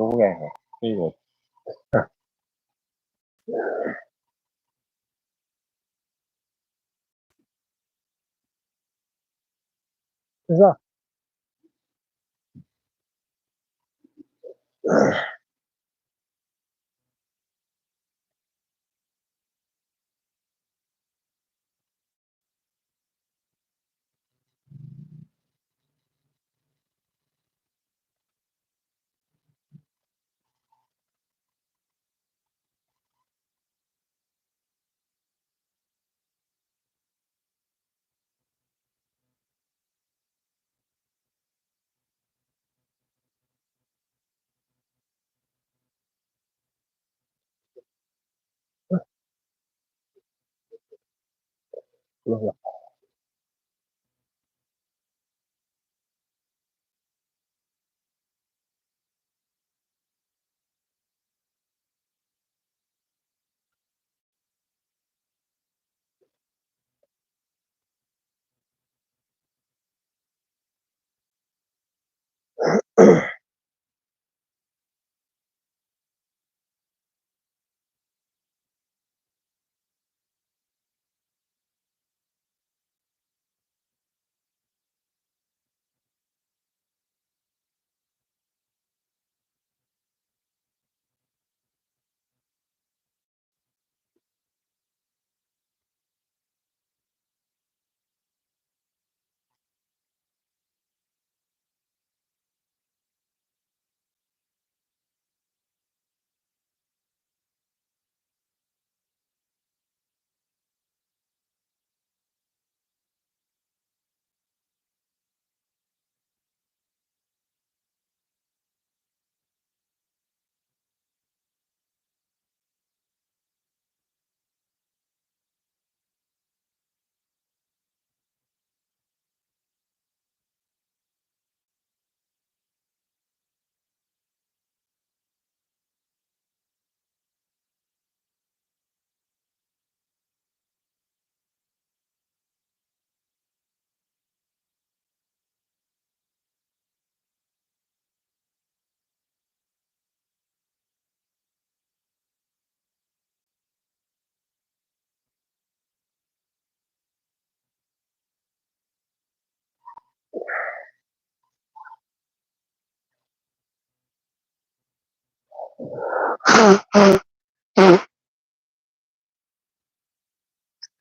Ũgũrehe igoti. Sasa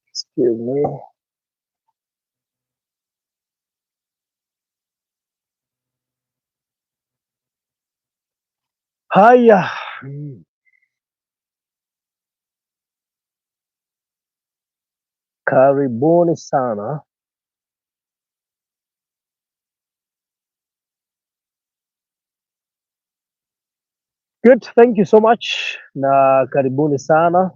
Excuse me. Haya. Karibuni sana. Good, thank you so much na karibuni sana.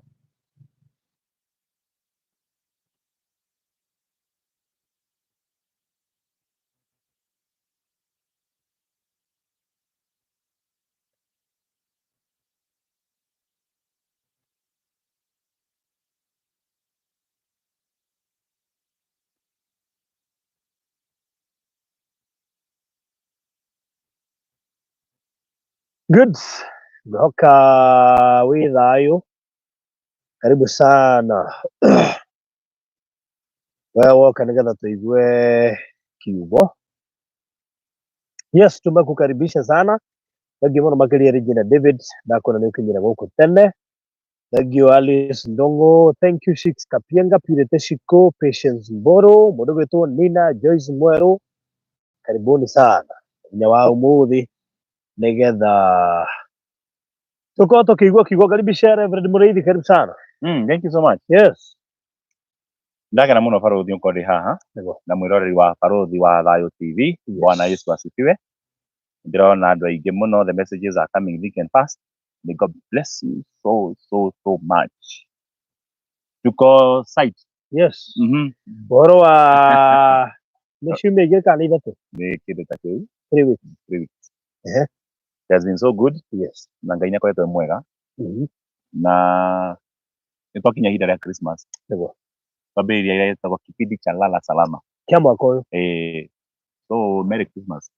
Good. Ngĩhoka wĩ thayũ. Karibu sana. We woka nĩgetha tũigue kiugo. Yes, tumekukaribisha sana. Thank you mũno makĩria Regina David, ndakuona nĩ ũkinyire gũkũ tene. Thank you Alice Ndongo, thank you Shix Kapienga, Purity Shiko, Patience Mboro, mũndũ gwĩtwo Nina Joyce Mwerũ. Karibuni sana. Mũthenya wa ũmũthĩ nĩgetha tũkorwo tũkĩigua kiugo. Karibisha Reverend Mũrĩithi, karibu sana. Thank you so much. Yes. Ndagera mũno barothi ũkorwo ndĩ haha Nĩguo. Na mwĩroreri wa Barothi wa Thayũ TV. Yes. Bwana Yesu asifiwe. Ndĩrona andũ aingĩ mũno, the messages are coming thick and fast. May God bless you so so so much. Tuko site. Yes. Ũhoro wa nĩ ciumia igĩrĩ kana ithatũ? Nĩ kĩndũ ta kĩu. 3 weeks. 3 weeks. Ehe. It has been so good. Yes. Na Ngai nĩ akoretwo e mwega. Na nĩ twakinya ihinda rĩa Christmas. Nĩguo. Twambĩrĩria ĩrĩa ĩtagwo kipindi cha Lala Salama. Kĩa mwaka ũyũ. Eh, so Merry Christmas.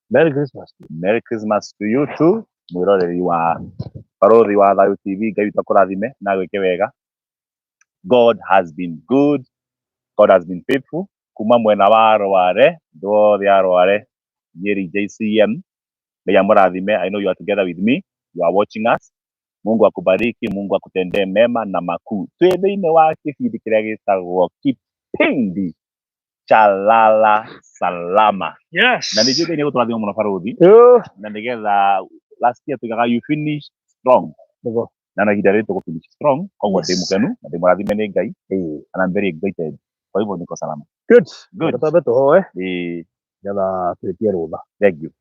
Merry Christmas. Merry Christmas to you too. Mwĩroreri wa Barũthi wa Thayũ TV, Ngai witũ akũrathime na agwĩke wega. God has been good, God has been faithful. Kuma mwena wa Rware, andũ othe a Rware, Nyeri JCM, Ngai amũrathime. I know you are together with me, you are watching us. Mungu akubariki, Mungu akutendee mema na makuu. Twĩ thĩinĩ wa kĩbindi kĩrĩa gĩtagwo kipindi cha Lala Salama. Yes. Na nĩ njũĩ Ngai nĩ egũtũrathima mũno barũthi, Yo. na nĩgetha last year tuigaga you finish strong. Nĩguo. Na ihinda rĩrĩ tũgũ finish strong, koguo ndĩ Yes. mũkenu na ndĩ mũrathime nĩ Ngai Ĩĩ. and I'm very excited. Kwa hivyo niko salama. Good. Good. Reke twambe tũhoe Ĩĩ, nĩgetha twĩtie rũtha. thank you.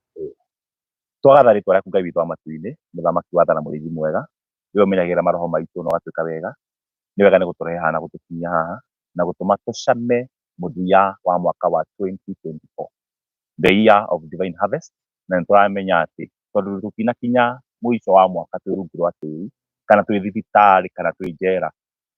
Twagatha rĩtwa rĩaku Ngai witũ wa matu-inĩ, mũthamaki wa tha na mũrĩithi mwega, we ũmenyagĩrĩra maroho maitũ na ũgatuĩka wega. Nĩ wega nĩ gũtũrehe haha na gũtũkinyia haha na gũtũma tũcame mũthia wa mwaka wa 2024, the year of divine harvest. Na nĩ tũramenya atĩ tondũ tũtinakinya mũico wa mwaka twĩ rungu rwa tĩri kana twĩ thibitarĩ kana twĩ njera,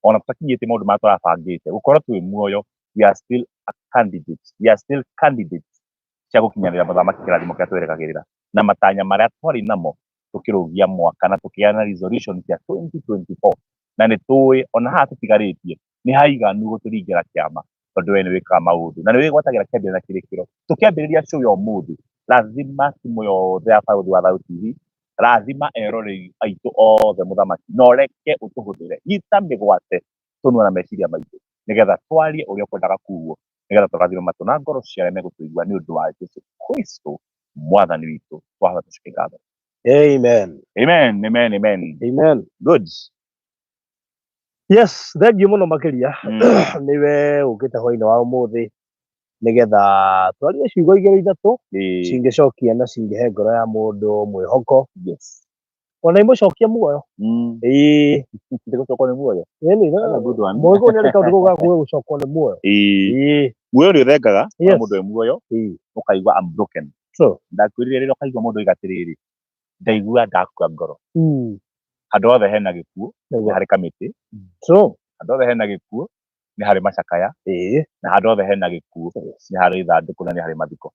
ona tũtakinyĩtie maũndũ marĩa tũrabangĩte, gũkorwo twĩ muoyo, we are still a candidate, we are still candidates cia gũkinyanĩra mũthamaki kĩrathimo kĩrĩa twĩrĩgagĩrĩra na matanya marĩa twarĩ namo tũkĩrũgia mwaka na tũkĩgĩa na resolution cia 2024. Na nĩ tũĩ ona haha tũtigarĩtie nĩ haiganu gũtũringĩra kĩama, tondũ we nĩ wĩkaga maũndũ na nĩ wĩgwatagĩra kĩambĩrĩria na kĩrĩkĩro. Tũkĩambĩrĩria show ya ũmũthĩ, lazima timu yothe ya Barũthi wa Thayũ TV, rathima eroreri aitũ othe mũthamaki, na ũreke ũtũhũthĩre, nyita mĩgwate tũnua na meciria maitũ nĩgetha twarie ũrĩa ũkwendaga kuguo, nĩgetha tũrathime matũ na ngoro cia arĩa megũtũigua, nĩ ũndũ wa Jesu Kristo mwathani witũ twahoya tũcoke ngatho. Amen. Amen, amen, amen. Amen. Good. Yes, thank you mũno makĩria nĩwe ũkĩte hwainĩ wa ũmũthĩ nĩgetha twarie ciugo igĩrĩ ithatũ cingĩcokia na cingĩhe ngoro ya mũndũ mwĩhoko, ona imũcokie muoyo. Ĩĩ. Ndĩgũcokwo nĩ muoyo. Ĩni, That's a good one. Mũgĩkũyũ nĩ arĩ kaũndũ kau ga kuga gũcokwo nĩ muoyo. Ĩĩ. Muoyo nĩ ũthengaga. Mũndũ e muoyo ũkaigua I'm broken. True. Ndakwĩrire rĩrĩa ũkaigua mũndũ oiga atĩrĩrĩ, ndaigua ndakua ngoro. Handũ hothe hena gĩkuũ nĩ harĩ kamĩtĩ. Handũ hothe hena gĩkuũ nĩ harĩ macakaya. Na handũ hothe hena gĩkuũ nĩ harĩ ithandũkũ na nĩ harĩ mathiko.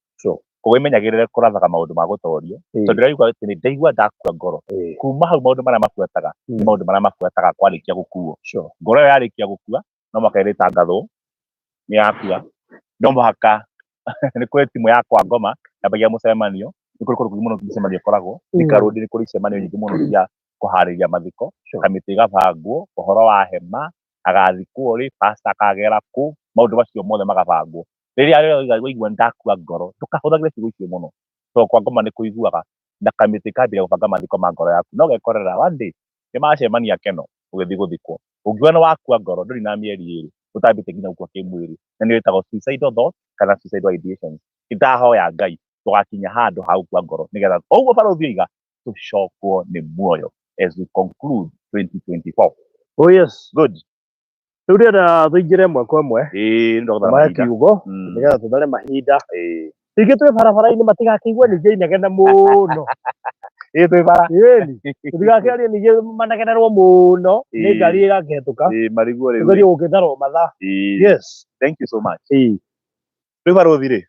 Koguo imenyagĩrĩre kũrathaga maũndũ ma gũtorio, tondũ ndĩraigua atĩ nĩ ndaigua ndakua ngoro. Kuma hau maũndũ marĩa mabuataga nĩ maũndũ marĩa mabuataga kwarĩkia gũkuo. Ngoro ĩyo yarĩkia gũkua no mũhaka ĩrĩtangathwo nĩ yakua. No mũhaka nĩ kũrĩ timu ya kwa ngoma yambagia mũcemanio, nĩ kũrĩ kũndũ kũingĩ mũno mĩcemanio ĩkoragwo. Thika Road nĩ kũrĩ icemanio nyingĩ mũno cia kũharĩria mathiko. Kamĩtĩ ĩgabangwo ũhoro wa hema, agathikwo rĩ, pastor akagera kũ, maũndũ macio mothe magabangwo. Rĩrĩa rĩothe waigua ndakua ngoro, ndũkahũthagĩre ciugo icio mũno, tondũ kwa ngoma nĩ kũiguaga na kamĩtĩ kambĩrĩria gũbanga mathiko ma ngoro yaku, no gekorera one day nĩ macemania keno ũgĩthiĩ gũthikwo. Ũngiuga nĩ wakua ngoro, ndũrĩ na mĩeri ĩrĩ ũtambĩte nginya gũkua kĩmwĩrĩ, na nĩyo ĩtagwo suicidal thought kana suicidal ideations. Ndahoya Ngai tũgakinya handũ ha gũkua ngoro, nĩgetha ũguo barũthi oiga tũcokwo nĩ muoyo as we conclude 2024. Oh yes. Good. Rĩu ndĩrenda tũingĩre ĩmwe kwa ĩmwe. Ĩĩ, nĩ ndagũthara Tũmahe mahinda. kiugo nĩgetha tũthare mahinda. Rĩngĩ twĩ barabara-inĩ matigakĩigue ningĩ inegene mũno. Ĩĩ, twĩ bara. Ĩni, tũtigakĩarie ningĩ manegenerwo mũno nĩ ngari ĩrakĩhetũka. Ĩĩ, mariguo rĩu. Tũgerie gũgĩtharwo mathaa. Yes. Thank you so much. Rĩu barũthi rĩ,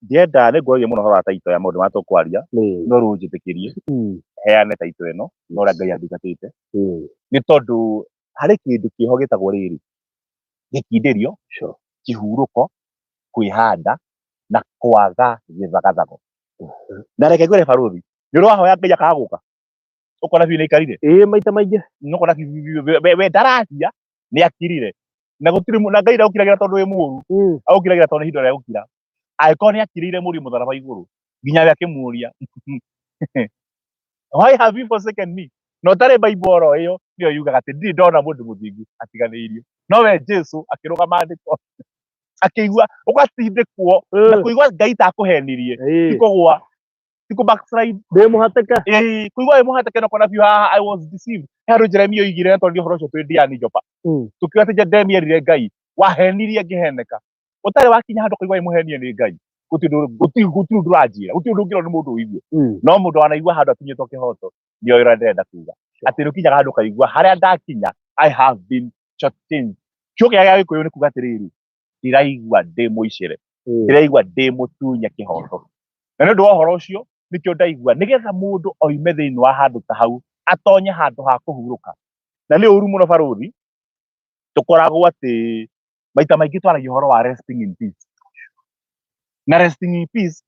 ndienda nĩ nguorie mũno ũhoro wa taito ya maũndũ marĩa tũkwaria, no rĩu ũnjĩtĩkĩrie heane taito ĩno na ũrĩa Ngai andungatĩte, nĩ tondũ harĩ kĩndũ kĩho gĩtagwo rĩrĩ gĩkindĩrio, kĩhurũko, kwĩhanda na kwaga gĩthagathago. Na reke ngwĩre barũthi, nĩ ũrĩ wahoya Ngai akaga gũka, ũkona biũ nĩ aikarire? Ĩĩ, maita maingĩ. Nĩ ũkona biũ biũ biũ, we ndararia nĩ akirire, na gũtirĩ na Ngai ndagũkiragĩra tondũ wĩ mũũru, agũkiragĩra tondũ nĩ ihinda rĩa gũkira. Angĩkorwo nĩ akirĩire mũriũ mũtharaba igũrũ, nginya we akĩmũria, "Why have you forsaken me?" Na ũtarĩ Bible oro ĩyo nĩyo yugaga atĩ ndirĩ ndona mũndũ mũthingu atiganĩirio, no we Jesu akĩrũga maandĩko akĩigua ũgatindĩkwo na kũigua Ngai ta akũhenirie, ti kũgũa, ti kũ backslide. Ndĩ mũhatĩke. Ĩĩ, kũigua wĩ mũhatĩke na ũkona biũ haha I was deceived. He handũ Jeremia oigire, na tondũ ũhoro ũcio twĩ Ndiani Jopa, tũkiuga atĩ Jeremia erire Ngai, "Wahenirie ngĩheneka." Ũtarĩ wakinya handũ ũkaigua wĩ mũhenie nĩ Ngai, gũtirĩ ũndũ ũranjĩra, gũtirĩ ũndũ ũngĩrwo nĩ mũndũ ũigue. No mũndũ wanaigua handũ akinyĩtwo kĩhoto nĩo ũrĩa ndĩrenda kuga, atĩ nĩ ũkinyaga handũ ũkaigua harĩa ndakinya, I have been shortchanged. Kiugo kĩrĩa gĩa Gĩkũyũ nĩ kuga atĩrĩrĩ, ndĩraigua ndĩ mũicĩre, ndĩraigua ndĩ mũtunye kĩhoto, na nĩ ũndũ wa ũhoro ũcio. Nĩkĩo ndaigua nĩgetha mũndũ oime thĩinĩ wa handũ ta hau atonye handũ ha kũhurũka. Na nĩ ũru mũno barũthi, tũkoragwo atĩ maita maingĩ twaragia ũhoro wa resting in peace. Na resting in peace,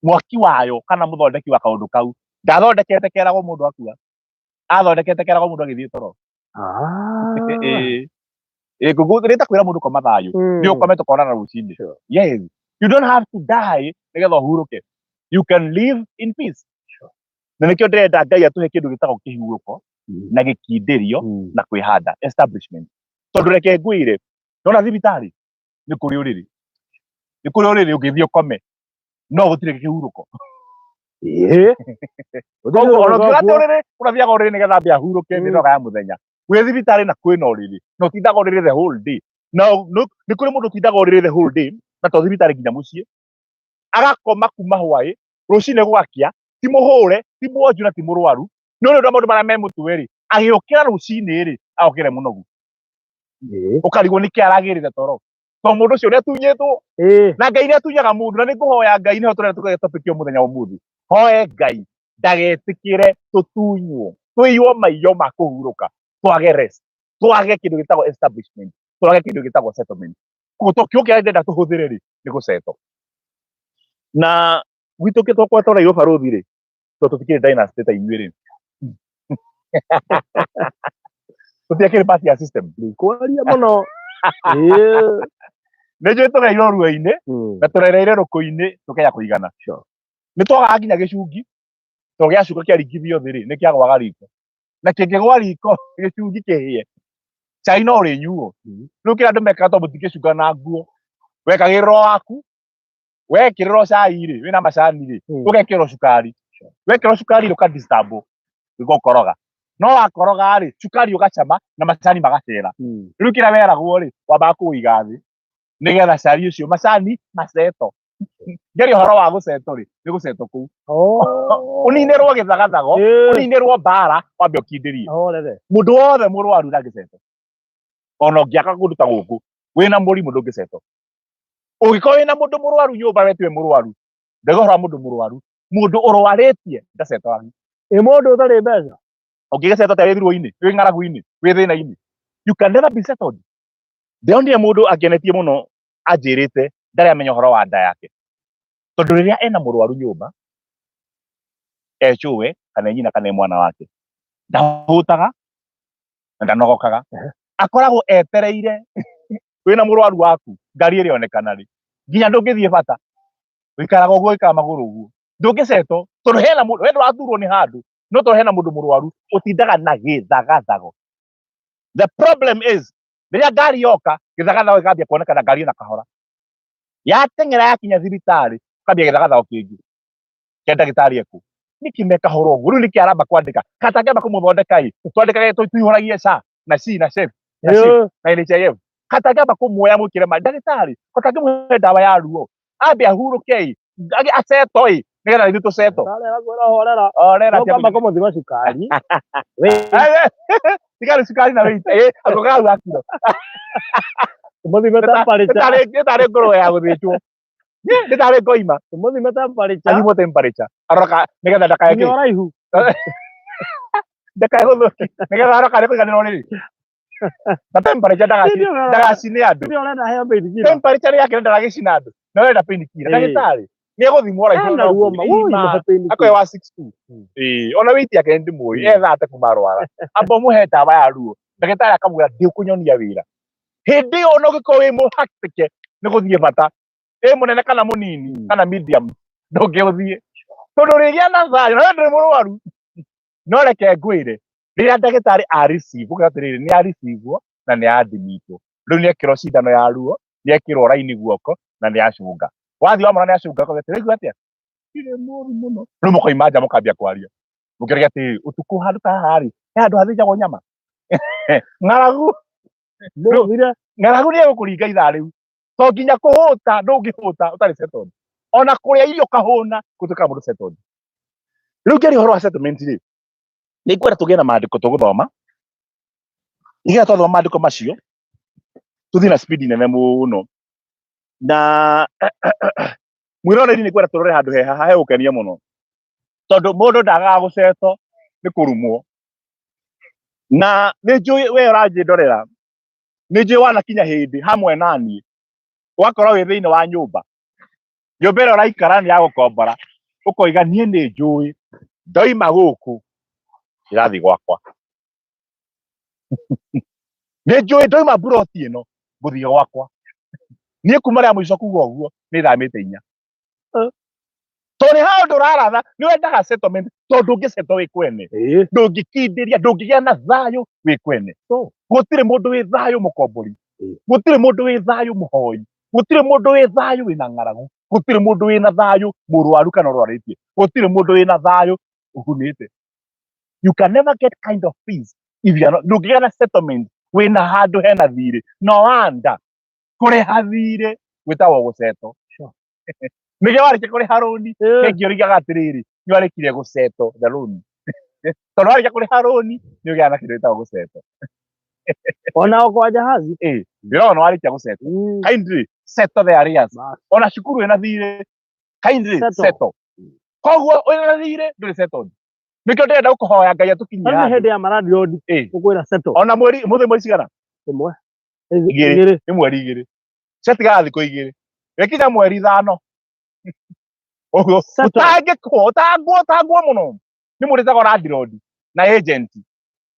mwaki wayo kana mũthondeki wa kaũndũ kau ndathondekete keragwo mũndũ akua, athondekete keragwo mũndũ agĩthiĩ toro. Ah. Ĩĩ, rĩta kwĩra mũndũ koma thayũ, nĩ ũkome tũkonana rũcinĩ. Yes, you don't have to die nĩgetha ũhurũke, you can live in peace. Na nĩkĩo ndĩrenda Ngai atũhe kĩndũ gĩtagwo kĩhurũko na gĩkindĩrio na kwĩhanda, establishment. Tondũ reke ngwĩre, nona thibitarĩ nĩ kũrĩ ũrĩrĩ, nĩ kũrĩ ũrĩrĩ ũngĩthiĩ ũkome, no gũtirĩ kĩhurũko. Koguo ona ũngiuga atĩ ũrĩrĩ, ũrathiaga ũrĩrĩ nĩgetha ambe ahurũke mĩnoga ya mũthenya. Wĩ thibitarĩ na kwĩna ũrĩrĩ na ũtindaga ũrĩrĩ the whole day. Na nĩ kũrĩ mũndũ ũtindaga ũrĩrĩ the whole day, na to thibitarĩ nginya mũciĩ, agakoma kuma hwaĩ rũcinĩ gwakĩa, ti mũhũre, ti mwonju na ti mũrwaru, no nĩ ũndũ wa maũndũ marĩa me mũtwe rĩ, agĩũkĩra rũcinĩ rĩ, agokĩra e mũnogu. Ũkarigwo nĩkĩ aragĩrĩte toro, to mũndũ ũcio nĩ atunyĩtwo. Na Ngai nĩ atunyaga mũndũ, na nĩ ngũhoya Ngai, nĩho tũrenda tũkagĩa topic ya mũthenya wa ũmũthĩ. Hoe Ngai ndagetĩkĩre tũtunywo, tũiywo maiyo ma kũhurũka, twage rest, twage kĩndũ gĩtagwo establishment, twage kĩndũ gĩtagwo settlement. Koguo to kiugo kĩrĩa ndĩrenda tũhũthĩre rĩ, nĩ gũsettle. Na gwitũ twakorwo twareirwo barũthi rĩ, to tũtikĩrĩ dynasty ta inyuĩ rĩ, tũtiakĩrĩ part ya system. Ndikwaria mũno. Nĩ njũĩ tũgereirwo ruo-inĩ na tũrereire rũkũ-inĩ tũkenya kũigana. Nĩ twagaga nginya gĩcungi, to gĩacuka kĩaringithio thĩ rĩ, nĩ kĩagwaga riko, na kĩngĩgwa riko gĩcungi kĩhĩe, cai no ũrĩnyuo. Rĩu kĩrĩa andũ mekaga, to mũtingĩcunga na nguo, wekagĩrĩrwo waku, wekĩrĩrwo cai rĩ, wĩna macani rĩ, ũgekĩrwo cukari, wekĩrwo cukari rĩ, ũka disturb gũkoroga, no wakoroga rĩ, cukari ũgacama na macani magacera. Rĩu kĩrĩa weragwo rĩ, wambaga kũũiga thĩ nĩgetha cai ũcio macani maceto. Ngeria ũhoro wa gũceto rĩ, nĩ gũceto kũu ũninĩrwo gĩthagathago, ũninĩrwo mbara, wambe ũkindĩrie. Ahorere. Mũndũ wothe mũrwaru ndangĩceto. Ona ũngĩaka kũndũ ta gũkũ wĩna mũrimũ, ndũngĩceto. Ũngĩkorwo wĩna mũndũ mũrwaru nyũmba, we tiwe mũrwaru. Ndauga ũhoro wa mũndũ mũrwaru, mũndũ ũrwarĩtie ndacetoagi. Ĩ mũndũ ũtarĩ mbeca? Ũngĩgĩceto ta wĩ ruo-inĩ, wĩ ng'aragu-inĩ, wĩ thĩna-inĩ, you can never be settled. Ndĩronire mũndũ angenetie mũno, anjĩrĩte ndarĩ amenya ũhoro wa nda yake, tondũ rĩrĩa ena mũrwaru nyũmba, ecũwe kana e nyina kana e mwana wake, ndahũtaga na ndanogokaga, akoragwo etereire. Wĩna mũrwaru waku, ngari ĩrĩonekana rĩ, nginya ndũngĩthiĩ bata, wĩikaraga ũguo, wĩikaraga magũrũ ũguo, ndũngĩcetwo, tondũ hena mũndũ, we ndũraturwo nĩ handũ, no tondũ hena mũndũ mũrwaru, ũtindaga na gĩthagathago. The problem is, rĩrĩa ngari yoka, gĩthagathago gĩkambia kuonekana, ngari ĩna kahora yateng'era, yakinya thibitarĩ, ũkambia gĩthagathago kĩngĩ kĩa ndagĩtarĩ ekũ nĩkĩ me kahora ũguo, rĩu nĩkĩ aramba kwandĩka katangĩamba kũmũthondeka ĩ, twandĩkage tũihũragie SHA na C na SHIF na SHIF na NHIF, katangĩamba kũmuoya mwĩkĩre ma ndagĩtarĩ, katangĩmũhe ndawa ya ruo ambe ahurũke ĩ, aceto ĩ, nĩgetha ithuĩ tũceto. Ndagĩtarĩ arakwĩra horera. Orera. Ũkamba kũmũthima cukari. Tigari cukari na wĩite ĩ ako kau akiro. Ũmũthime temperature. Nĩ tarĩ ngũrwe ya gũthĩnjwo, nĩ tarĩ ngoima. Ũmũthime temperature. Athimwo temperature, arora nĩgetha ndakae Nginya ũraihu. Ndakae gũthũki, nĩgetha arora kana kũiganĩra ũrĩrĩ na temperature, ndagacine andũ. Ndio ũrenda heo painkiller. Temperature yake ndagagĩcina andũ, na ũrenda painkiller. Ndagĩtarĩ nĩ egũthimwo ũraihu. Ena ruo ma. Woi, mũhe painkiller. Akoe wa 62. Ĩĩ, ona weight yake nĩ ndĩmũĩ, ethate kuma arwara, amba ũmũhe ndawa ya ruo. Ndagĩtarĩ akamwĩra ndĩkũnyonia wĩra hĩndĩ ĩyo, ona ũngĩkorwo wĩ mũhatĩke nĩ gũthiĩ bata, ĩ mũnene kana mũnini kana medium, ndũngĩũthiĩ, tondũ ũrĩgĩa na thayũ na we ndũrĩ mũrwaru. No reke ngwĩre, rĩrĩa ndagĩtarĩ a receive, uga atĩrĩrĩ, nĩ a receive na nĩ admitwo, rĩu nĩ ekĩrwo cindano ya ruo, nĩ ekĩrwo raini guoko na nĩ acũnga. Wathiĩ wamona nĩ acũnga, akauga atĩrĩ, "Ũraigua atĩa?" "Ndirĩ mũru mũno." Rĩu mũkoima nja, mũkambia kwaria, mũkĩrega atĩrĩrĩ, ũtukũ handũ ta haha rĩ, he handũ hathĩnjagwo nyama. Ng'aragu. Mũthire. Ng'aragu nĩ egũkũringa ithaa rĩu, to nginya kũhũta, ndũngĩhũta ũtarĩ settled. Ona kũrĩa irio ũkahũna, gũtuĩkaga mũndũ settled. Rĩu ngĩaria ũhoro wa settlement rĩ, nĩ ngwenda tũgĩe na maandĩko tũgũthoma, nĩgetha twathoma maandĩko macio tũthiĩ na speed nene mũno. Na mwĩroreri, nĩ ngwenda tũrore handũ he haha hegũkenia mũno. Tondũ mũndũ ndagaga gũcetwo nĩ kũrumwo. Na nĩ njũĩ we ũranjĩndorera, nĩ njũĩ wanakinya hĩndĩ hamwe na niĩ ũgakorwo wĩ thĩinĩ wa nyũmba, nyũmba ĩrĩa ũraikara nĩ ya gũkombora, ũkoiga niĩ nĩ njũĩ ndoima gũkũ ndĩrathiĩ gwakwa. Nĩ njũĩ ndoima mburoti ĩno ngũthiĩ gwakwa. Niĩ kuma rĩa mũico kuga ũguo nĩ thamĩte inya. Tondũ nĩ handũ ũraratha, nĩ wendaga settlement, tondũ ndũngĩsettle wĩ kwene, ndũngĩkindĩria, ndũngĩgĩa na thayũ wĩ kwene. Gũtirĩ mũndũ wĩ thayũ mũkombori, gũtirĩ mũndũ wĩ thayũ mũhoi, gũtirĩ mũndũ wĩ thayũ wĩna ng'aragu, gũtirĩ mũndũ wĩna thayũ mũrwaru kana ũrwarĩtie, gũtirĩ mũndũ wĩna thayũ ũhunĩte. You can never get kind of peace if you are not, ndũngĩgĩa na settlement wĩna handũ hena thirĩ. No wonder kũrĩha thirĩ gwĩtagwo gũcetwo. Nĩkĩo warĩkia kũrĩha rũni, kaingĩ ũrigaga atĩrĩrĩ, nĩ warĩkirie gũcetwo the loan. Tondũ warĩkia kũrĩha rũni nĩ ũgĩaga na kĩndũ gĩtagwo gũcetwo. Ona kwa jahazi. Ndĩrona warĩkia gũcetwo. Kindly settle the arrears. Ona cukuru ĩna thirĩ, kindly settle. Koguo wĩna thirĩ ndũrĩ settled. Nĩkĩo ndĩrenda gũkũhoya Ngai atũkinyie handũ. Hĩndĩ ya malandlord ũkwĩra settle. Ona mweri mũthĩ mweri cigana? Ĩmwe. Igĩrĩ. Nĩ mweri igĩrĩ. Ciatigara thikũ igĩrĩ. Gĩkinya mweri ithano. Ũguo ũtangĩkwo, ũtangwo, ũtangwo mũno. Nĩ mũndũ wĩtagwo landlord na agent.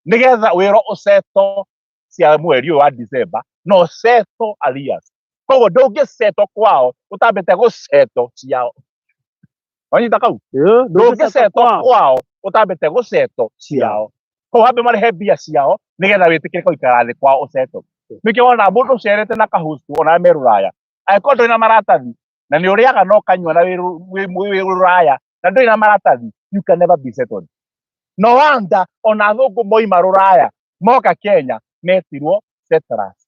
Nĩgetha wĩrwo ũsettle cia mweri ũyũ wa December na ũsettle arrears. Koguo ndũngĩsettle kwao ũtambĩte gũsettle ciao. Wanyita kau? Ndũngĩsettle kwao ũtambĩte gũsettle ciao. Koguo wambe marĩhe mbia ciao nĩgetha wĩtĩkĩre gũikara thĩ kwao ũsettle. Nĩkĩo wonaga mũndũ ũcerete na kahustu ona me rũraya, angĩkorwo ndũrĩ na maratathi na nĩ ũrĩaga na ũkanyua na wĩ rũraya na ndũrĩ na maratathi, you can never be settled. No wonder ona athũngũ moima rũraya moka Kenya metirwo settlers.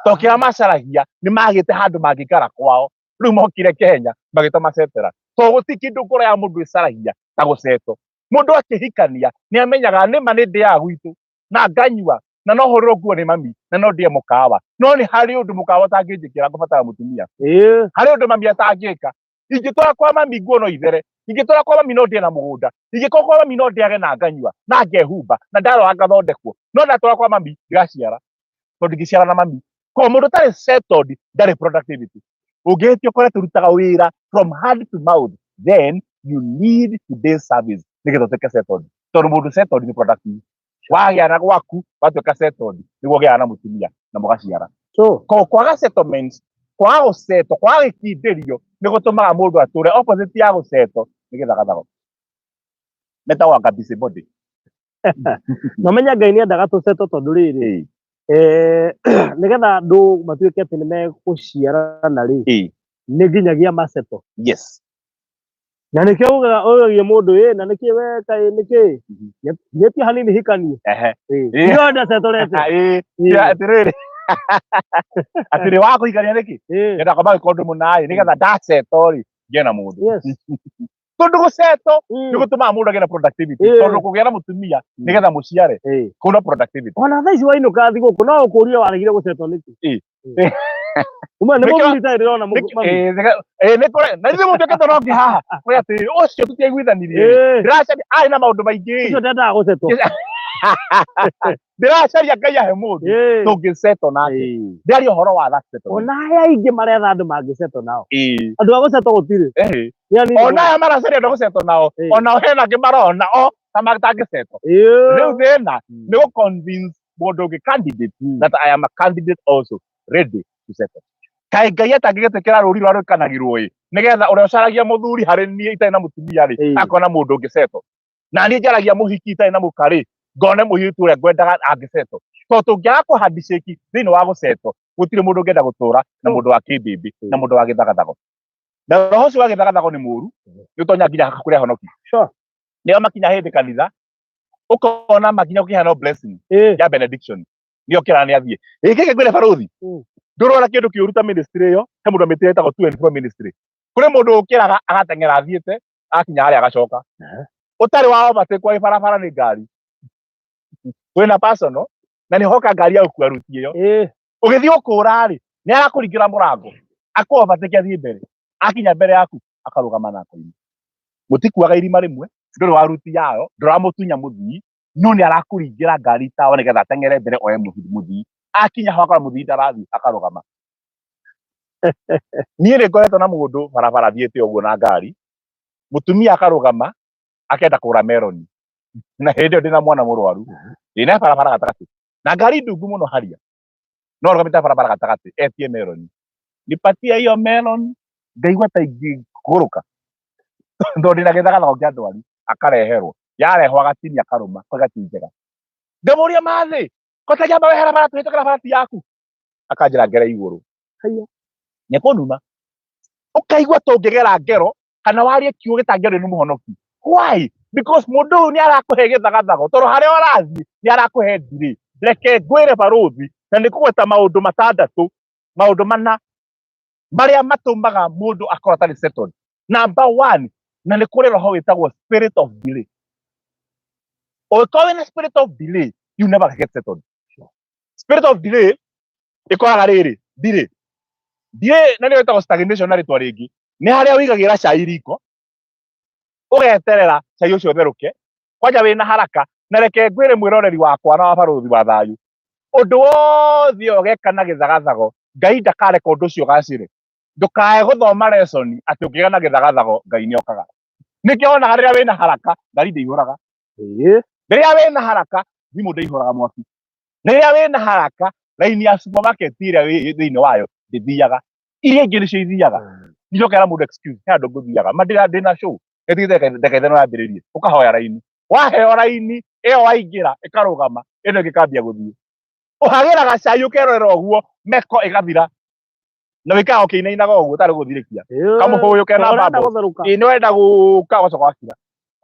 To kĩrĩa macaragia nĩ magĩte handũ mangĩikara kwao, rĩu mokire Kenya magĩtwo macetera. To gũtirĩ kĩndũ ngoro ya mũndũ ĩcaragia ta gũcetwo. Mũndũ akĩhikania nĩ amenyaga nĩma nĩ ndĩaga gwitũ na nganyua na no hũrĩrwo nguo nĩ mami na no ndĩe mũkawa, no nĩ harĩ ũndũ mũkawa ũtangĩnjĩkĩra, ngũbatara mũtumia. Harĩ ũndũ mami atangĩka. Ingĩtwara kwa mami nguo no ithere, ingĩtwara kwa mami no ndĩe na mũgũnda, ingĩkorwo kwa mami no ndĩage na nganyua na ngehumba na ndarwara ngathondekwo, no ndatwara kwa mami ndigaciara, tondũ ndingĩciara na mami. Koguo mũndũ ũtarĩ settled ndarĩ productivity. Ũngĩhĩtia ũkore tũrutaga wĩra from hand to mouth, then you need today's service nĩgetha ũtuĩke settled. Tondũ mũndũ settled nĩ productive. Wagĩa na gwaku watuĩka settled nĩguo ũgĩaga na mũtumia na mũgaciara. Koguo kwaga settlement, kwaga gũcetwo, kwaga gĩkindĩrio nĩ gũtũmaga mũndũ atũre. Opposite ya gũcetwo nĩ gĩthagathago, metagwo anga busybody. Na menya Ngai nĩ endaga tũcetwo, tondũ rĩrĩ, nĩgetha andũ matuĩke atĩ nĩ megũciarana rĩ, nĩ nginyagia macetwo. Na nĩkĩo ugaga ũragia mũndũ ĩ na nĩkĩ we kaĩ nĩkĩ nyetie hanini hikanie. Iyo ndacetorete. Atĩrĩrĩ, atĩrĩ wa kũhikania nĩkĩ? Ngenda kwamba gwĩka ũndũ mũna ĩ, nĩgetha ndacetwo rĩ ngĩe na mũndũ. Tondũ gũcetwo nĩ gũtũmaga mũndũ agĩe na productivity. Tondũ kũgĩa na mũtumia nĩgetha mũciare kũna productivity. Ona thaa ici wainũka thigũkũ no ũkũrie waregire gũcetwo nĩkĩ. Uma nĩ mũthuri itarĩ ndĩrona mami. Nĩ kũrĩ na ithuĩ mũtuĩkĩte no ngĩ haha kũrĩ atĩ ũcio tũtiaiguithanirie, ndĩracaria arĩ na maũndũ maingĩ. Ũcio ndendaga gũcetwo. Ndĩracaria Ngai ahe mũndũ tũngĩcetwo nake. Ndĩraria ũhoro wa that settlement. Ona aya aingĩ maretha andũ mangĩcetwo nao. Andũ a gũcetwo gũtirĩ. Nĩ anini. Ona aya maracaria andũ a gũcetwo nao, ona hena angĩ marona o ta matangĩcetwo. Rĩu thĩna nĩ gũ convince mũndũ ũngĩ candidate that I am a candidate also ready to settle. Kaĩ Ngai atangĩgĩtĩkĩra rũri rũrĩa rwĩkanagĩrwo ĩ, nĩgetha ũrĩa ũcaragia mũthuri harĩ niĩ itarĩ na mũtumia rĩ, akona mũndũ ũngĩcetwo, na niĩ njaragia mũhiki itarĩ na mũka rĩ, ngone mũhiki ũrĩa ngwendaga angĩcetwo. Tondũ tũngĩaga kũ handshake thĩinĩ wa gũcetwo, gũtirĩ mũndũ ũngĩenda gũtũra na mũndũ wa kĩmbĩmbĩ na mũndũ wa gĩthagathago. Na roho ũcio wa gĩthagathago nĩ mũru, nĩ ũtonya nginya kũrĩ ahonoki. Nĩo makinya hĩndĩ kanitha ũkona makinya gũkĩheanwo blessing ya benediction, nĩo kĩra nĩ athiĩ ĩ kĩkĩ ngwĩre barũthi. Ndũrona kĩndũ kĩũru ta ministry ĩyo, he mũndũ amĩtire ĩtagwo to and fro ministry. Kũrĩ mũndũ ũkĩraga agateng'era athiĩte, akinya harĩa agacoka. Ũtarĩ wa overtake kwa barabara nĩ ngari wĩna personal na nĩ hoka ngari ya gũkua ruti ĩyo. Ũgĩthiĩ gũkũra rĩ, nĩ arakũringĩra mũrango akũ overtake athiĩ mbere, akinya mbere yaku akarũgama na akoima. Mũtikuaga irima rĩmwe, ndũrĩ wa ruti yayo, ndũramũtunya mũthii, no nĩ arakũringĩra ngari tawa nĩgetha ateng'ere mbere oe mũthii. Akinya ho akora mũthii ndarathiĩ, akarũgama. Niĩ nĩ ngoretwo na mũndũ barabara thiĩte ũguo na ngari, mũtumia akarũgama akenda kũgũra meroni, na hĩndĩ ĩyo ndĩna mwana mũrwaru, ndĩna barabara gatagatĩ na ngari ndungu mũno haria, no arũgamĩte barabara gatagatĩ etie meroni. Nipatie hiyo melon, ngaigua ta ingĩgũrũka tondũ ndĩna gĩthagathago kĩa ndwari. Akareherwo, yarehwo agatinia akarũma, koiga ti njega. Ngamũria mathĩ kotagĩamba wehera bara tũhĩtũkĩra bara ti yaku, akanjĩra ngere igũrũ. Haiya. Nĩkũnuma ũkaigua tũngĩgera ngero kana warie kiugo gĩtangĩario nĩ mũhonoki. Why? Because mũndũ ũyũ nĩ arakũhe gĩthagathago, tondũ harĩa ũrathiĩ nĩ arakũhe ndirĩ. Reke ngwĩre barũthi, na nĩ kũgweta maũndũ matandatũ, maũndũ mana marĩa matũmaga mũndũ akorwo atarĩ settled. Number one, na nĩ kũrĩ roho wĩtagwo spirit of delay. Ũngĩkorwo wĩna spirit of delay, you never get settled. Spirit of delay ĩkoraga rĩrĩ delay, delay na nĩyo ĩtagwo stagnation na rĩtwa rĩngĩ, nĩ harĩa ũigagĩra cai riko ũgeterera cai ũcio ũtherũke, kwanja wĩna haraka. Na reke ngwĩre mwĩroreri wakwa na wa barũthi wa thayũ, ũndũ wothe ũgeka na gĩthagathago, Ngai ndakareka ũndũ ũcio ũgacĩre. Ndũkae gũthoma lesson atĩ ũngĩgĩa na gĩthagathago Ngai nĩ okaga. Nĩkĩo wonaga rĩrĩa wĩna haraka ngari ndĩihũraga. Rĩrĩa wĩna haraka thimũ ndĩihũraga mwaki. Rĩrĩa wĩna haraka raini ya supermarket ĩrĩa wĩ thĩinĩ wayo ndĩthiaga, iria ingĩ nĩcio ithiaga. Nĩũkera mũndũ excuse, he handũ ngũthiaga ma ndĩna show ĩtigĩte ndeka ithano yambĩrĩrie, ũkahoya raini, waheo raini ĩyo waingĩra ĩkarũgama, ĩno ĩngĩ ĩkambia gũthiĩ. Ũhagĩraga cai ũkerorera ũguo meko ĩgathira, na wĩkaga ũkĩinainaga ũguo ũtarĩ gũthirĩkia kamũhũyũ kena Ũrenda bubbles. gũtherũka. Ĩ nĩ wenda gũka ũgacoka wakira.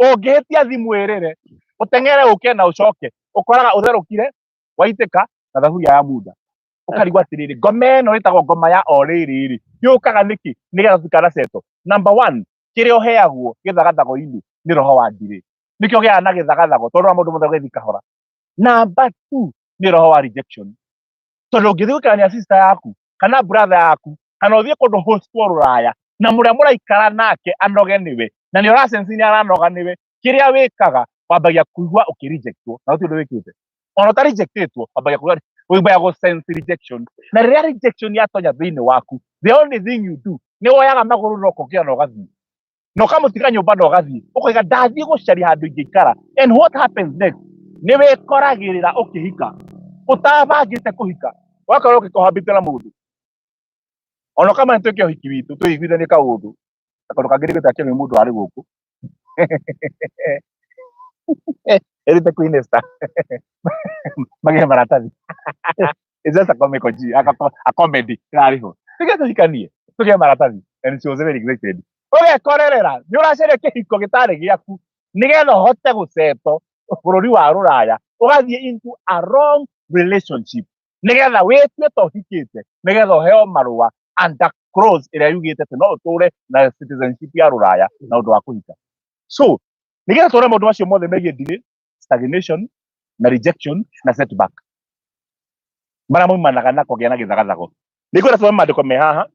Ũngĩhĩtia thimũ ĩrĩre ũteng'ere ũke na ũcoke, ũkoraga ũtherũkire waitĩka na thaburia ya munda. Ũkarigwo atĩrĩrĩ, ngoma ĩno ĩtagwo ngoma ya o rĩrĩ rĩ, yũkaga nĩkĩ? Nĩgetha tũtikanaceto. Number one, kĩrĩa ũheagwo gĩthagathago-inĩ nĩ roho wa ndirĩ. Nĩkĩo ũgĩaga na gĩthagathago, tondũ wa maũndũ mothe ũgĩthiĩ kahora. Number two, nĩ roho wa rejection. Tondũ ũngĩthiĩ gũikarania sister yaku kana brother yaku kana ũthiĩ kũndũ hostwo rũraya na mũrĩa mũraikara nake anoge nĩwe, na nĩ ũrasense nĩ aranoga nĩwe, kĩrĩa wĩkaga wambagia kũigua ũkĩrejectwo na gũtirĩ ũndũ wĩkĩte. Ona ũta rejectĩtwo, wambagia kũigua, wambagia gũ sense rejection. Na rĩrĩa rejection yatonya thĩinĩ waku, the only thing you do nĩ woyaga magũrũ na ũkokĩra na ũgathiĩ, na ũkamũtiga nyũmba na ũgathiĩ, ũkoiga ndathiĩ gũcaria handũ ingĩikara. And what happens next? Nĩ wĩkoragĩrĩra ũkĩhika ũtabangĩte kũhika, wakorwo ũgĩkohambĩte na mũndũ, ona ũkamenya twĩke ũhiki witũ twĩiguithanie kaũndũ na kaũndũ kangĩ nĩgwĩta kĩmwe mũndũ arĩ gũkũ erĩte Queen Esther magĩe maratathi. It's just a comical G, a comedy ĩrarĩ ho, tuge tũhikanie tũgĩe maratathi, and she was very excited. Ũgekorerera nĩ ũracaria kĩhiko gĩtarĩ gĩaku nĩgetha ũhote gũceto bũrũri wa rũraya, ũgathiĩ into a wrong relationship nĩgetha wĩtue ta ũhikĩte, nĩgetha ũheo marũa under clause ĩrĩa yugĩte atĩ no ũtũre na citizenship ya rũraya na ũndũ wa kũhika. So nĩgetha tuone maũndũ macio mothe megiĩ delay, stagnation na rejection na setback marĩa maumanaga na kũgĩa na gĩthagathago, nĩ ngwenda tuone maandĩko me haha.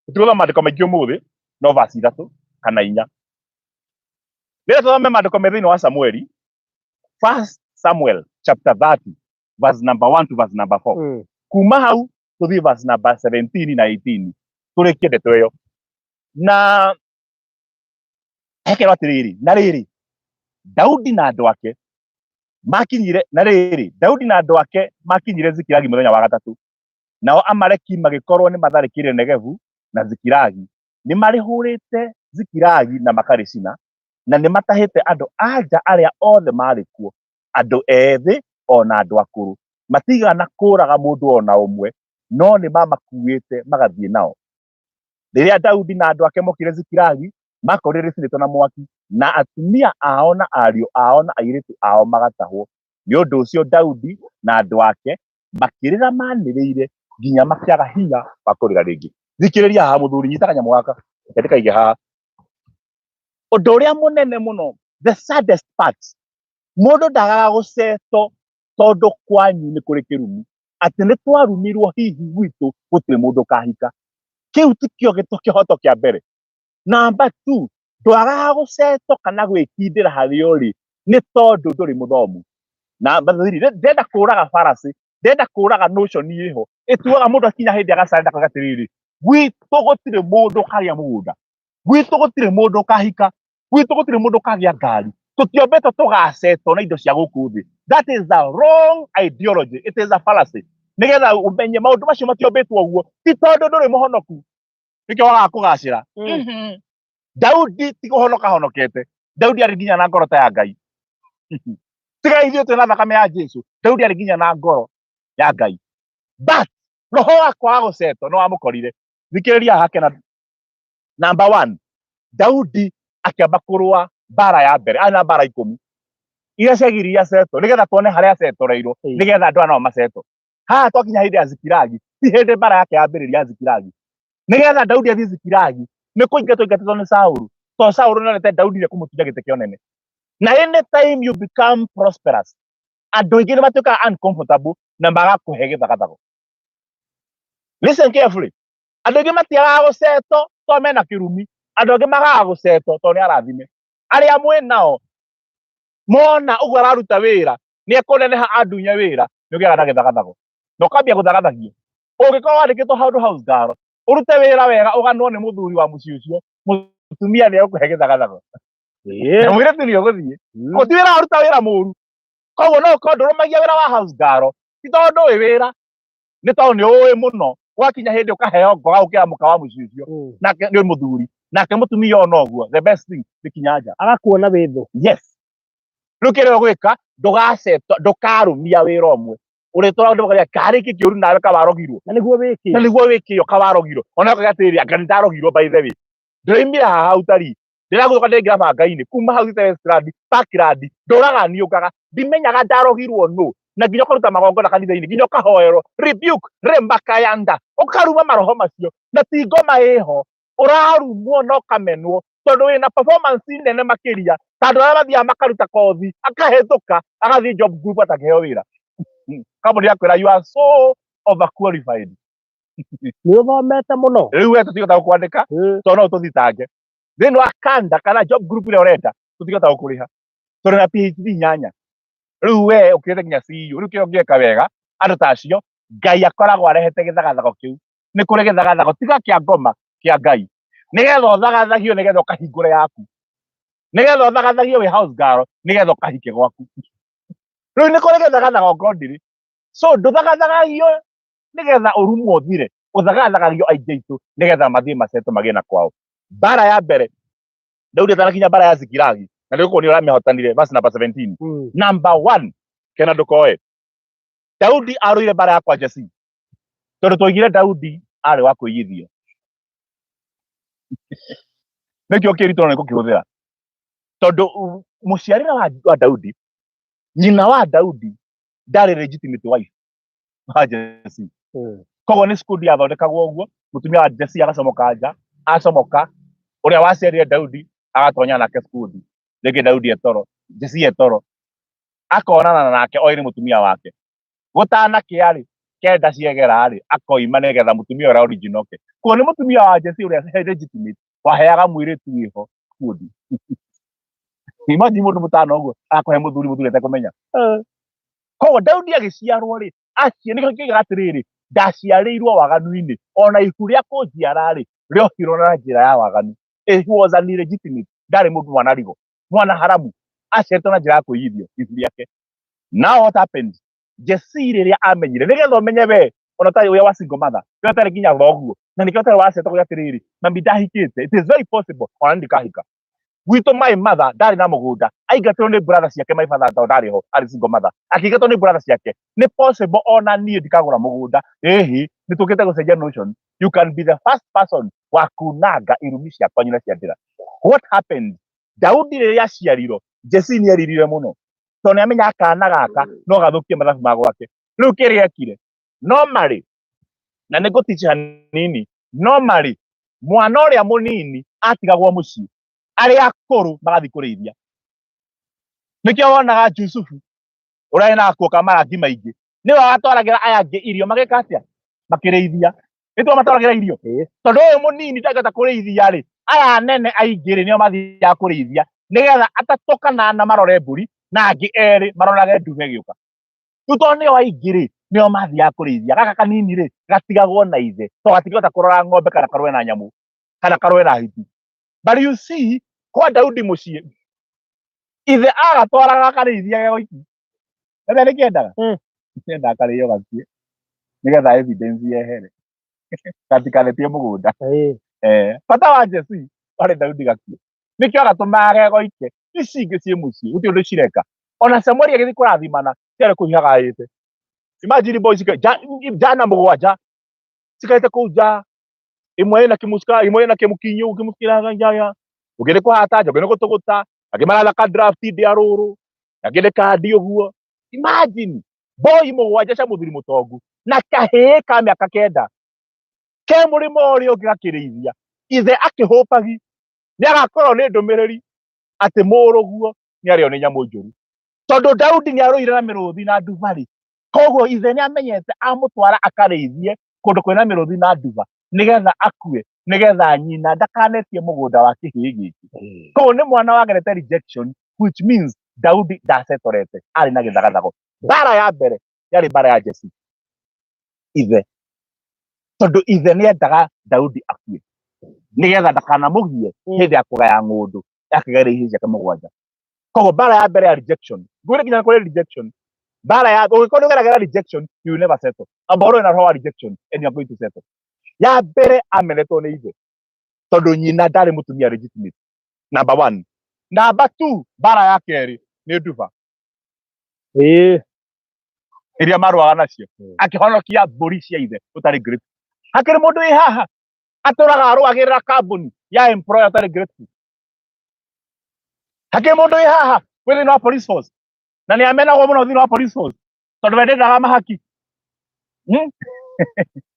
Tũtigũthoma maandĩko maingĩ ũmũthĩ, no verse ithatũ kana inya. Rĩrĩa tũthome maandĩko me thĩinĩ wa Samueli, First Samuel chapter 30 verse number 1 to verse number 4. Kuma hau tũthiĩ verse number 17 na 18 tũrĩkie ndeto ĩyo. Na hekerwo atĩrĩrĩ, na rĩrĩ Daudi na andũ ake makinyire, na rĩrĩ Daudi na andũ ake makinyire Zikilagi mũthenya wa gatatũ, nao Amaleki magĩkorwo nĩ matharĩkĩire Negevu na Zikilagi, nĩ marĩhũrĩte Zikilagi na makarĩcina, na nĩ matahĩte andũ a nja arĩa othe maarĩ kuo, andũ ethĩ o na andũ akũrũ. Matigana kũũraga mũndũ o na ũmwe, no nĩ mamakuĩte magathiĩ nao. Rĩrĩa Daudi na andũ ake mokire Zikilagi, makorire rĩcinĩtwo na mwaki, na atumia ao na ariũ ao na airĩtu ao magatahwo. Nĩ ũndũ ũcio Daudi na andũ ake makĩrĩra manĩrĩire nginya makĩaga hinya wa kũrĩra rĩngĩ. Thikĩrĩria haha mũthuri, nyita kanyamũ gaka, reke ndĩkaige haha. Ũndũ ũrĩa mũnene mũno, the saddest part, mũndũ ndagaga gũceto tondũ kwanyu nĩ kũrĩ kĩrumi, atĩ nĩ twarumirwo hihi gwitũ gũtirĩ mũndũ ũkahika. Kĩu tikĩo kĩhoto kĩa mbere. Number 2, Ndwagaga gũcetwo kana gwĩkindĩra harĩa ũrĩ nĩ tondũ ndũrĩ mũthomu. Na three, ndĩrenda kũraga fallacy, ndĩrenda kũraga notion ĩho ĩtuaga mũndũ akinya hĩndĩ agacarenda akauga atĩrĩrĩ, gwitũ gũtirĩ mũndũ ũkagĩa mũgũnda, gwitũ gũtirĩ mũndũ ũkahika, gwitũ gũtirĩ mũndũ ũkagĩa ngari, tũtiombĩtwo tũgacetwo na indo cia gũkũ thĩ. That is the wrong ideology, it is a fallacy. Nĩgetha ũmenye maũndũ macio matiombĩtwo ũguo, ti tondũ ndũrĩ mũhonoku nĩkĩo wagaga kũgacĩra. Daudi ti kũhonoka honokete, Daudi arĩ nginya na ngoro ta ya Ngai. Tiga ithuĩ twĩna thakame ya Jesu, Daudi arĩ nginya na ngoro ya Ngai, but roho wa kwaga gũcetwo nĩ wamũkorire. Thikĩrĩria haha kena number one, Daudi akĩamba kũrũa mbara ya mbere, arĩ na mbara 10 iria ciagiririe acetwo, nĩgetha tuone harĩa acetoreirwo, nĩgetha andũ aya nao macetwo. Haha twakinya hĩndĩ ya Zikilagi, ti hĩndĩ mbara yake yambĩrĩria ya Zikilagi. Nĩgetha Daudi athiĩ Zikilagi, nĩ kũingatwo aingatĩtwo nĩ Saulu, tondũ Saulu nĩonete Daudi nĩ ekũmũtunya gĩtĩ kĩa ũnene. Na anytime you become prosperous, andũ aingĩ nĩ matuĩkaga uncomfortable na magakũhe gĩthagathago. Listen carefully. Andũ aingĩ matiagaga gũcetwo tondũ mena kĩrumi, andũ angĩ magaga gũcetwo tondũ nĩ arathime. Arĩa mwĩ nao mona ũguo araruta wĩra, nĩ ekũneneha andunye wĩra, nĩ ũgĩaga na gĩthagathago na ũkambia gũthagathagio. Ũngĩkorwo wandĩkĩtwo handũ house girl, ũrute wĩra wega ũganwo nĩ mũthuri wa mũciĩ ũcio, mũtumia nĩ egũkũhe gĩthagathago. Na mũirĩtu nĩ ũgũthiĩ. Gũtirĩ wĩra waruta wĩra mũru. Koguo no ũkorwo ndũrũmagia wĩra wa house girl, ti tondũ ndũĩ wĩra, nĩ tondũ nĩ ũĩ mũno. Gwakinya hĩndĩ ũkaheo ngoga gũkĩra mũka wa mũciĩ ũcio, nake nĩ mũthuri, nake mũtumia ona ũguo, the best thing nĩ kinya nja. Agakuona wĩ thũ. Yes. Rĩu kĩrĩa ũgwĩka, ndũgacetwo, ndũkarũmia wĩra ũmwe. Ũrĩtũra ndũkaria karĩ kĩ kĩũru nawe kawarogirwo. Na nĩguo wĩkĩo. Na nĩguo wĩkĩo kawarogirwo. Ona ũkauga atĩrĩrĩ, anga nĩndarogirwo by the way. Ndĩroimire haha utarii. Ndĩragũka ndĩraingĩra bangainĩ kuma hau thiĩte Westland, Parkland, ndũraga niũkaga, ndimenyaga ndarogirwo nũ. Na nginya ũkaruta magongona kanitha-inĩ, nginya ũkahoerwo, rebuke, remakayanda, ũkaruma maroho macio, na ti ngoma ĩho, ũrarumwo na ũkamenwo, tondũ wĩna performance nene makĩria, ta andũ arĩa mathiaga makaruta kothi, akahĩtũka, agathiĩ job group atakĩheo wĩra. Kambuni yakwĩra you are so overqualified. Nĩ ũthomete mũno. Rĩu we tũtigota gũkwandĩka, tondũ no ũtũthitange. Thĩinĩ wa kanda kana job group ĩrĩa ũrenda, tũtigota gũkũrĩha. Tũrĩ na PhD 8. Rĩu we ũkĩrĩte nginya CEO, rĩu kĩrĩa ũngĩka wega, andũ ta acio, Ngai akoragwo arehete gĩthagathago kĩu. Nĩ kũrĩ gĩthagathago, tiga kĩa ngoma, kĩa Ngai. Nĩgetha ũthagathagio, nĩgetha ũkahingũre yaku. Nĩgetha ũthagathagio wĩ house girl, nĩgetha ũkahike gwaku. Rĩu nĩ kũrĩ gĩthagathago ngondiri. So ndũthagathagagio nĩgetha ũrumwo ũthire, ũthagathagagio aingĩ aitũ nĩgetha mathiĩ macetwo magĩe na kwao. Mbara ya mbere, Daudi atanakinya mbara ya Zikilagi, na nĩ ũkuona ũrĩa amĩhotanire, verse number 17. Number 1, kena ndũkoe. Daudi arũire mbara ya kwa Jesse, tondũ twoigire Daudi arĩ wa kwĩyithio. Nĩkĩo kĩritũ nĩ gũkĩhũthĩra. Tondũ mũciarĩre wa Daudi, nyina wa Daudi ndarĩ legitimate wife wa Jesse. Koguo nĩ cukuru yathondekagwo ũguo, mũtumia wa Jesse agacomoka nja, acomoka, ũrĩa waciarire Daudi agatonya nake cukuru. Rĩngĩ Daudi etoro, Jesse etoro. Akonana nake oĩ nĩ mũtumia wake. Gũtanakĩa rĩ, kenda ciegera rĩ, akoima nĩgetha mũtumia ũrĩa original oke. Koguo nĩ mũtumia wa Jesse ũrĩa legitimate waheaga mũirĩtu wĩho cukuru. Imagine mũndũ mũtano ũguo akũhe mũthuri, mũthuri atekũmenya. Koguo Daudi agĩciarwo rĩ, acio nĩkĩo kĩoigaga atĩrĩrĩ, ndaciarĩirwo waganu-inĩ, ona ihu rĩa kũnjiara rĩ, rĩohirwo na njĩra ya waganu. He was an illegitimate, ndarĩ mũndũ mwana rigo, mwana haramu, aciarĩtwo na njĩra ya kwĩyithio ihu rĩake. Now what happened? Jesse rĩrĩa amenyire, nĩgetha ũmenye we, ona ũtarĩ ũrĩa wa single mother, we ũtarĩ nginya thoguo, na nĩkĩo ũtarĩ waciarĩtwo kuuga atĩrĩrĩ, mami ndahikĩte, it is very possible, ona niĩ ndikahika. Gwitũ my mother ndarĩ na mũgũnda, aingatirwo nĩ brother ciake, my father tondũ ndarĩ ho, arĩ single mother, akĩingatwo nĩ brother ciake. Nĩ possible ona niĩ ndikagũra mũgũnda, ĩhĩ, nĩ tũkĩte gũcenjia notion. You can be the first person wa kunanga irumi cia kwanyu na cia ndĩra. What happened? Daudi rĩrĩa aciarirwo, Jesse nĩ eririre mũno, tondũ nĩ amenyaga kana gaka no gathũkie mathabu ma gwake. Rĩu kĩrĩa ekire, normally, na nĩ ngũticha hanini, normally, mwana ũrĩa mũnini atigagwo mũciĩ, arĩa akũrũ magathiĩ kũrĩithia. Nĩkĩo wonaga Jusufu ũrĩa wĩna gakuo ka marangi maingĩ, nĩwe watwaragĩra aya angĩ irio magĩka atĩa? Makĩrĩithia. Nĩtwo matwaragĩra irio. Tondũ ũyũ mũnini ndangĩhota kũrĩithia rĩ, Aya anene aingĩ rĩ, nĩo mathiaga kũrĩithia nĩgetha atatũ kana ana marore mbũri na angĩ erĩ marorage ndume ĩgĩũka. Rĩu tondũ nĩo aingĩ rĩ, nĩo mathiaga kũrĩithia. Gaka kanini rĩ, gatigagwo na ithe tondũ gatingĩhota kũrora ng'ombe kana karũe na nyamũ kana karũe na hiti. But you see, kwa Daudi mũciĩ ithe agatwaraga gakarĩithia ge goiki. Nĩ nĩkĩendaga? Nĩendaga karĩo gakue nĩgetha evidence yehere gatikaretie mũgũnda. Bata wa Jesse warĩ Daudi gakue, nĩkĩo agatũmaga ge goike. Ici ingĩ ciĩ mũciĩ gũtirĩ ũndũ cireka. Ona Samueli agĩthiĩ kũrathimana ciarĩ kũu ihagaĩte. Imagine boys jana mũgwanja cikarĩte kũu nja, ĩmwe ĩna kĩmucika, ĩmwe ĩna kĩmũkinyo kĩmũkiraga njaya, ũngĩ nĩ kũhata nja, ũngĩ nĩ gũtũgũta, angĩ marathaka draft ndĩa rũrũ, angĩ nĩ kandi ũguo. Imagine boy mũgwanja cia mũthuri mũtongu na kahĩĩ ka mĩaka 9 ke mũrĩmo ũrĩa ũngĩ gakĩrĩithia, ithe akĩhũpagi nĩ agakorwo nĩ ndũmĩrĩri atĩ mũrũguo nĩ arĩo nĩ nyamũ njũru, tondũ Daudi nĩ arũire na mĩrũthi na nduba-rĩ, koguo ithe nĩ amenyete amũtwara akarĩithie kũndũ kwĩna mĩrũthi na nduba nĩgetha akue, nĩgetha nyina ndakanetie mũgũnda wa kĩhĩĩ gĩkĩ. Koguo nĩ mwana wagerete rejection, which means Daudi ndacetorete, arĩ na gĩthagathago. Mbara ya mbere yarĩ mbara ya Jesse ithe, tondũ ithe nĩ endaga Daudi akue nĩgetha ndakanamũgie hĩndĩ ya kũgaya ng'ũndũ akĩgaĩra ihĩĩ ciake mũgwanja. Koguo mbara ya mbere ya rejection, ngwĩre nginya kũrĩ rejection, mbara ya ũngĩkorwo nĩ ũgeragĩra rejection, you will never settle. Amba ũrũe na roho wa rejection and you are going to settle. Ya mbere amenetwo nĩ ithe tondũ nyina ndarĩ mũtumia legitimate, number one. Number two, mbara ya kerĩ nĩ nduba iria marũaga nacio, akĩhonokia mbũri cia ithe ũtarĩ grateful. Hakĩrĩ mũndũ wĩ haha atũraga arũagĩrĩra kambuni ya employer ũtarĩ grateful? Hakĩrĩ mũndũ wĩ haha wĩ thĩinĩ wa police force na nĩ amenagwo mũno thĩinĩ wa police force tondũ we ndendaga mahaki?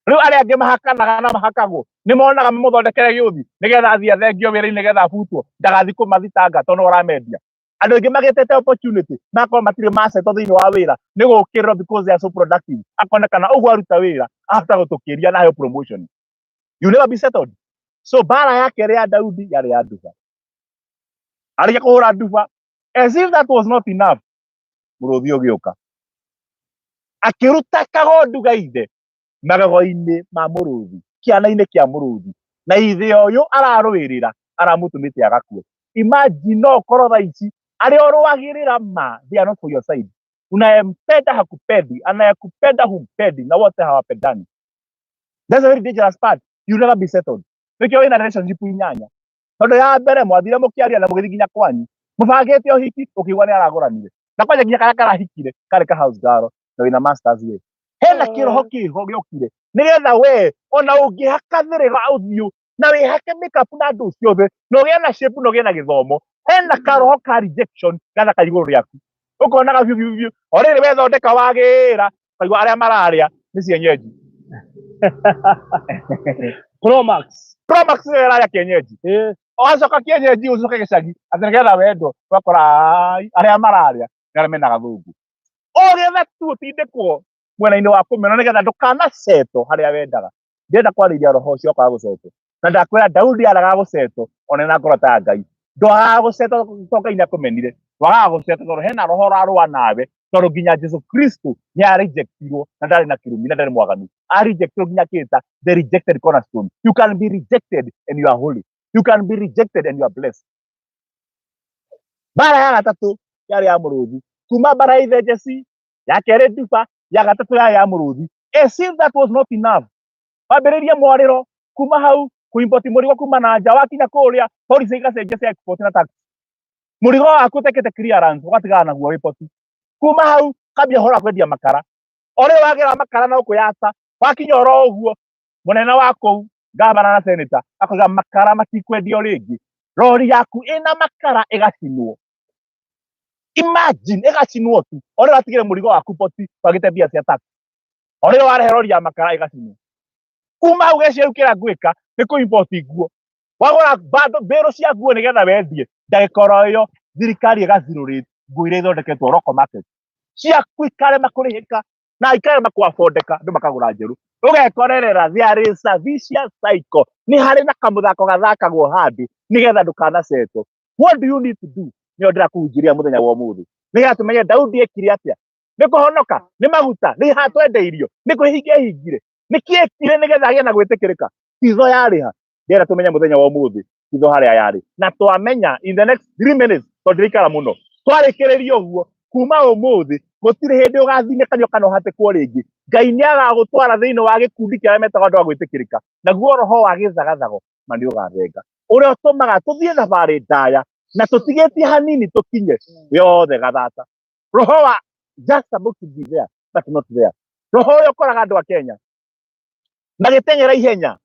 Rĩu arĩa angĩ mahakanaga na mahakagwo nĩ monaga mamũthondekere gĩũthi nĩgetha athiĩ athengio wĩra-inĩ, nĩgetha abutwo ndagathiĩ kũmathitanga tondũ nĩwe ũramendia. Andũ aingĩ magĩtete opportunity magakorwo matirĩ macetwo thĩinĩ wa wĩra nĩ gũkĩrĩrwo because they are so productive, akonekana ũguo aruta wĩra ahota gũtũkĩria na aheo promotion. You never be settled. So mbara ya kerĩ ya Daudi yarĩ ya nduba. Arĩkia kũhũra nduba, as if that was not enough, mũrũthi ũgĩũka akĩruta kagondu ga ithe magego-inĩ ma mũrũthi, kĩana-inĩ kĩa mũrũthi, na ithe ũyũ ararũĩrĩra aramũtũmĩte agakue. Imagine, no ũkorwo thaa ici arĩa ũrũagĩrĩra ma, they are not for your side. Unayempenda hakupendi, anayekupenda humpendi, na wote hawapendani. That's a very dangerous part. You never be settled. Nĩkĩo wĩna relationship inyanya, tondũ ya mbere mwathire mũkĩaria na mũgĩthiĩ nginya kwanyu mũbangĩte ũhiki, ũkĩigua nĩ aragũranire na kwanja nginya karĩa karahikire karĩ ka house girl na wĩna masters ye. Hena kĩroho kĩho gĩokire nĩgetha we ona ũngĩhaka thĩrĩga ũthiũ na wĩhake makeup na andũ ciothe na ũgĩe na shape na ũgĩe na gĩthomo, hena karoho ka rejection gathaka igũrũ rĩaku, ũkonaga biũ biũ biũ. O rĩrĩ wethondeka wagĩra, ũkaigua arĩa mararĩa nĩ cienyenji. Promax. Promax nĩyo ĩrarĩa kienyeji. Wacoka kienyeji ũcoke gĩcagi atĩ nĩgetha wendwo, ũgakora ai, arĩa mararĩa nĩ arĩa mena gathũngũ. Ũgetha tu ũtindĩkwo mwena-inĩ wa kũmena nĩgetha ndũkanaceto harĩa wendaga. Ndĩrenda kwarĩria roho ũcio wakaga gũcetwo, na ndakwĩra Daudi aragaga gũcetwo ona na ngoro ta ya Ngai. Ndwagaga gũcetwo tondũ Ngai nĩakũmenire, wagaga gũcetwo tondũ hena roho ũrarũa nawe, tondũ nginya Jesu Kristo nĩ arejectirwo na ndarĩ na kĩrumi na ndarĩ mwaganu. Arejectirwo nginya akĩĩta the rejected cornerstone. You can be rejected and you are holy. You can be rejected and you are blessed. Mbara ya gatatũ yarĩ ya mũrũthi. Kuma mbara ya ithe Jesse, ya kerĩ nduba, ya gatatũ yarĩ ya mũrũthi. As if that was not enough, wambĩrĩrie mwarĩro kuma hau kũimport mũrigo kuma na nja, wakinya kũrĩa policy igacenjia cia export na tax, mũrigo waku ũtekĩte clearance ũgatigana naguo wĩ port. Kuma hau kambia ũhoro wa kwendia makara, o rĩo wagĩra makara na gũkũ Yata, wakinya oro ũguo mũnene wa kũu, gavana na senator, akoiga makara matikwendio rĩngĩ. Rori yaku ĩna makara ĩgacinwo. Imagine, ĩgacinwo tu o rĩo watigire mũrigo waku port wagĩte mbia cia tax. O rĩo warehe rori ya makara ĩgacinwo. Kuma hau geciria rĩu kĩrĩa ngwĩka nĩ kũ import nguo. Wagũra bando mbĩrũ cia nguo nĩgetha wendie, ndagĩka oro ĩyo thirikari ĩga zero rate nguo iria ithondeketwo local market, ciaku ikarema kũrĩhĩka. Na aikare makwabondeka andũ makagũra njerũ. Ũgekorerera there is a vicious cycle. Nĩ harĩ na kamũthako gathakagwo handũ nĩgetha ndũkanasetwo. What do you need to do? Nĩyo ndĩrakũhunjĩria mũthenya wa ũmũthĩ. Nĩgetha tũmenye Daudi ekire atĩa. Nĩ kũhonoka, nĩ maguta, nĩ hatwendeirio, nĩ kwĩhinga ehingire. Nĩ kĩ ekire nĩgetha agĩe na gwĩtĩkĩrĩka? Hitho yarĩ ha? Ndĩrenda tũmenye mũthenya wa ũmũthĩ hitho harĩa yarĩ. Na twamenya in the next 3 minutes, tondũ ndĩraikara mũno. Twarĩkĩrĩria ũguo, kuma ũmũthĩ gũtirĩ hĩndĩ ũgathinĩkanio kana ũhatĩkwo rĩngĩ. Ngai nĩ agagũtwara thĩinĩ wa gĩkundi kĩrĩa metagwo andũ a gwĩtĩkĩrĩka. Naguo roho wa gĩthagathago ma nĩ ũgathenga. Ũrĩa ũtũmaga tũthiĩ thabarĩ ndaya na tũtigĩtie hanini tũkinye yothe gathata. Roho wa just about to be there but not there. Roho ũrĩa ũkoraga andũ a Kenya magĩteng'era ihenya,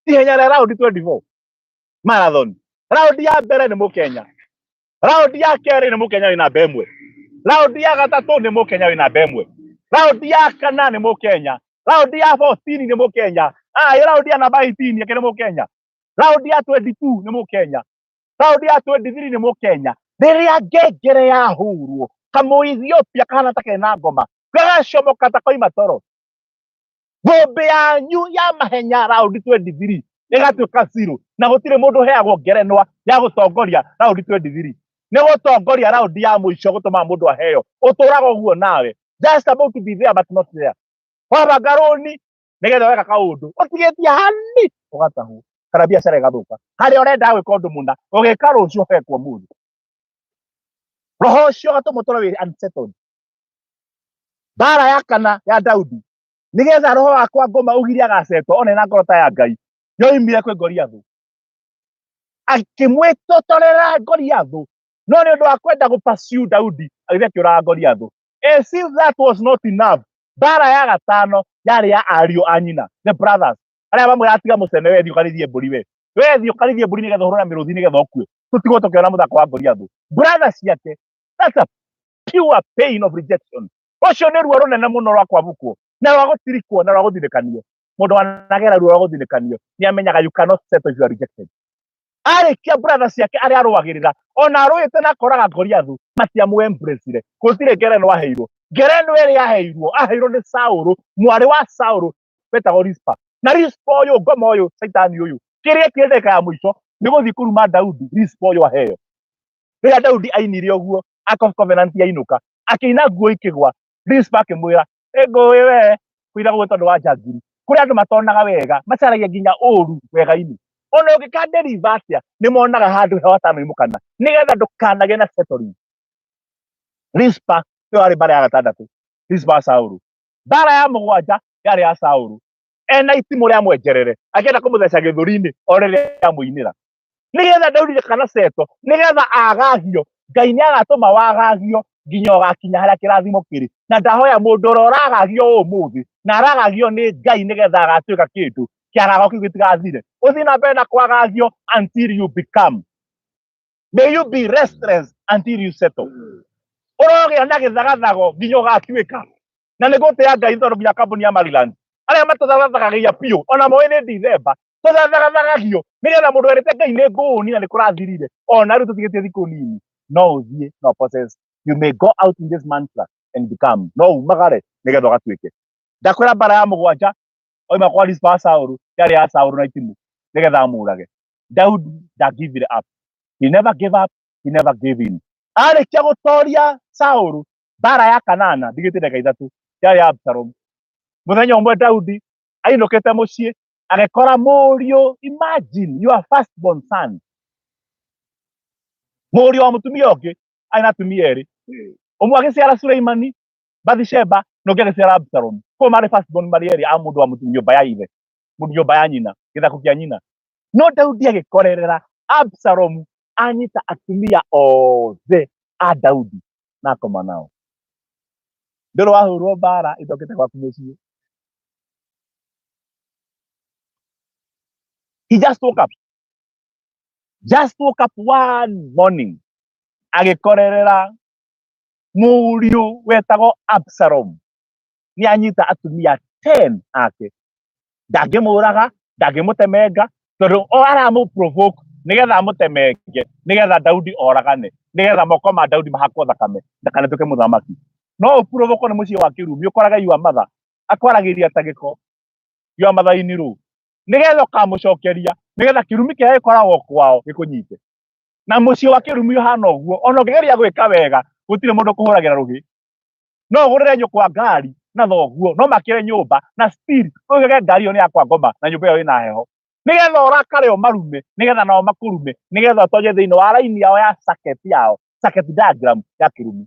ihenya rĩa raundi 24 marathon. Raundi ya mbere nĩ Mũkenya, raundi ya kerĩ nĩ Mũkenya wĩ namba ĩmwe, raundi ya gatatũ nĩ Mũkenya wĩ namba ĩmwe, raundi ya kana nĩ Mũkenya, raundi ya 14 nĩ Mũkenya, raundi ya namba 18 ĩngĩ nĩ Mũkenya, raundi ya 22 nĩ Mũkenya, raundi ya 23 nĩ Mũkenya. Rĩrĩa ngengere yahurwo, kamũ Ethiopia kahana ta kena ngoma, gagacomoka ta koima toro. Thũmbĩ yanyu ya mahenya raundi 23 ĩgatuĩka zero, na gũtirĩ mũndũ ũheagwo ngerenwa ya gũtongoria raundi 23. Nĩ gũtongoria raundi ya mũico gũtũmaga mũndũ aheo. Ũtũraga ũguo nawe. Just about to be there but not there. Wabanga rũni nĩgetha weka kaũndũ ũtigĩtie hani ũgatahwo, kana biacara ĩgathũka. Harĩa ũrenda gwĩka ũndũ mũna ũgĩka rũciũ ũhekwo ũmũthĩ. Roho ũcio ũgatũma ũtũre wĩ unsettled. Mbara ya kana ya Daudi nĩgetha roho wakwa ngoma ũgirie agacetwo one na ngoro ta ya Ngai yoimire kwĩ Goliathũ. Akĩmwĩtotorera Goliathũ, no nĩ ũndũ wa kwenda gũ pursue Daudi agĩthiĩ akĩũraga Goliathũ. As if that was not enough, mbara ya gatano yarĩ ya ariũ a nyina, the brothers, arĩa mamwĩra atiga mũcene, we thiĩ ũkarĩithie mbũri, we thiĩ ũkarĩithie mbũri nĩgetha ũhũrwo na mĩrũthi nĩgetha ũkue. Tũtigwo tũkĩona mũthako wa Goliathũ. Brothers ciake, that's a pure pain of rejection. Ũcio nĩ ruo rũnene mũno rwa kwamũkwo na rwa gũtirikwo na rwa gũthinĩkanio. Mũndũ wanagera ruo rwa gũthinĩkanio nĩ amenyaga you cannot settle if you are rejected. Arĩkia brother ciake arĩa arũagĩrĩra, ona arũĩte na akoraga Goliathũ, matiamũ embrace-ire. Gũtirĩ ngerenwa aheirwo. Ngerenwa ĩrĩa aheirwo, aheirwo nĩ Saũlũ, mwarĩ wa Saũlũ wetagwo Rispa. Na Rispa ũyũ, ngoma ũyũ, Caitani ũyũ, kĩrĩa ekire ndagĩka ya mũico nĩ gũthiĩ kũruma Daudi, Rispa ũyũ aheo. Rĩrĩa Daudi ainire ũguo, Ark of Covenant yainũka, akĩina nguo ikĩgwa, Rispa akĩmwĩra, ĩngũĩ we, kũina gũgũ tondũ wa njangiri. Kũrĩ andũ matonaga wega, macaragia nginya ũru wega-inĩ. Ona ũngĩka deliver atĩa, nĩ monaga handũ he watanoimũkana, nĩgetha ndũkanagĩe na settling. Rispa nĩyo yarĩ mbara ya gatandatũ, Rispa wa Saũlũ. Mbara ya mũgwanja yarĩ ya Saũlũ. Ena itimũ rĩa mwenjerere, akĩenda kũmũtheca gĩthũri-inĩ o rĩrĩa amũinĩra. Nĩgetha Daudi ndakanasetwo, nĩgetha agagio, Ngai nĩ agatũma wagagio nginya ũgakinya harĩa kĩrathimo kĩrĩ. Na ndahoya mũndũ ũrĩa ũragagio ũmũthĩ, na aragagio nĩ Ngai nĩgetha agatuĩka kĩndũ, kĩagago kĩu gĩtigathire. Ũthiĩ na mbere na kwagagio until you become. May you be restless until you settle. Ũrogĩa na gĩthagathago nginya ũgatuĩka. Na nĩ gũtĩa Ngai tondũ nginya kambuni ya Maryland arĩa matũthagathagia biũ ona moĩ nĩ December, tũthagathagatagio nĩgetha mũndũ erĩte Ngai nĩ ngũũni na nĩ kũrathirire, ona rĩu tũtigĩtie thikũ nini, no ũthiĩ no process. You may go out in this mantra and become, no umagare nĩgetha ũgatuĩke. Ndakwĩra mbara ya mũgwanja oima kwa Rispa wa Saũlũ yarĩ ya Saũlũ na itimũ nĩgetha amũrage. Daudi ndangivire up. He never gave up, he never gave in. Arĩkia gũtoria Saũlũ, mbara ya kanana ndigĩtie ndagĩka ithatũ yarĩ ya Absalom. Mũthenya ũmwe Daudi ainũkĩte mũciĩ agĩkora mũriũ, imagine your first born son, mũriũ wa mũtumia ũngĩ, arĩ na atumia erĩ, ũmwe agĩciara Suleimani Bathsheba na ũngĩ agĩciara Absalom. Koguo marĩ first born marĩ erĩ a mũndũ wa mũtumia, nyũmba ya ithe, mũndũ nyũmba ya nyina, gĩthako kĩa nyina. No Daudi agĩkorerera Absalom anyita atumia othe a Daudi na akoma nao. Ndũrĩ wahũrwo mbara ĩtokĩte gwaku mũciĩ. He just woke up. Just woke up one morning. Agĩkorerera mũriũ wetagwo Absalom nĩ anyita atumia 10 ake. Ndangĩmũraga, ndangĩmũtemenga, tondũ o aramũ provoke nĩgetha amũtemenge, nĩgetha Daudi oragane, nĩgetha moko ma Daudi mahakwo thakame, ndakanatuĩke mũthamaki. No ũpurũbũkwo nĩ mũciĩ wa kĩrumi, ũkorage your mother akwaragĩria ta gĩko your mother in law, nĩgetha ũkamũcokeria, nĩgetha kĩrumi kĩrĩa gĩkoragwo kwao gĩkũnyite. Na mũciĩ wa kĩrumi ũhana ũguo, ona ũngĩgeria gwĩka wega, gũtirĩ mũndũ ũkũhũragĩra rũhĩ. No ũgũrĩre nyũkwa ngari na thoguo, no makĩre nyũmba na still ũgege ngari ĩyo nĩ ya kwa ngoma na nyũmba ĩyo ĩna heho, nĩgetha ũrakare ũmarume, nĩgetha nao makũrume, nĩgetha ũtonye thĩinĩ wa raini yao ya circuit yao, circuit diagram ya kĩrumi.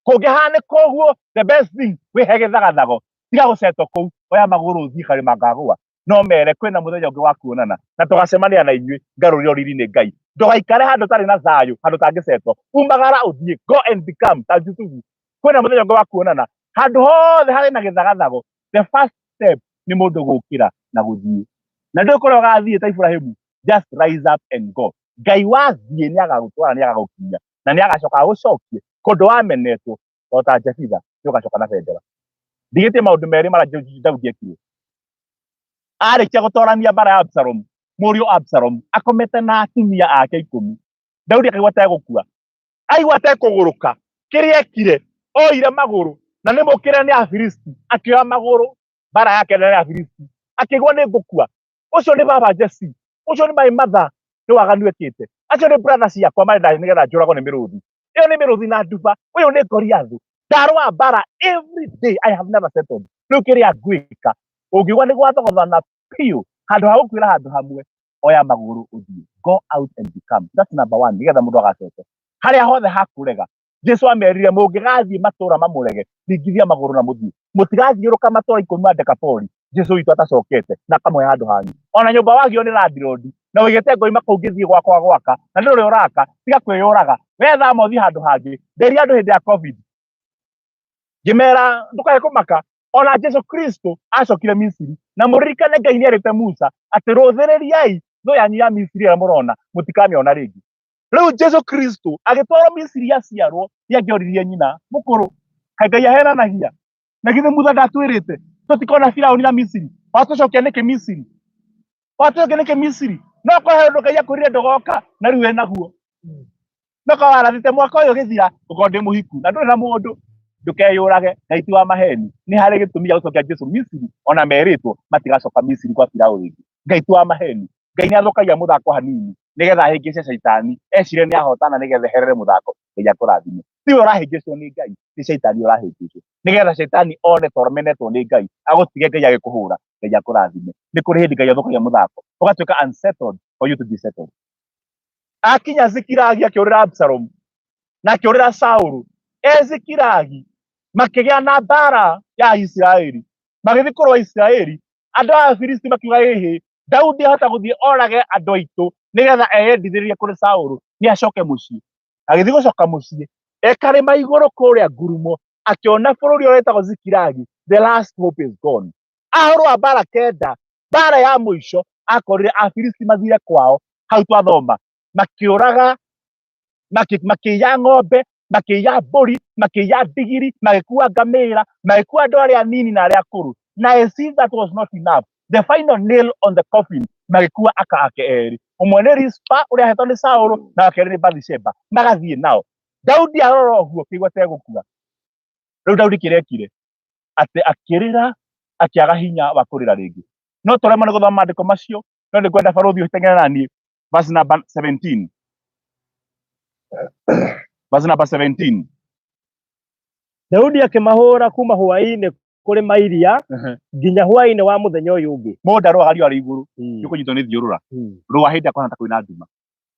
Kũngĩhanĩka ũguo, the best thing, wĩhe gĩthagathago, tiga gũcetwo kũu, oya magũrũ ũthiĩ karĩma ngagũa, no mere kwĩna mũthenya ũngĩ wa kuonana na tũgacemania na inyuĩ, ngarũrĩro riri nĩ Ngai. Ndũgaikare handũ ũtarĩ na thayũ, handũ ũtangĩcetwo, umagara ũthiĩ, go and become ta Jusufu. Kwĩna mũthenya ũngĩ wa kuonana. Handũ hothe harĩ na gĩthagathago, the first step nĩ mũndũ gũkĩra na gũthiĩ. Na ndũĩ kũrĩa ũgathiĩ ta Iburahĩmu, just rise up and go. Ngai wathiĩ nĩ agagũtwara, nĩ agagũkinyia, na nĩ agacoka agũcokie kũndũ wamenetwo o ta Jefitha, nĩ ũgacoka na bendera. Ndigĩtie maũndũ merĩ marĩa Daudi ekire. Arĩkia gũtorania mbara ya Absalom, mũriũ Absalom akomete na atumia ake 10. Daudi akaigua tegũkua, aigua tekũgũrũka. Kĩrĩa ekire, oire magũrũ na nĩ mũkĩre nĩ Afilisti, akĩoya magũrũ mbara yake nĩ Afilisti, akĩigua nĩ ngũkua. Ũcio nĩ baba Jesse, ũcio nĩ my mother, nĩ waganu ekĩte. Acio nĩ brother ciakwa marenda nĩgetha njũragwo nĩ mĩrũthi. Ĩyo nĩ mĩrũthi na nduba, ũyũ nĩ Goliath. Ndarũa mbara every day, I have never settled. Rĩu kĩrĩa ngwĩka, ũngiuga nĩ gwathogothana biũ, handũ ha gũkuĩra handũ hamwe, oya magũrũ ũthiĩ. Go out and become. That's number one, nĩgetha mũndũ agacete. Harĩa hothe hakũrega, Jesu amerire mũngĩgathiĩ matũra mamũrege, ringithia magũrũ na mũthiĩ. Mũtigathiũrũka matũra 10 ma Dekapoli, Jesu witũ atacokete na akamũhe handũ hanyu. Ona nyũmba wagio nĩ landlord, na ũigĩte ngoima kũu ngĩthiĩ gwakwa gwaka, na ndũrĩ ũraka, tiga kwĩyũraga. We thama ũthiĩ handũ hangĩ. Nderia andũ hĩndĩ ya COVID, ngĩmera ndũkae kũmaka. Ona Jesu Kristo acokire Misiri, na mũririkane Ngai nĩerĩte Musa atĩ rũthĩrĩriai thũ yanyu ya Misiri ĩrĩa mũrona, mũtikamĩona rĩngĩ. Rĩu Jesu Kristo agĩtwarwo Misiri aciarwo, nĩangĩoririe nyina mũkũrũ, kaĩ Ngai ahenanagia? Na githĩ Musa ndatwĩrĩte tũtikona Firaũni na Misiri? Watũcokia nĩkĩ Misiri? Watũcokia nĩkĩ Misiri? No korwo he ũndũ Ngai akwĩrire ndũgoka, na rĩu wĩnaguo. No korwo warathĩte mwaka ũyũ ũgĩthira ngũkorwo ndĩ mũhiku na ndũrĩ na mũndũ, ndũkeyũrage. Ngai ti wa maheni. Nĩ harĩ gĩtũmi gĩa gũcokia Jesu Misiri, ona merĩtwo matigacoka Misiri kwa Firaũni rĩngĩ. Ngai ti wa maheni. Ngai nĩ athũkagia mũthako hanini nĩgetha ahĩngĩce caitani, ecire nĩ ahotana nĩgetha eherere mũthako. Ngai akũrathime. Tiwe ũrahĩngĩcwo nĩ Ngai, nĩ caitani ũrahĩngĩcwo, nĩgetha caitani one ta ũmenetwo nĩ Ngai, agũtige Ngai agĩkũhũra. Ngai akũrathime. Nĩ kũrĩ hĩndĩ Ngai athũkagia mũthako, ũgatuĩka unsettled for you to be settled. Akinya Zikilagi akĩũrĩra Absalom na akĩũrĩra Saulu, e Zikilagi makĩgĩa na mbara ya Isiraeli, magĩthiĩ kũrũa Isiraeli. Andũ a Afilisti makiuga ĩhĩ, Daudi ahota gũthiĩ orage andũ aitũ nĩgetha eyendithĩrĩrie kũrĩ Saulu, nĩ acoke mũciĩ. Agĩthiĩ gũcoka mũciĩ, e karĩma igũrũ kũrĩa ngurumo, akĩona bũrũri ũrĩa wĩtagwo Zikilagi, the last hope is gone. Ahũrwa mbara 9, mbara ya mũico, akorire Afilisti mathire kwao, hau twathoma, makĩũraga, makĩiya ng'ombe, makĩiya mbũri, makĩiya ndigiri, magĩkua ngamĩra, magĩkua andũ arĩa anini na arĩa akũrũ. Na as if that was not enough, the final nail on the coffin, magĩkua aka ake erĩ. Ũmwe nĩ Rispa ũrĩa ahetwo nĩ Saũlũ, na wa kerĩ nĩ Bathisheba. Magathiĩ nao. Daudi arora ũguo akĩigua tegũkua. Rĩu Daudi kĩrĩa ekire, atĩ akĩrĩra, akĩaga hinya wa kũrĩra rĩngĩ. No tũremwo nĩ gũthoma maandĩko macio, no nĩ ngwenda barũthi ũteng'ere na niĩ. Verse number 17. Verse number 17. Daudi akĩmahũra kuma hwaĩ-inĩ kũrĩ mairia nginya hwaĩ-inĩ wa mũthenya ũyũ ũngĩ. Mũndũ arũaga riũa rĩ igũrũ, nĩũkũnyitwo nĩ thiũrũra. Rũa hĩndĩ ĩrĩa kũhana ta kwĩna nduma.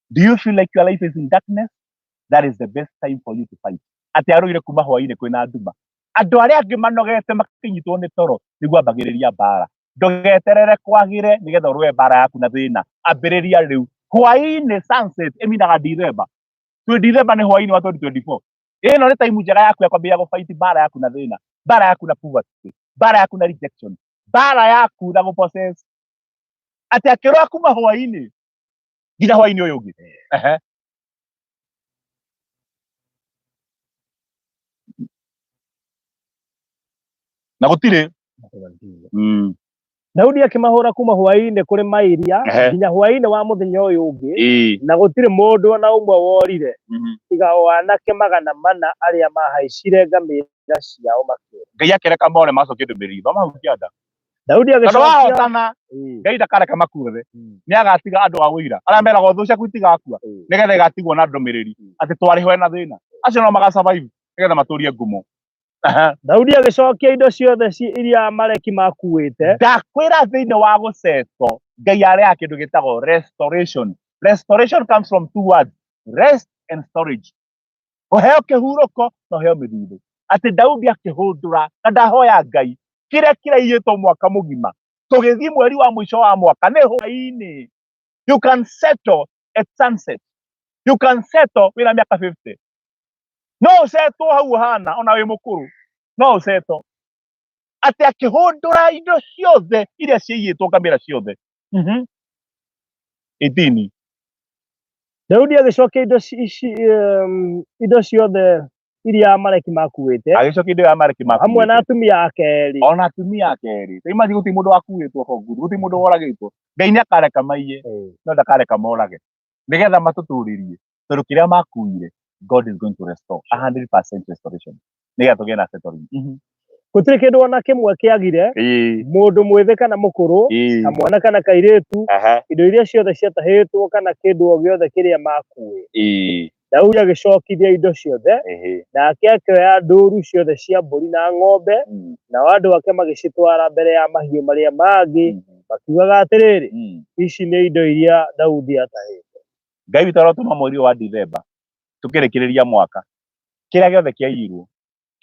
Do you feel like your life is in darkness? That is the best time for you to fight. Atĩ arũire kuma hwaĩ-inĩ kwĩna nduma. Andũ arĩa angĩ manogete makĩnyitwo nĩ toro nĩguo ambagĩrĩria mbara. Ndũgeterere kwagĩre nĩgetha ũrũe mbara yaku na thĩna. Ambĩrĩria rĩu. Hwaĩ-inĩ sunset ĩminaga December. Twĩ December nĩ hwaĩ-inĩ wa 2024. Ĩno nĩ time njega yaku ya kwambĩrĩria gũfight mbara yaku na thĩna, mbara yaku na poverty, mbara yaku na rejection, mbara yaku na gũpossess. Atĩ akĩrũa kuma hwaĩ-inĩ nginya hwaĩ-inĩ ũyũ ũngĩ. Ehe. Na gũtirĩ. Daudi akĩmahũra kuma hwaĩ-inĩ kũrĩ mairia nginya hwaĩ-inĩ wa mũthenya ũyũ ũngĩ, na gũtirĩ mũndũ o na ũmwe worire, tiga o anake 400 arĩa mahaicire ngamĩra ciao makĩũra. Ngai akĩreka more macokie ndũmĩrĩri. Thoma hau kĩanda. Daudi Tondũ agĩcokia wahotana Ngai ndakareka makuothe. Nĩ agatiga andũ a ũira arĩa meragwo thũ ciaku itigakua, nĩgetha igatigwo na ndũmĩrĩri atĩ twarĩ ho na thĩna. Acio no maga survive nĩgetha matũrie ngumo. Aha. Daudi agĩcokia indo ciothe iria Amaleki makuĩte. Ndakwĩra thĩinĩ wa gũcetwo Ngai arehaga kĩndũ gĩtagwo restoration. Restoration comes from two words, rest and storage. Ũheo kĩhurũko na ũheo mĩthithũ. Atĩ Daudi akĩhũndũra na ndahoya Ngai kĩrĩa kĩraiyĩtwo mwaka mũgima, tũgĩthiĩ mweri wa mũico wa mwaka nĩ hwaĩ-inĩ. You can settle at sunset. You can settle wĩna mĩaka 50. No ũcetwo hau ũhana ona wĩ mũkũrũ, no ũcetwo. Atĩ akĩhũndũra indo ciothe iria ciaiyĩtwo ngamĩra ciothe. 18. Daudi agĩcokia indo indo ciothe iria Amaleki makuĩte. Agĩcokia indo iria Amaleki makuĩte. Hamwe na atumia ake erĩ. Ona atumia ake erĩ. Ta imagine gũtirĩ mũndũ wakuĩtwo for good, gũtirĩ mũndũ woragĩtwo. Ngai nĩ akareka maiye, no ndakareka morage. Nĩgetha matũtũrĩrie. Tondũ kĩrĩa makuire, God is going to restore 100% restoration. Nĩgetha tũgĩe na settling. Gũtirĩ kĩndũ ona kĩmwe kĩagire, mũndũ mwĩthĩ kana mũkũrũ, na mwana kana kairĩtu, indo iria ciothe ciatahĩtwo kana kĩndũ o gĩothe kĩrĩa makuĩte. Daudi agĩcokithia indo ciothe, nake akĩoya ndũũru ciothe cia mbũri na ng'ombe, nao andũ ake magĩcitwara mbere ya mahiũ marĩa mangĩ, makiugaga atĩrĩrĩ, ici nĩ indo iria Daudi atahĩte. Ngai witũ arotũma mweri wa Dithemba tũkĩrĩkĩrĩria mwaka, kĩrĩa gĩothe kĩaiyirwo,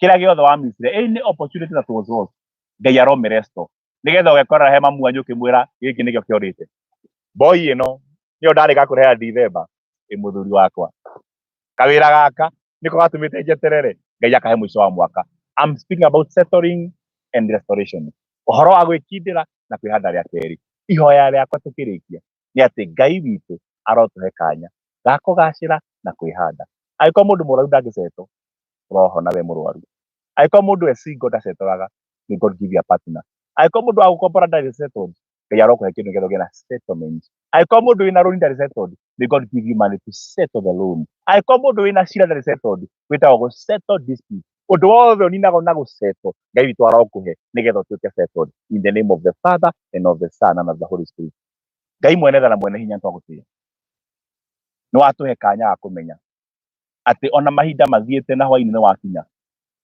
kĩrĩa gĩothe wamissire, any opportunity that was lost, Ngai aromĩresto nĩgetha ũgekorera he mamu wanyu ũkĩmwĩra gĩkĩ nĩkĩo kĩorĩte. Boy ĩno nĩyo ndarĩ gakũrehera Dithemba, ĩ mũthuri wakwa. Kawĩra gaka nĩko gatũmĩte njeterere, Ngai akahe mũico wa mwaka. I'm speaking about settling and restoration. Ũhoro wa gwĩkindĩra na kwĩhanda rĩa kerĩ. Ihoya rĩakwa tũkĩrĩkia nĩ atĩ Ngai witũ arotũhe kanya ga kũgacĩra na kwĩhanda. Angĩkorwo mũndũ mũrwaru ndangĩcetwo, ũrohona we mũrwaru. Angĩkorwo mũndũ e single ndacetoraga, may God give you a partner. Angĩkorwo mũndũ wa gũkombora ndarĩ settled, Ngai arokũhe kĩndũ nĩgetha ũgĩe na settlement. Angĩkorwo mũndũ wĩna loan ndarĩ settled, may God give you money to settle the loan. Angĩkorwo mũndũ wĩna cira ndarĩ settled, wĩtagwo gũ settle dispute. Ũndũ wothe ũninagwo na gũcetwo, Ngai witũ arokũhe nĩgetha ũtuĩke settled. In the name of the Father and of the Son and of the Holy Spirit. Ngai mwene tha na mwene hinya twagũtĩĩa. Nĩ watũhe kanya ga kũmenya atĩ ona mahinda mathiĩte na hwaĩ-inĩ nĩ wakinya,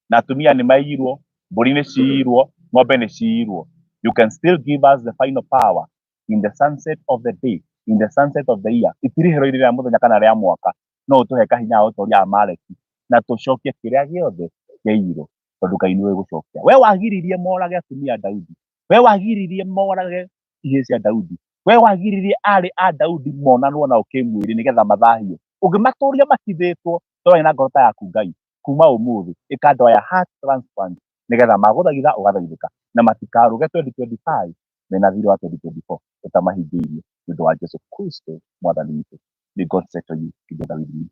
na atumia nĩ maiyirwo, mbũri nĩ ciiyirwo, ng'ombe nĩ ciiyirwo. You can still give us the final power in the sunset of the day, in the sunset of the year. Itirihĩro-inĩ rĩa mũthenya kana rĩa mwaka, no ũtũhe kahinya ga gũtoria Amaleki na tũcokie kĩrĩa gĩothe kĩaiyirwo, tondũ Ngai nĩwe gũcokia. We wagiririe morage atumia a Daudi, we wagiririe morage ihĩĩ cia Daudi, we wagiririe arĩ a Daudi monanwo nao kĩmwĩrĩ nĩgetha mathahio. Ũngĩmatũria mahithĩtwo, twarĩ na ngoro ta yaku Ngai, kuma ũmũthĩ ĩka andũ aya heart transplant nĩgetha magũthaitha ũgathaithĩka, na matikarũge 2025 mena thirĩ wa 2024 ũtamahingĩirie, nĩ ũndũ wa Jesu Kristo mwathani witũ. May God settle you together with me.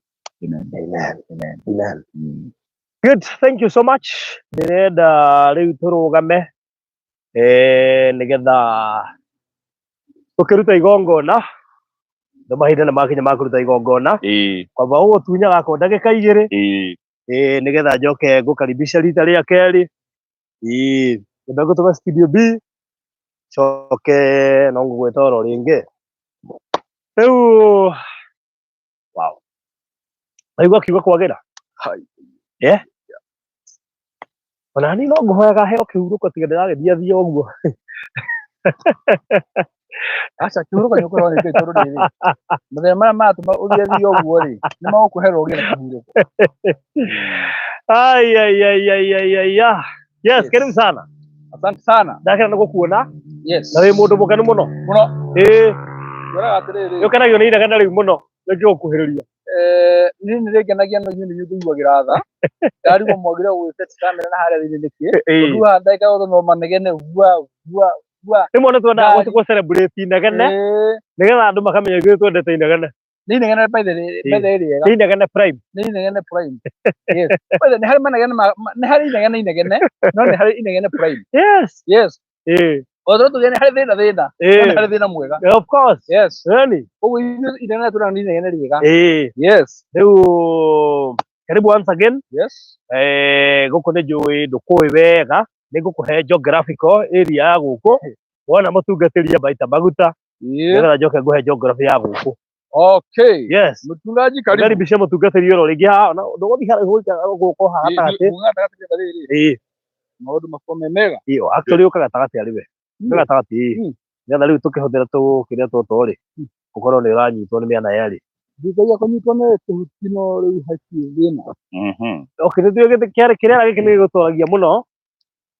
Amen. Amen. Amen. Amen. Good, thank you so much. Ndĩrenda rĩu tũrũgame nĩgetha tũkĩruta igongona. No mahinda nĩ makinya ma kũruta igongona. Kwamba ũgũtunya gakwa ndagĩka igĩrĩ. Nĩgetha njoke ngũkaribisha rita rĩa kerĩ. Nyambe ngũtũme studio B, coke no ngũgwĩta oro rĩngĩ. Rĩu, wow. Waigua kiugo kwagĩra? Hai. Ona niĩ no ngũhoyaga heo kĩhurũko tiga ndĩragĩthiĩ thiĩ ũguo. Aca, kĩhurũko nĩ ũkũheo nĩ Ngai tondũ rĩrĩ, mathĩna marĩa maratũma ũthiĩ thiĩ ũguo rĩ, nĩ magũkũhe ũgĩe na kĩhurũko. Ai, ai, ai, ai, ai, ai, ai. Yes, Yes. karibu sana. Asante sana. Ndakena nĩ gũkuona. Yes. Na wĩ mũndũ mũkenu mũno. Mũno. Ngwĩraga atĩrĩrĩ. Nĩ ũkenagio nĩ inegene rĩu mũno, nĩkĩo gũkuhĩrĩria. Niĩ nĩ rĩngenagia no inyuĩ nĩ inyuĩ ngũiguagĩra tha. Ndarigwo mwagire gwĩte kamera na harĩa thĩinĩ nĩkĩ. Tondũ haha ndagĩka yothe no manegene vua vua vua. Rĩmwe nĩ twendaga gũ celebrate inegene, nĩgetha andũ makamenya ithuĩ twendete inegene. Nĩ inegene by the way, by the way rĩega. Nĩ inegene prime. Nĩ inegene prime. Yes. By the way, nĩ harĩ manegene nĩ harĩ inegene inegene, no nĩ harĩ inegene prime. Yes. Yes. O tondũ tuge nĩ harĩ thĩna thĩna, no nĩ harĩ thĩna mwega. Of course. Yes. Really? Koguo ithuĩ inegene tũrona nĩ inegene rĩega. Yes. Rĩu Karibu once again. Yes. Gũkũ nĩ njũĩ ndũkũĩ wega, nĩ ngũkũhe geographical area ya gũkũ. Wona mũtungatĩri amba ita maguta, nĩgetha njoke ngũhe geography ya gũkũ. Okay. Yes. Mchungaji karibu. Ngaribishe mũtungatĩri ũrĩa rĩngĩ haha, na ndũgũthiĩ haraihu gũkũ haha gatagatĩ. Gatagatĩ rĩrĩ. Ĩĩ. Maũndũ makorwo me mega. Ĩĩ, actually ũka gatagatĩ arĩ we. Ũka gatagatĩ ĩĩ. Nĩgetha rĩu tũkĩhũthĩra tũkĩrĩa tũtũ rĩ, ũkorwo nĩ ũranyitwo nĩ mĩena yerĩ. Ndikagia kũnyitwo nĩ tũhuti no rĩu hatirĩ thĩna. Okay, nĩ tuĩ kĩrĩa gĩkĩ nĩ gĩgũtwaragia mũno,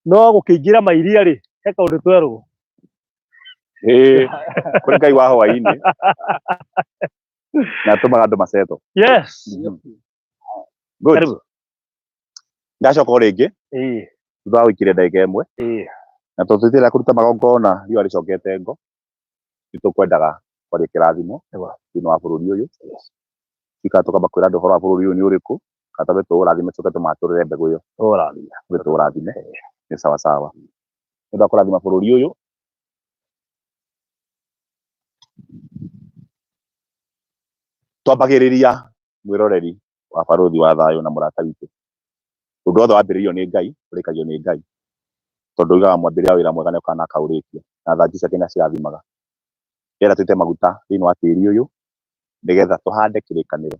no gũkĩingĩra mairia rĩ, he kaũndũ twerwo. Ĩĩ, kũrĩ Ngai wa hwaĩ-inĩ na atũmaga andũ macetwo. Yes. Good. Karibu. Ndacoka o rĩngĩ Ĩĩ. Thutha wa gũikiria ndagĩka ĩmwe. Ĩĩ. Na tondũ tũtirenda kũruta magongona riũa rĩcokete ngo, nĩ tũkwendaga kwaria kĩrathimo thĩinĩ wa bũrũri ũyũ. Tuikara tũkamba kwĩra andũ ũhoro wa bũrũri ũyũ nĩ ũrĩkũ, kana twambe tũũrathime tũcoke tũmatũrĩre mbegũ ĩyo. Tũũrathime. Twambe tũũrathime. Nĩ sawa sawa. Nĩ ũndũ wa kũrathima bũrũri ũyũ, twambagĩrĩria mwĩroreri wa Barũthi wa Thayũ na mũrata witũ. Ũndũ wothe wambĩrĩirio nĩ Ngai, ũrĩkagio nĩ Ngai. Tondũ oigaga mwambĩrĩria wa wĩra mwega nĩ ũkaga na akaũrĩkia. Na thanju ciake nĩ acirathimaga. Nĩgetha tũite maguta thĩinĩ wa tĩri ũyũ, nĩgetha tũhande kĩrĩkanĩro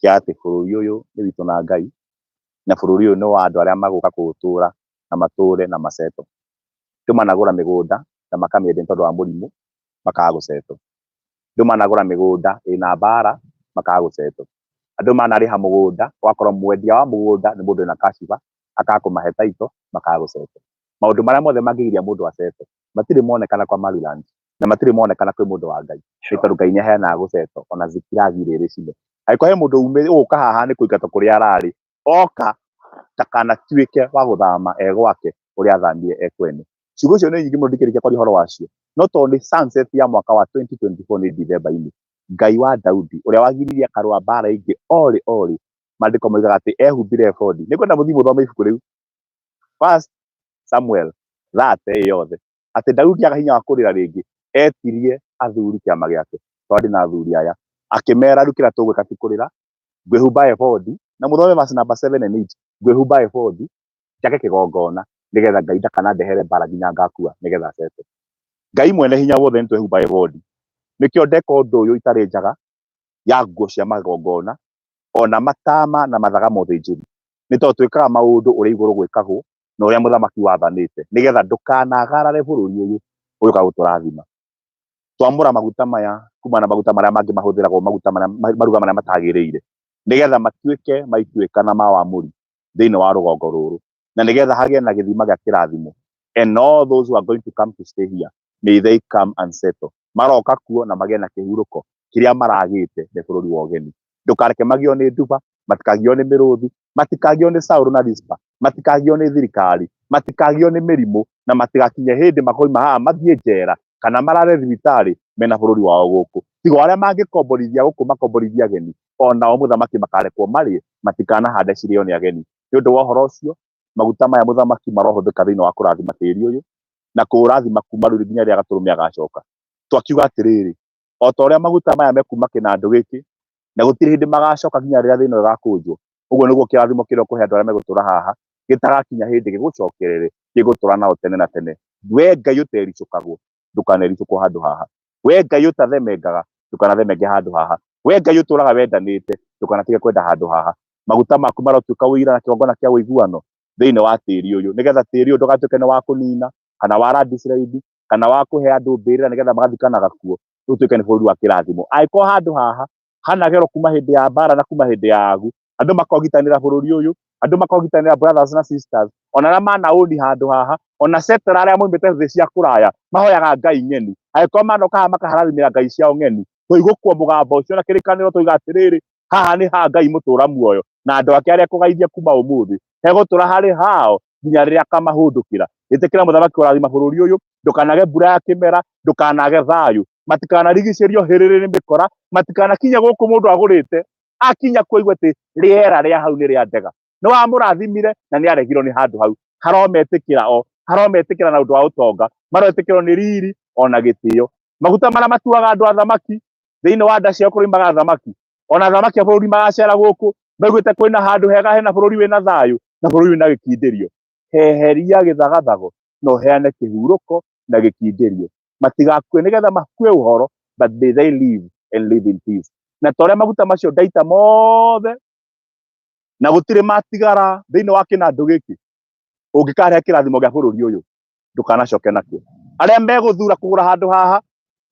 kĩa atĩ bũrũri ũyũ nĩ witũ na Ngai, na bũrũri ũyũ nĩ wa andũ arĩa magũka kũũtũra na matũre na macetwo. Andũ managũra mĩgũnda na makamĩendia nĩ tondũ wa mũrimũ, makaga gũcetwo. Andũ managũra mĩgũnda ĩna mbara, makaga gũcetwo. Andũ manarĩha mũgũnda, ũgakora mwendia wa mũgũnda nĩ mũndũ wĩna kashiba, akaga kũmahe title, makaga gũcetwo. Maũndũ marĩa mothe mangĩgiria mũndũ acetwo, matirĩ monekana kwa Maryland, na matirĩ monekana kwĩ mũndũ wa Ngai. Nĩ tondũ Ngai nĩ aheanaga gũcetwo, ona Zikilagi rĩrĩ cine. Angĩkorwo he mũndũ ũgũka haha nĩ kũingatwo kũrĩa ararĩ, oka ndakanatuĩke wa gũthama e gwake ũrĩa athamire e kwene. Ciugo icio nĩ nyingĩ mũno ndingĩrĩkia kwaria ũhoro wacio, no tondũ nĩ sunset ya mwaka wa 2024 nĩ Dithemba-inĩ, Ngai wa Daudi ũrĩa wagiririe akarũa mbara ĩngĩ orĩ orĩ, maandĩko moigaga atĩ ehumbire ebodi. Nĩ ngwenda mũthiĩ mũthome ibuku rĩu. First Samuel 30 ĩ yothe. Atĩ Daudi aga hinya wa kũrĩra rĩngĩ, etirie athuri kĩama gĩake, tondũ ndĩ na athuri aya. Akĩmera rĩu kĩrĩa tũgwĩka ti kũrĩra, ngwĩhumba ebodi, na mũthome verse number 7 and 8, ngwĩhumba ebodi, njake kĩgongona, nĩgetha Ngai ndakanandehere mbara nginya ngakua, nĩgetha acete. Ngai mwene hinya wothe nĩ twehumba ebodi. Nĩkĩo ndeka ũndũ ũyũ itarĩ njaga ya nguo cia magongona, ona matama na mathaga ma ũthĩnjĩri. Nĩ tondũ twĩkaga maũndũ ũrĩa igũrũ gwĩkagwo na ũrĩa mũthamaki wathanĩte, nĩgetha ndũkanagarare bũrũri ũyũ ũyũka gũtũrathima. Twamũra maguta maya kuma na maguta marĩa mangĩ mahũthĩragwo, maguta marĩa maruga marĩa matagĩrĩire, nĩgetha matuĩke maituĩka na mawamũri thĩinĩ wa rũgongo rũrũ, na nĩgetha hagĩe na gĩthima gĩa kĩrathimo. And all those who are going to come to stay here, may they come and settle. Maroka kuo na magĩe na kĩhurũko kĩrĩa maragĩte nĩ bũrũri wa ũgeni. Ndũkareke magio nĩ nduba, matikagio nĩ mĩrũthi, matikagio nĩ Saũlũ na Rispa, matikagio nĩ thirikari, matikagio nĩ mĩrimũ, na matigakinye hĩndĩ makoima haha mathiĩ njera kana marare thibitarĩ mena bũrũri wao gũkũ. Tiga arĩa mangĩkomborithia gũkũ makomborithia ageni, onao mũthamaki makarekwo marĩe, matikanahande cirĩo nĩ ageni. Nĩ ũndũ wa ũhoro ũcio, maguta maya mũthamaki marohũthĩka thĩinĩ wa kũrathima tĩri ũyũ, na kũũrathima kuma rĩu nginya rĩrĩa gatũrũme agacoka. Twakiuga atĩrĩrĩ, o ta ũrĩa maguta maya mekuma kĩnandũ gĩkĩ, na gũtirĩ hĩndĩ magacoka nginya rĩrĩa thĩna ũgakũnjwo, ũguo nĩguo kĩrathimo kĩrĩa ũkũhe andũ arĩa megũtũra haha, gĩtagakinya hĩndĩ gĩgũcokerere, gĩgũtũra nao tene na tene. We Ngai ũtericũkagwo, ndũkanericũkwo handũ haha. We Ngai ũtathemengaga, ndũkanathemenge handũ haha. We Ngai ũtũraga wendanĩte, ndũkanatige kwenda handũ haha. Maguta maku marotuĩka ũira na kĩgongona kĩa ũiguano thĩinĩ wa tĩri ũyũ, nĩgetha tĩri ũyũ ndũgatuĩke nĩ wa kũnina, kana wa landslide, kana wa kũhe andũ mbĩrĩra nĩgetha magathikanaga kuo, ũtuĩke nĩ bũrũri wa kĩrathimo. Angĩkorwo handũ haha hanagerwo kuma hĩndĩ ya mbara na kuma hĩndĩ ya agu, andũ makogitanĩra bũrũri ũyũ, andũ makogitanĩra brothers na sisters, ona arĩa manaũni handũ haha, ona settlers arĩa moimĩte thĩ cia kũraya, mahoyaga Ngai ng'eni. Angĩkorwo manoka haha makaharathimĩra Ngai ciao ng'eni, tũigũkua mũgambo ũcio na kĩrĩkanĩro tũiga atĩrĩrĩ, haha nĩ ha Ngai mũtũra muoyo, na andũ ake arĩa kũgaithia kuma ũmũthĩ, hegũtũra harĩ hao nginya rĩrĩa akamahũndũkĩra. Ĩtĩkĩra mũthamaki kũrathima bũrũri ũyũ, ndũkanage mbura ya kĩmera, ndũkanage thayũ, matikanarigicĩrio hĩrĩrĩ nĩ mĩkora, matikanakinye gũkũ mũndũ agũrĩte, akinya kuo aigue atĩ rĩera rĩa hau nĩ rĩa ndega. Nĩ wamũrathimire na nĩ aregirwo nĩ handũ hau. Harometĩkĩra o, harometĩkĩra na ũndũ wa ũtonga, maroetĩkĩrwo nĩ riri ona gĩtĩo. Maguta marĩa matuaga andũ athamaki, thĩinĩ wa nda ciao kũrĩmaga athamaki, ona athamaki a bũrũri magacera gũkũ, Maiguĩte kwĩna handũ hega hena bũrũri wĩna thayũ na bũrũri wĩna gĩkindĩrio. Heheria gĩthagathago na ũheane kĩhurũko na gĩkindĩrio. Matigakue nĩgetha makue ũhoro, but may they live and live in peace. Na ta ũrĩa maguta macio ndaita mothe na gũtirĩ matigara thĩinĩ wa kĩnandũ gĩkĩ, ũngĩkarehe kĩrathimo gĩa bũrũri ũyũ ndũkanacoke nakĩo. Arĩa megũthura kũgũra handũ haha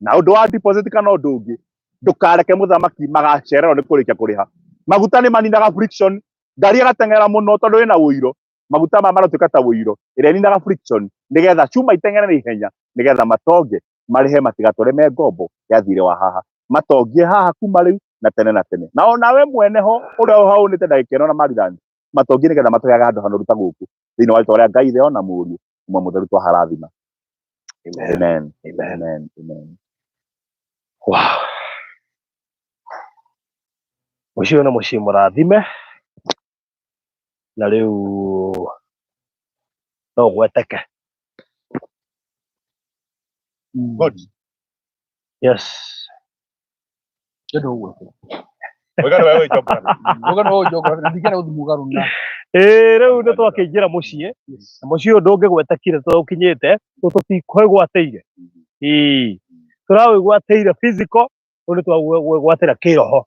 na ũndũ wa deposit kana ũndũ ũngĩ, ndũkareke mũthamaki magacererwo nĩ kũrĩkia kũrĩha. Maguta nĩ maninaga friction, ngari ĩgateng'era mũno tondũ ĩna ũiro, maguta maya maratuĩka ta ũiro ĩrĩa ĩninaga friction nĩgetha cuma iteng'ere na ihenya, nĩgetha matonge marĩhe matigatware me ngombo ya thirĩ wa haha, matongie haha kuma rĩu na tene na tene. Na onawe mwene ho ũrĩa ũhaũnĩte ndagĩka ĩno na Maryland, matongie nĩgetha matũheage handũ hanoru ta gũkũ thĩinĩ wa rĩtwa rĩa Ngai Ithe ona Mũriũ ũmwe mũtheru twaharathima. Amen. Amen. Amen. Amen. Amen. Wow. Mũciĩ ũyũ nĩ mũciĩ mũrathime na rĩu no gweteke. Good. Yes. Ndĩrenda ũguo. Ũiga nĩwe wĩ geography. Ũguo nĩwe geography, na ndingĩenda gũthiĩ mũgarũ na. Ĩĩ rĩu nĩ twakĩingĩra mũciĩ na mũciĩ ũyũ ndũngĩgwetekire tondũ ũkinyĩte tũtikwĩgwatĩire. Ĩĩ tũrawĩgwatĩire physical, rĩu nĩ twagwatĩra kĩroho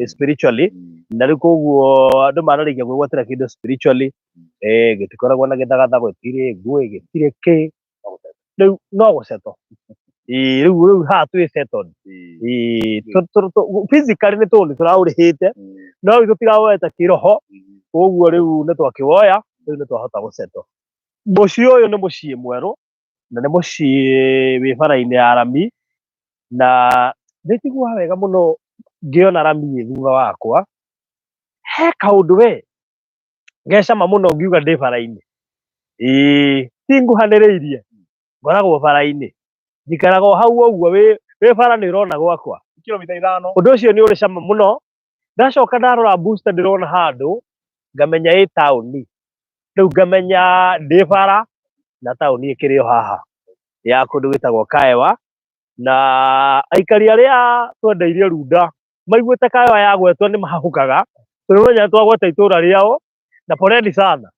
spiritually, na rĩu koguo andũ manarĩkia kwĩgwatĩra kĩndũ spiritually, gĩtikoragwo na gĩthagathago, gĩtirĩ ngũĩ, gĩtirĩ kĩ, rĩu no gũcetwo. Ĩĩ rĩu haha twĩ settled. Ĩĩ physically nĩ tũũ nĩ tũraũrĩhĩte, no rĩu tũtirawoete kĩroho, koguo rĩu nĩ twakĩwoya, rĩu nĩ twahota gũcetwo. Mũciĩ ũyũ nĩ mũciĩ mwerũ na nĩ mũciĩ wĩ bara-inĩ ya rami, na ndĩtiguaga wega mũno ngĩona rami ĩ thutha wakwa. He kaũndũ we ngecama mũno ngiuga ndĩ bara-inĩ. Ĩĩ ti nguhanĩrĩirie, ngoragwo bara-inĩ, njikaraga o hau ũguo wĩ bara nĩ ũrona gwakwa. Kilomita ithano. Ũndũ ũcio nĩ ũrĩ cama mũno. Ndacoka ndarora booster ndĩrona handũ ngamenya ĩ taũni, rĩu ngamenya ndĩ bara na taũni ĩkĩrĩ o haha ya kũndũ gwĩtagwo Kaewa, na aikari arĩa twendeirie Runda maiguĩte Kaewa yagwetwo nĩ mahahũkaga, tondũ nĩ menya twagweta itũra rĩao, na poleni sana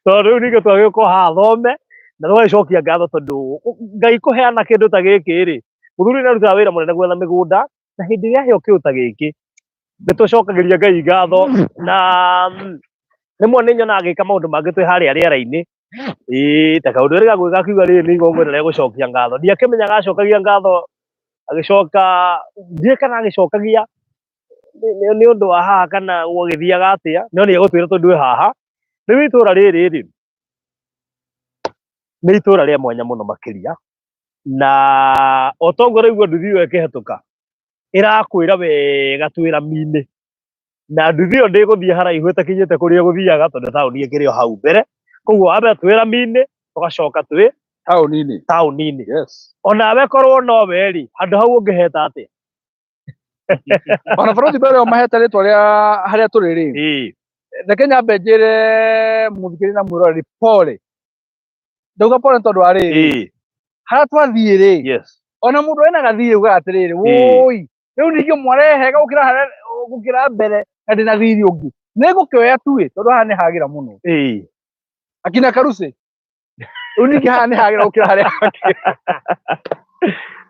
tondũ rĩu ningĩ twagĩũka haha thome na tũgagĩcokia ngatho tondũ Ngai kũheana kĩndũ ta gĩkĩ rĩ, mũthuri nĩ arutaga wĩra mũnene gwetha mĩgũnda, na hĩndĩ ĩrĩa aheo kĩndũ ta gĩkĩ nĩ tũcokagĩria Ngai ngatho, na rĩmwe nĩ nyonaga agĩka maũndũ mangĩ twĩ harĩa rĩera-inĩ. Ĩĩ ta kaũndũ rĩrĩa gagwĩka akiuga rĩrĩ nĩ igongona rĩa gũcokia ngatho, ndiakĩmenyaga acokagia ngatho, agĩcoka ndiũĩ kana agĩcokagia nĩ ũndũ wa haha kana gwagĩthiaga atĩa, no nĩ egũtwĩra tondũ ĩ haha. Rĩu itũra rĩrĩ rĩ, nĩ itũra rĩa mwanya mũno makĩria, na o toguo ũraigua nduthi ĩyo ĩkĩhetũka, ĩrakwĩra wega twĩ rami-inĩ, na nduthi ĩyo ndĩgũthiĩ haraihu ĩtakinyĩte kũrĩa ĩgũthiaga tondũ taũni ĩkĩrĩ o hau mbere, koguo wambe twĩ rami-inĩ tũgacoka twĩ taũni-inĩ. Taũni-inĩ. Yes. Onawe korwo nowe rĩ, handũ hau ũngĩheta atĩa? Ona bũrũri mbere mahete rĩtwa rĩa harĩa tũrĩ rĩ. Ĩĩ. Reke nyambe njĩre mũthikĩrĩria na mwĩroreri pole. Ndauga pole tondũ wa rĩrĩ. Ĩĩ. Harĩa twathiĩ rĩ. Yes. Ona mũndũ ena gathirĩ ugaga atĩrĩrĩ, Ĩĩ. wũi, rĩu ningĩ mwarehe gũkĩra harĩa gũkĩra mbere na ndĩna thirĩ ũngĩ. Nĩngũkĩoya tu ĩ, tondũ haha nĩ hagĩra mũno. Ĩĩ. Akina Karuse. Rĩu ningĩ haha nĩ hagĩra gũkĩra harĩa hangĩ.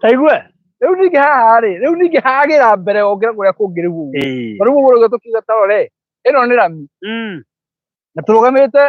Taigue? Rĩu ningĩ haha rĩ, rĩu ningĩ hagĩra mbere gũkĩra kũrĩa kũngĩ rĩu ũguo. Ĩĩ. Tondũ rĩu ũguo tũkiuga ta rore, ĩno nĩ rami. Na tũrũgamĩte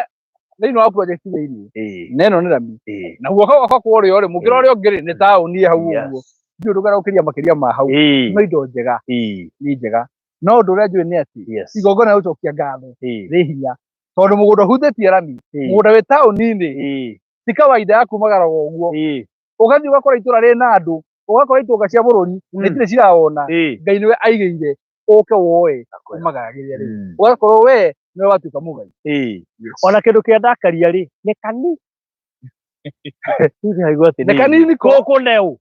thĩinĩ wa project thĩinĩ. Ĩĩ. Na ĩno nĩ rami. Ĩĩ. Na guoko gwakwa kwa ũrĩo rĩ, mũkĩra ũrĩa ũngĩ rĩ, nĩ taũni hau Yes. ũguo. Ndiũĩ ndũkara gũkĩria makĩria ma hau. Ĩĩ. No indo njega. Ĩĩ. Nĩ njega. No ũndũ ũrĩa njũĩ nĩ atĩ, Yes. igongona rĩa gũcokia ngatho Ĩĩ. rĩ hinya. Tondũ mũgũnda ũhutĩtie rami, Ĩĩ. mũgũnda wĩ taũni-inĩ, Ĩĩ. ti kawaida ya kumagara ũguo. Ĩĩ. Ũgathiĩ ũgakora itũra rĩna andũ, ũgakora itonga cia bũrũri, na itirĩ cirawona. Ĩĩ. Ngai nĩwe aigĩire, ũke woe, ũmagayagĩre rĩ. Ũgakorwo we nĩwe watuĩka mũgai. Ĩĩ. Ona kĩndũ kĩa ndakaria rĩ, nĩ kani. Nĩ kanini ko. Tũkũneu.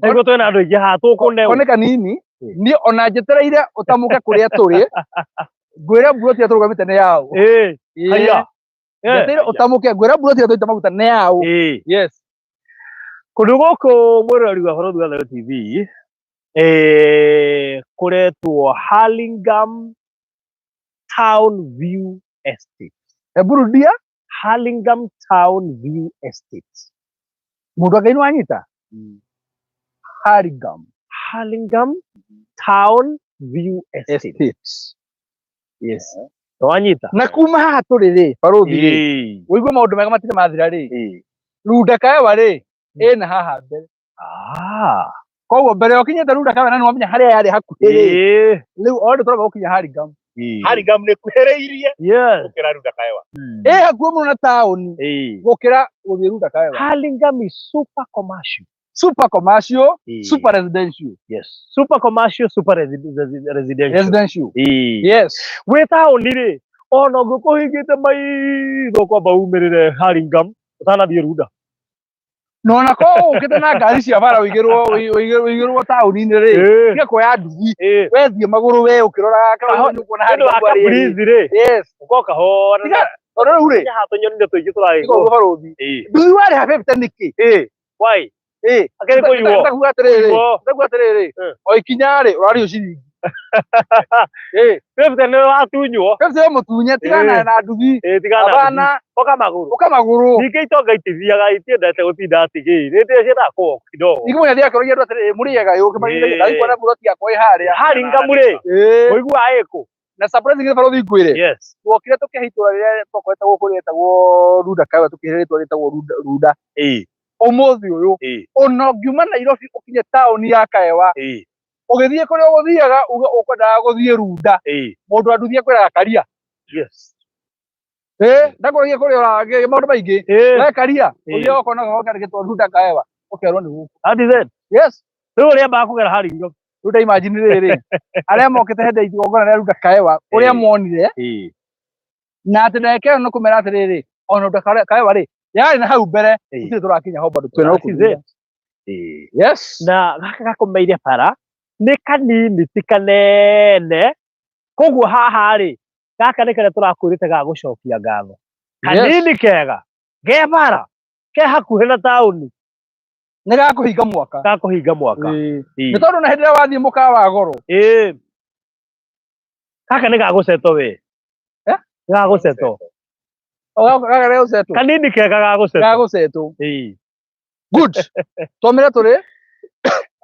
Nĩguo twĩna andũ aingĩ haha, tũkũneu. Ko nĩ kanini. Ĩĩ. Niĩ ona njetereire ũtamũke kũrĩa tũrĩ, ngwĩre mburoti ĩrĩa tũrũgamĩte nĩ yaũ. Ĩĩ. Ĩĩ. Haiya. Ĩĩ. Njetereire ũtamũke, ngwĩre mburoti ĩrĩa tũita maguta nĩ yaũ. Ĩĩ. Yes. Kũndũ gũkũ mwĩroreri wa Bũrũri wa Thayũ TV, Kũretwo Hurlingham Town View Estate. Eburudia Hurlingham Town View Estate. Mundu wa Ngai nĩ wanyita. Hurlingham. Hurlingham Town View Estate. Estate. Yes. Wanyita. Na kuma haha tũrĩ rĩ, barũthi rĩ, Ĩĩ. ũigue maũndũ mega matirĩ mathira rĩ, Ĩĩ. Runda Kaewa rĩ, ĩna haha mbere. Ah. Koguo mbere ya ũkinyĩte Runda Kaewa na nĩwamenya harĩa yarĩ hakuhĩ rĩ, Ĩĩ. rĩu already tũramba gũkinya Hurlingham. Ĩĩ. Hurlingham nĩ kuhĩrĩirie Yes. gũkĩra Runda Kaewa. Ĩ hakuhĩ mũno na taũni Ĩĩ. gũkĩra gũthiĩ Runda Kaewa. Hurlingham is super commercial. Super commercial, Ĩĩ. super residential. Yes. Super commercial, super residential. Residential. Ĩĩ. Yes. Wĩ taũni rĩ, ona ũngĩkũhingĩte maitho kwamba umĩrĩre Hurlingham ũtanathiĩ Runda. Na ona korwo ũkĩte na ngari cia bara ũigĩrwo ũigĩrwo taũni-inĩ rĩ, Ĩĩ. tiga kuoya nduthi, Ĩĩ. wethiĩ magũrũ we ũkĩroraga kana nĩ ũkuona Nĩ ũndũ wa Hurlingham harĩa ĩrĩ. Caprice rĩ, Yes. ũkoka kahora. Tiga tondũ rĩu rĩ, Haha tũnyoni tũingĩ tiga tũragĩkwo. ũguo barũthi. Ĩĩ. Nduthi warĩha 50 nĩkĩ? Ĩĩ. Why? Ĩĩ. Akĩrĩ kũiywo. Ndakuga atĩrĩrĩ, Kũiywo. ndakuga atĩrĩrĩ, Eh. o ikinya rĩ, ũrarĩhio ciringi. Ĩĩ. 50 nĩ watunywo. 50 yo mũtunye, tigana Ĩĩ. na nduthi. Ĩĩ, tigana na Abana, nduthi. Ũka magũrũ. ũka magũrũ. Ningĩ itonga itithiaga itiendete gũtinda atĩ gĩ. Rĩndĩ ciendaga kũwalk kidogo. Ningĩ mũnya thiaga kũroria andũ atĩrĩrĩ, mũrĩega ĩ, ũkĩmageithagia, Ĩĩ. ndathi kuona buroti yakwa ĩ harĩa. Hurlingham rĩ, Ĩĩ. ũiguaga ĩkũ? Na surprisingly barũthi ngwĩre, Yes. tuokire tũkĩhe itũra rĩrĩa twakorete gũkũ rĩetagwo Runda Kaewa, tũkĩhe rĩtwa rĩtagwo Runda Runda. Ĩĩ. Ũmũthĩ ũyũ, Ĩĩ. ona ũngiuma Nairobi ũkinye taũni ya Kaewa, Ĩĩ. ũgĩthiĩ kũrĩa ũgũthiaga uge ũkwendaga gũthiĩ Runda, Ĩĩ. mũndũ wa nduthi akwĩraga Karia. Yes. Ĩĩ, ndakũragia kũrĩa ũragĩ maũndũ maingĩ. Ĩĩ. We Karia, Ĩĩ. ũthiaga ũkona gahoro kandĩkĩtwo Runda Kaewa, ũkerwo nĩ gũkũ. That is it. Yes. Rĩu ũrĩa ambaga kũgera Hurlingham. Rĩu ta imagine rĩrĩ, arĩa mokĩte hĩndĩ ya igongona rĩa Runda Kaewa, ũrĩa Ĩĩ. monire, Ĩĩ. na atĩ ndagĩka ĩyo nĩ kũmera atĩrĩrĩ, ona Runda Kaewa rĩ, yarĩ na hau mbere, Ĩĩ. gũtirĩ tũrakinya ho bado twĩna That gũkũ is thutha. it. Ĩĩ. Yes. Na gaka gakomeire bara nĩ kanini ti kanene, koguo haha rĩ, gaka nĩ karĩa tũrakwĩrĩte ga gũcokia ngatho. Kanini kega, ke bara, ke hakuhĩ na taũni, Nĩ gakũhinga mwaka. gakũhinga mwaka. Ĩĩ. Ĩĩ. Nĩ tondũ na hĩndĩ ĩrĩa wathiĩ mũkawa wa goro, Ĩĩ. Gaka nĩ gagũcetwo we. Eh? Nĩ gagũcetwo. o gaka gagũcetwo. Kanini kega gagũcetwo. Gagũcetwo. Ĩĩ. Good. Twamĩra tũrĩ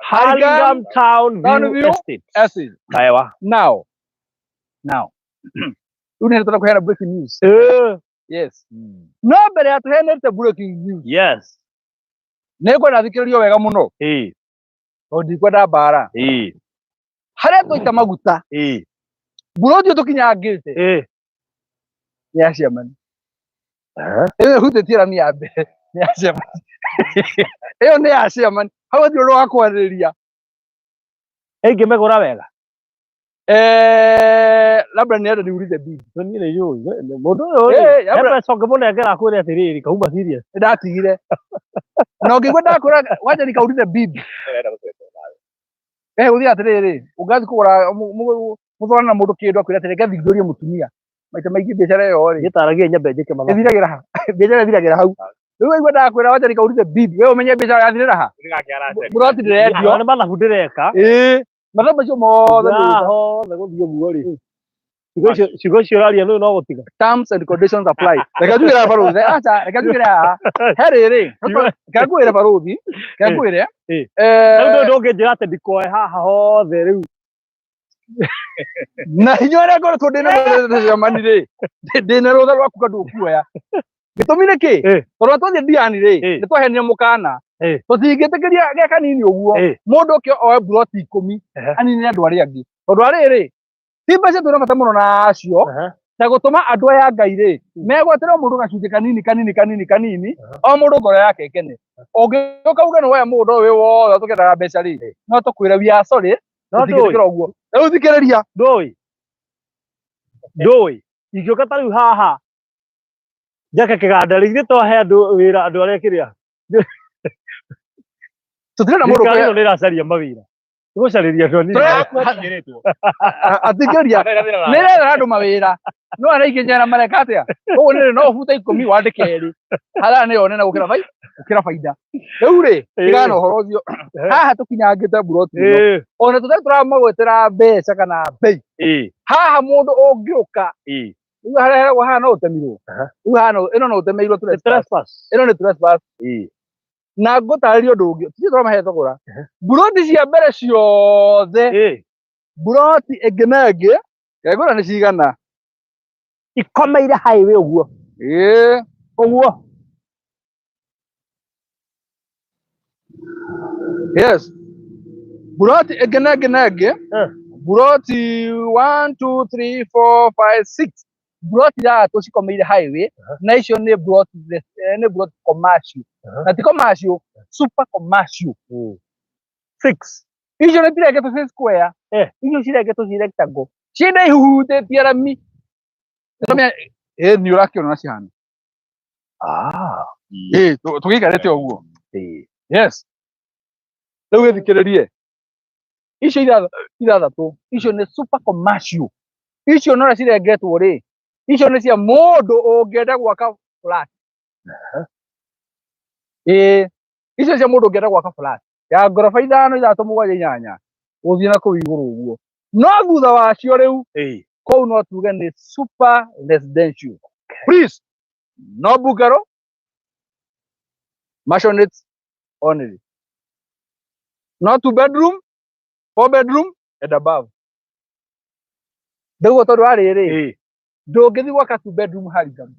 Hurlingham Town Town View View Estate. Estate. Kaewa. Now. Now. Rĩu nĩ tũrenda kũheana breaking news. Ĩĩ. Yes. No mbere ya tũheanĩte breaking news, Yes. nĩ ngwenda thikĩrĩrio wega mũno, Ĩĩ. tondũ ndikwenda mbara. Ĩĩ. Harĩa twaita maguta, Ĩĩ. mburoti ĩyo tũkinyangĩte Ĩĩ. nĩ ya ciamani. Ĩyo ĩhutĩtie rami ya mbere nĩ ya ciamani. Ĩyo nĩ ya ciamani. Hau hatirĩ ũndũ wa kwarĩrĩria. Ĩngĩmĩgũra wega. Labda niende niulize bibi. Niĩ nĩ njũĩ. Mũndũ ũyũ rĩ, Eh, he mbeca ũngĩmũnengera akwĩre atĩrĩrĩ, kauma serious. Nĩndatigire. Na ũngĩigua ndakwĩra wacha nikaulize bibi. Eh, gũthiĩ atĩrĩrĩ, ũngathiĩ kũgũra mũthorana na mũndũ kĩndũ akwĩra atĩrĩ, ngathiĩ ngũrie mũtumia. Maita maingĩ biacara ĩyo rĩ, Gĩtaragie nyambe njĩke mathabu. ĩthiragĩra ha. Biacara ĩthiragĩra hau. Rĩu waigua ndakwĩra wacha nikaulize bibi, we ũmenye biacara yathirĩra ha. Mburoti ndĩrendio. Nĩ mathabu ndĩreka. Ĩĩ, mathabu macio mothe nĩ Haha hothe gũthiĩ ũguo rĩ. Ciugo icio ũraria nĩ no gũtiga. Terms and conditions apply. Reke njugĩre barũthi, acha, reke njugĩre haha. He rĩrĩ, reke ngwĩre barũthi, reke ngwĩre. Ĩĩ. Rĩu ndũngĩnjĩra atĩ ndikoe haha hothe rĩu. Na hinya ũrĩa ngoretwo ndĩna ciamani rĩ, ndĩna rũtha rwa kuga ndũkuoya. Gĩtũmi nĩ kĩ? Tondũ twathiĩ Diani rĩ, nĩ twaheanire mũkana. Tũtingĩtĩkĩria ge kanini ũguo mũndũ ũke oe mburoti 10 aninĩre andũ arĩa angĩ. Tondũ arĩrĩ, ti mbeca twĩna bata mũno nacio, ta gũtũma andũ aya a Ngai rĩ, megwatĩre o mũndũ gacunjĩ kanini kanini kanini kanini, o mũndũ ngoro yake ĩkene. Ũngĩũka uge nĩ woya mũgũnda ũyũ wĩ wothe tũkĩendaga mbeca rĩ, no tũkwĩre we are sorry, No tũtingĩtĩkĩra ũguo. Rĩu thikĩrĩria. Ndũĩ. Ndũĩ. Ingĩũka ta rĩu haha njake kĩganda rĩ, ithuĩ twahe andũ wĩra andũ arĩa kĩrĩa. Tũtirenda mũndũ Thirikari ĩno nĩ ĩracaria mawĩra. Ĩgũcarĩria andũ anini. Athikĩrĩria. Nĩ ĩrethera andũ mawĩra. No arĩa aingĩ njera mareka atĩa? Koguo nĩ no ũbute 10 wandĩke 2. Harĩa nĩyo nene gũkĩra Gũkĩra baida. Rĩu rĩ, tigana na ũhoro ũcio. Haha tũkinyangĩte mburoti ĩno. Ona tũtarĩ tũramagwetera mbeca kana mbei. Haha mũndũ ũngĩũka rĩu harĩa heragwo haha no ũtemirwo. Rĩu haha ĩno no ũtemeirwo trespass. Ĩno nĩ trespass. Na ngũtarĩria ũndũ ũngĩ, tũtirĩ tũramahe thogora. Mburoti cia mbere ciothe, mburoti ĩngĩ na ĩngĩ, ngwĩra nĩ cigana. Ikomeire highway ũguo. Ĩĩ. Ũguo. Yes. Mburoti ĩngĩ na ĩngĩ na ĩngĩ. Mburoti 1 2 3 4 5 6. Mburoti ithathatũ cikomeire highway na icio nĩ mburoti nĩ mburoti commercial. Na ti commercial, super commercial. 6. Icio nĩ cirengetwo ci square. Icio cirengetwo ci rectangle. Cienda ihuhutĩtie rami. Nĩ ũrakĩona na cihana. Ĩĩ, tũgĩikarĩte ũguo. Yes. Rĩu gĩthikĩrĩrie. Icio ithathatũ, icio nĩ super commercial. Icio no cirengetwo rĩ, icio nĩ cia mũndũ ũngĩenda gwaka flat. Ĩĩ, icio cia mũndũ ũngĩenda gwaka flat ya ngoroba 5, 6, 7, 8 gũthiĩ na kũu igũrũ ũguo. No thutha wacio rĩu, kũu no tuge nĩ super residential. Please, no bungalow, maisonette only. No 2 bedroom, 4 bedroom and above. Ndauga tondũ wa rĩrĩ, ndũngĩthiĩ gwaka 2 bedroom Hurlingham.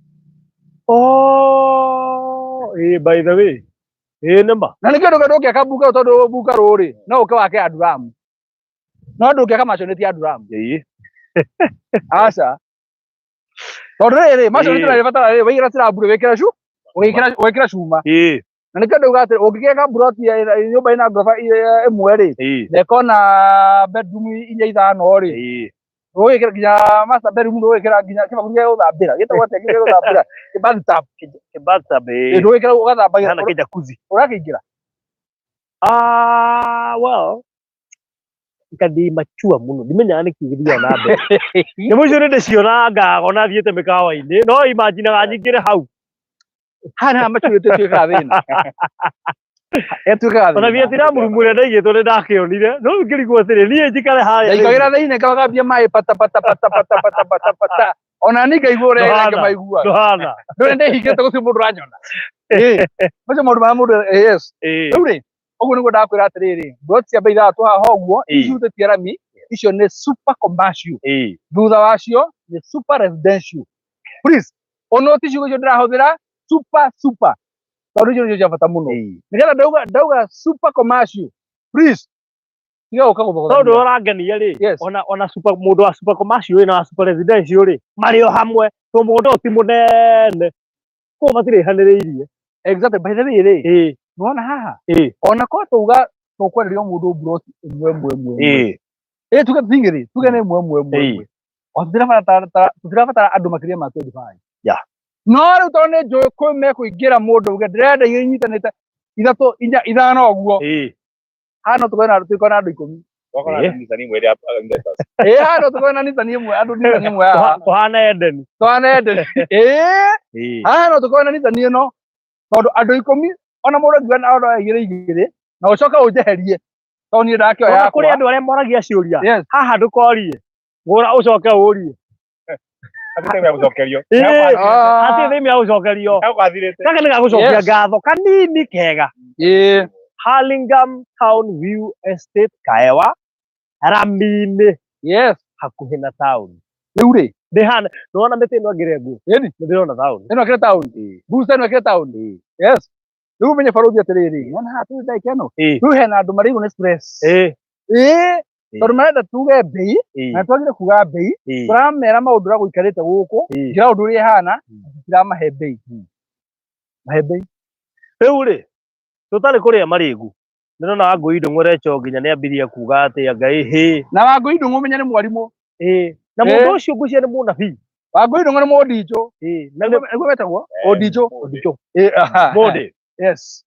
Oh, by the way. Nĩ ma. Na nĩkĩo ndũngĩ ndũngĩaka bungalow tondũ bungalow rĩ, no ũke wake ya drum. No ndũngĩaka maisonette ya drum. Aca. Tondũ rĩrĩ, maisonette no ĩbatara rĩrĩ, waigĩra slab rĩ, wĩkĩre cu, wĩkĩre cuma. Na nĩkĩo ndauga atĩ ũngĩgĩaka mburoti ya nyũmba ĩna ngoroba ĩmwe rĩ, na ĩkorwo na bedroom 4, 5 rĩ, ũgĩkĩra nginya master bedroom, ũgĩkĩra nginya kĩbakũri gĩa gũthambĩra, gĩtagwo atĩa gĩa gũthambĩra? Bathtub. Bathtub, ĩĩ. Ndũgĩkĩra ũgathambagĩra. Hana kĩjacuzzi. Ũrakĩingĩra? Well, ngandi machua mũno, ndimenyaga nĩkĩ gĩthiaga na mbere. Nyamũ icio nĩ ndĩcionaga ngaga ona thiĩte mĩkawa-inĩ, no imaginaga nyingĩre hau. Haha nĩha machurĩte ĩtuĩkaga thĩna. Ĩtuĩkaga thĩna. Ona Vietnam rumu ĩrĩa ndaigĩtwo nĩ ndakĩonire, no rĩu ngĩrigwo atĩrĩ, niĩ njikare harĩa thĩinĩ. Ndaikagĩra thĩinĩ ngathambia maĩ pata pata pata pata pata pata pata. Ona niĩ ngaigua ũrĩa Ndũhana. ngĩmaigua. Ndũhana. Ndũrĩ ndĩhingĩte gũtirĩ mũndũ ũranyona. Macio maũndũ marĩa mũndũ, yes. Rĩu rĩ, ũguo nĩguo ndakwĩra atĩrĩrĩ, mburoti cia mbei ithathatũ haha ũguo, icurĩtie rami, icio nĩ super commercial. Thutha wacio nĩ super residential. Please, ona ti ciugo icio ndĩrahũthĩra, super, super. Tondũ icio nĩcio cia bata mũno. Nĩgetha ndauga super commercial. Please, tiga gũka gũthogora. Tondũ ũrangenia rĩ, ona super, mũndũ wa super commercial na wa super residential rĩ, marĩ o hamwe, tondũ mũgũnda ũyũ ti mũnene. Koguo matirĩhanĩrĩirie. Exactly, by the way rĩ, nĩwona haha? Ona korwo twauga tũkwenderia mũndũ mburoti ĩmwe ĩmwe ĩmwe. Tuge thingĩ rĩ, tuge nĩ ĩmwe ĩmwe ĩmwe ĩmwe. O tũtirabatara andũ makĩria ma 25. No rĩu tondũ nĩ njũĩ kwĩ mekũingĩra mũndũ uge ndĩrenda igĩrĩ inyitanĩte 3, 4, 5 ũguo. Haha no tũkorwo na tũkorwo na andũ 10. Haha no tũkorwo na Nissan ĩmwe, andũ Nissan ĩmwe haha. Kũhana Eden. Kũhana Eden. Haha no tũkorwo na Nissan ĩno tondũ andũ 10 ona mũndũ angiuga na order igĩrĩ igĩrĩ na ũcoke ũnjeherie tondũ niĩ ndakĩoya Ona yakwa. kũrĩ andũ arĩa moragia ciũria. Haha ndũkorie. Gũra ũcoke ũrie. Hatirĩ thĩna gũcokerio. Hatirĩ thĩna gũcokerio. Gaka nĩ gagũcokia ngatho kanini kega. Hurlingham Town View Estate Kaewa, Rami-inĩ. Hakuhĩ na town. Rĩu rĩ, ndĩhana, nĩwona mĩtĩ ĩno ĩngĩrengwo? Ĩni. Nĩndĩrona town. Ĩno ĩkĩrĩ town. Booster ĩno ĩkĩrĩ town. Yes. Rĩu ũmenye barũthi atĩrĩrĩ, nĩwona haha tũrĩ ndagĩka ĩno? Rĩu hena andũ marĩirwo nĩ stress. Tondũ marenda tuge mbei, na twagire kuga mbei, tũramera maũndũ ũrĩa gũikarĩte gũkũ, ground ũrĩa ĩhana, tũtiramahe mbei. Mahe mbei. Rĩu rĩ, tũtarĩ kũrĩa marĩgu. Nĩndona Wangũi Ndung'u Recho nginya nĩambirie kuga atĩ Ngai hĩ. Na Wangũi Ndung'u ũmenye nĩ mwarimũ. Na mũndũ ũcio ngwĩciria nĩ mũnabii. Wangũi Ndung'u nĩ mũndinjũ. Na nĩguo wetagwo? Ũndinjũ. Ũndinjũ. Mũndĩ. Yes.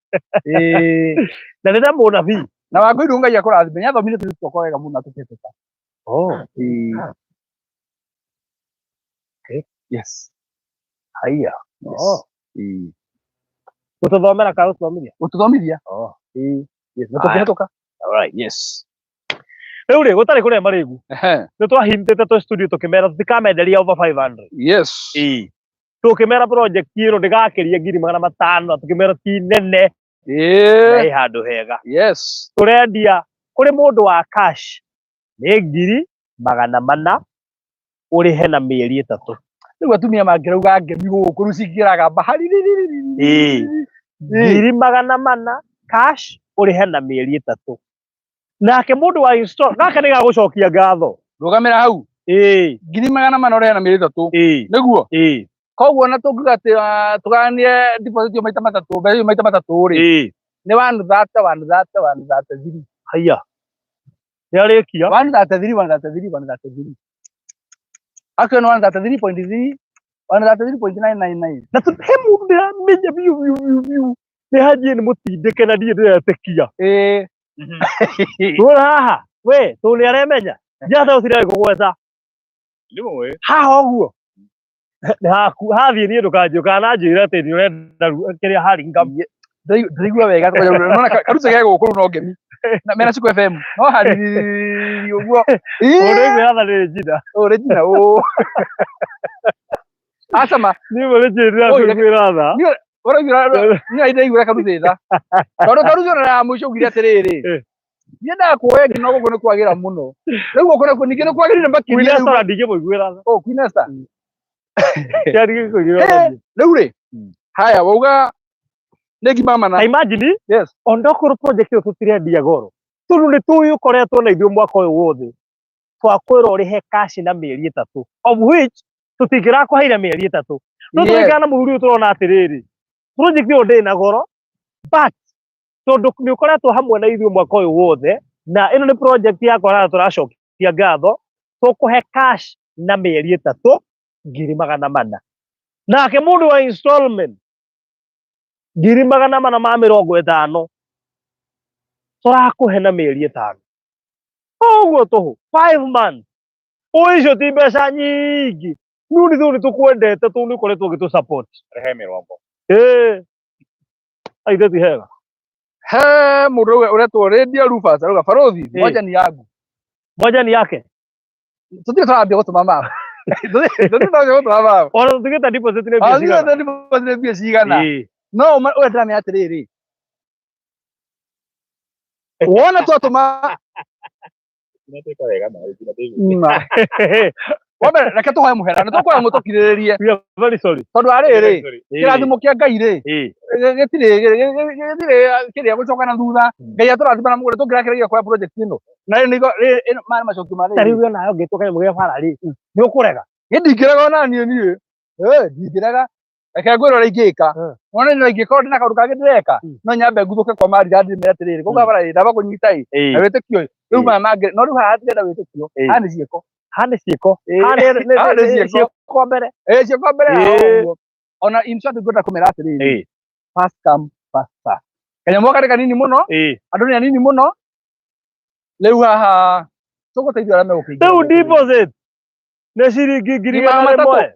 Na nĩ ta mũnabii. Na Wangũi Ndung'u Ngai akũrathime. Nĩathomire tũirĩtu twakwa wega mũno atũkĩhĩtũka. Okay. Yes. Haiya. Yes. Gũtũthomera kana gũtũthomithia? Gũtũthomithia. Oh. Ĩĩ. Yes, na tũkĩhetũka. All right. Yes. Rĩu rĩ, gũtarĩ kũrĩa marĩgu. Ehe. Nĩ twahintĩte twĩ studio tũkĩmera tũtikamenderia over 500. Yes. Ĩĩ. Tũkĩmera project ĩno ndĩgakĩrie 500,000 na tũkĩmera ti nene na Ĩĩ. ĩ handũ hega. Yes. Tũrendia kũrĩ mũndũ wa cash nĩ 400,000 ũrĩhe na mĩeri 3. Rĩu atumia mangĩrauga ngemi gũkũ rĩu cingĩraga bahari. Ĩĩ. 400,000 cash ũrĩhe na mĩeri 3. Nake mũndũ wa install gaka nĩ gagũcokia ngatho. Rũgamĩra hau. Ĩĩ. 400,000 ũrĩhe na mĩeri 3. Ĩĩ. Nĩguo? Ĩĩ. Koguo na tũngiuga atĩ tũgayanie deposit ĩyo maita matatũ, mbeca icio maita matatũ rĩ. Ĩĩ. Nĩ 130, 130, 133. Haiya. Nĩ arĩkia. 133, 133, 133. Actually, 133.3, 133.999. Na he mũndũ ndĩramenya biũ biũ biũ biũ. Nĩ hanjie nĩ mũtindĩke na niĩ ndĩretĩkia. Ĩĩ. Tuona haha, we, tondũ nĩ aremenya. Njata ũtirĩ kũgweta. Nĩ Haha ũguo. Nĩ haku, hathiĩ niĩ ndũkanjũke kana njĩre atĩ nĩ ũrenda kĩrĩa haringa. Ndĩraigua wega, nona karuca ge gũkũ rĩu no ngemi. Na mena Ciku FM. No hariri ũguo. Mũndũ aigua hatha nĩ Regina. Ũ Regina, ũ. Acama. Niĩ mũrĩ njĩrĩra Oi, kũiguĩra tha. Ũraigua niĩ ndĩraigua karuca tha. Tondũ karuca ona ya mũico ugire atĩrĩrĩ. Niĩ ndakuoya nginya gũkũ nĩ kwagĩra mũno. Rĩu gũkũ nakuo ningĩ nĩ kwagĩrire makĩria. Queen Esther ona ndingĩmũiguĩra tha. Oh, Queen Esther. Kĩa ndingĩkũiguĩra tha. Rĩu rĩ, haya wauga nĩ ngima mana. Ta imagine, Yes. onokorwo project ĩyo tũtirendia goro. Tondũ nĩ tũĩ ũkoretwo na ithuĩ mwaka ũyũ wothe. Twakwĩra ũrĩhe cash na mĩeri 3. Of which tũtingĩrakũheire mĩeri 3. No Yes. tũrĩkana na mũthuri ũyũ tũrona atĩrĩrĩ. Project ĩyo ndĩrĩ na goro, but tondũ nĩ ũkoretwo hamwe na ithuĩ mwaka ũyũ wothe, na ĩno nĩ project yakwa na tũracokia ngatho, tũkũhe cash na mĩeri 3 400,000. Nake mũndũ wa installment 450,000 tũrakũhe na mĩeri 5. Ũguo tũhũ, 5 months. Ũũ icio ti mbeca nyingĩ. Rĩu nĩ tondũ nĩ tũkwendete, tondũ nĩ ũkoretwo ũgĩtũ support. Rehe mĩrongo. Ĩĩ. Aithe ti hega. He mũndũ ũretwo Radio Rufus arauga barothi moja ni yangu. Moja ni yake. Tũtirĩ tũrambia gũtũma mama. Tũtirĩ tũrambia gũtũma mama. Ona tũtigĩte deposit nĩ mbia cigana. Tũtigĩte deposit nĩ mbia cigana. No ũrĩa ndĩramenya atĩrĩrĩ. Wona twatũma Tunatwĩka wega na tunateithia. Wa mbere reke tũhoe mũhera, nĩ tũkũhoya mũtũkirĩrĩrie. We are very sorry. Tondũ arĩrĩ, kĩrathimo kĩa Ngai rĩ, gĩtirĩ kĩrĩa gũcoka na thutha. Ngai atũrathima na mũgũnda tũngĩrakĩragia kuoya project ĩno. Na rĩu nĩgo ĩno maya nĩ macokio ma Ta rĩrĩ. rĩu onawe ũngĩtwo kanyamũ gĩa bara rĩ, nĩ ũkũrega. Niĩ ndingĩrega ona niĩ niĩ. Ndingĩrega. Reke ngwĩre ũrĩa ingĩka. Wona nĩ ingĩkorwo ndĩna kaũndũ kangĩ ndĩreka, no nyambe nguthũke kwa marira ndĩmere atĩrĩrĩ, kũu bara ĩ, ndamba kũnyita ĩ, na wĩtĩkio ĩ. Rĩu maya mangĩ, no rĩu haha hatirenda wĩtĩkio, haha nĩ ciĩko. Haha nĩ ciĩko. Haha Haha nĩ nĩ ciĩko. ciĩko mbere. Ĩĩ, ciĩko mbere haha ũguo. Ona in short ngwenda kũmera atĩrĩrĩ, first come, first serve. Kanyamũ gaka nĩ kanini mũno, andũ nĩ anini mũno. Rĩu haha tũgũteithia arĩa megũkĩingĩra. Rĩu deposit nĩ ciringi 100,000.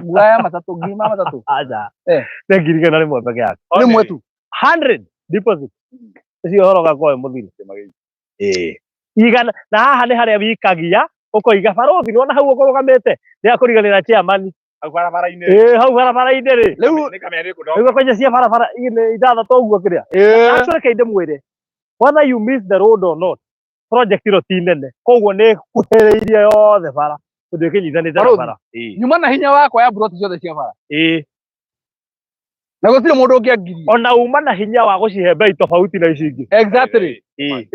Ngaya matatũ, ngiri magana matatũ. Aca. Nĩ 100,000 peke yake. Rĩmwe tu. 100 deposit. Ũcio ũhoro ũgakorwo wĩ mũthiru. Igana na haha nĩ harĩa wikagia ũkoiga barothi nĩwona hau ũkũrũgamĩte nĩ akũriganĩra chairman. Hau barabara-inĩ. Ĩĩ hau barabara-inĩ rĩ. Rĩu nĩ kamera ĩrĩkũ Rĩu ũkoinya cia barabara ithathatũ ũguo kĩrĩa. Actually reke ndĩmwĩre whether you miss the road or not project ĩno ti nene koguo nĩ ĩkuhĩrĩirie yothe bara tondũ ĩkĩnyitanĩte na bara. Nyuma na hinya wakwa ya buroti ciothe cia bara. Ĩĩ. Na gũtirĩ mũndũ ũngĩangiria. Ona uma na hinya wa gũcihe bei tofauti na ici ingĩ. Exactly. Ĩĩ.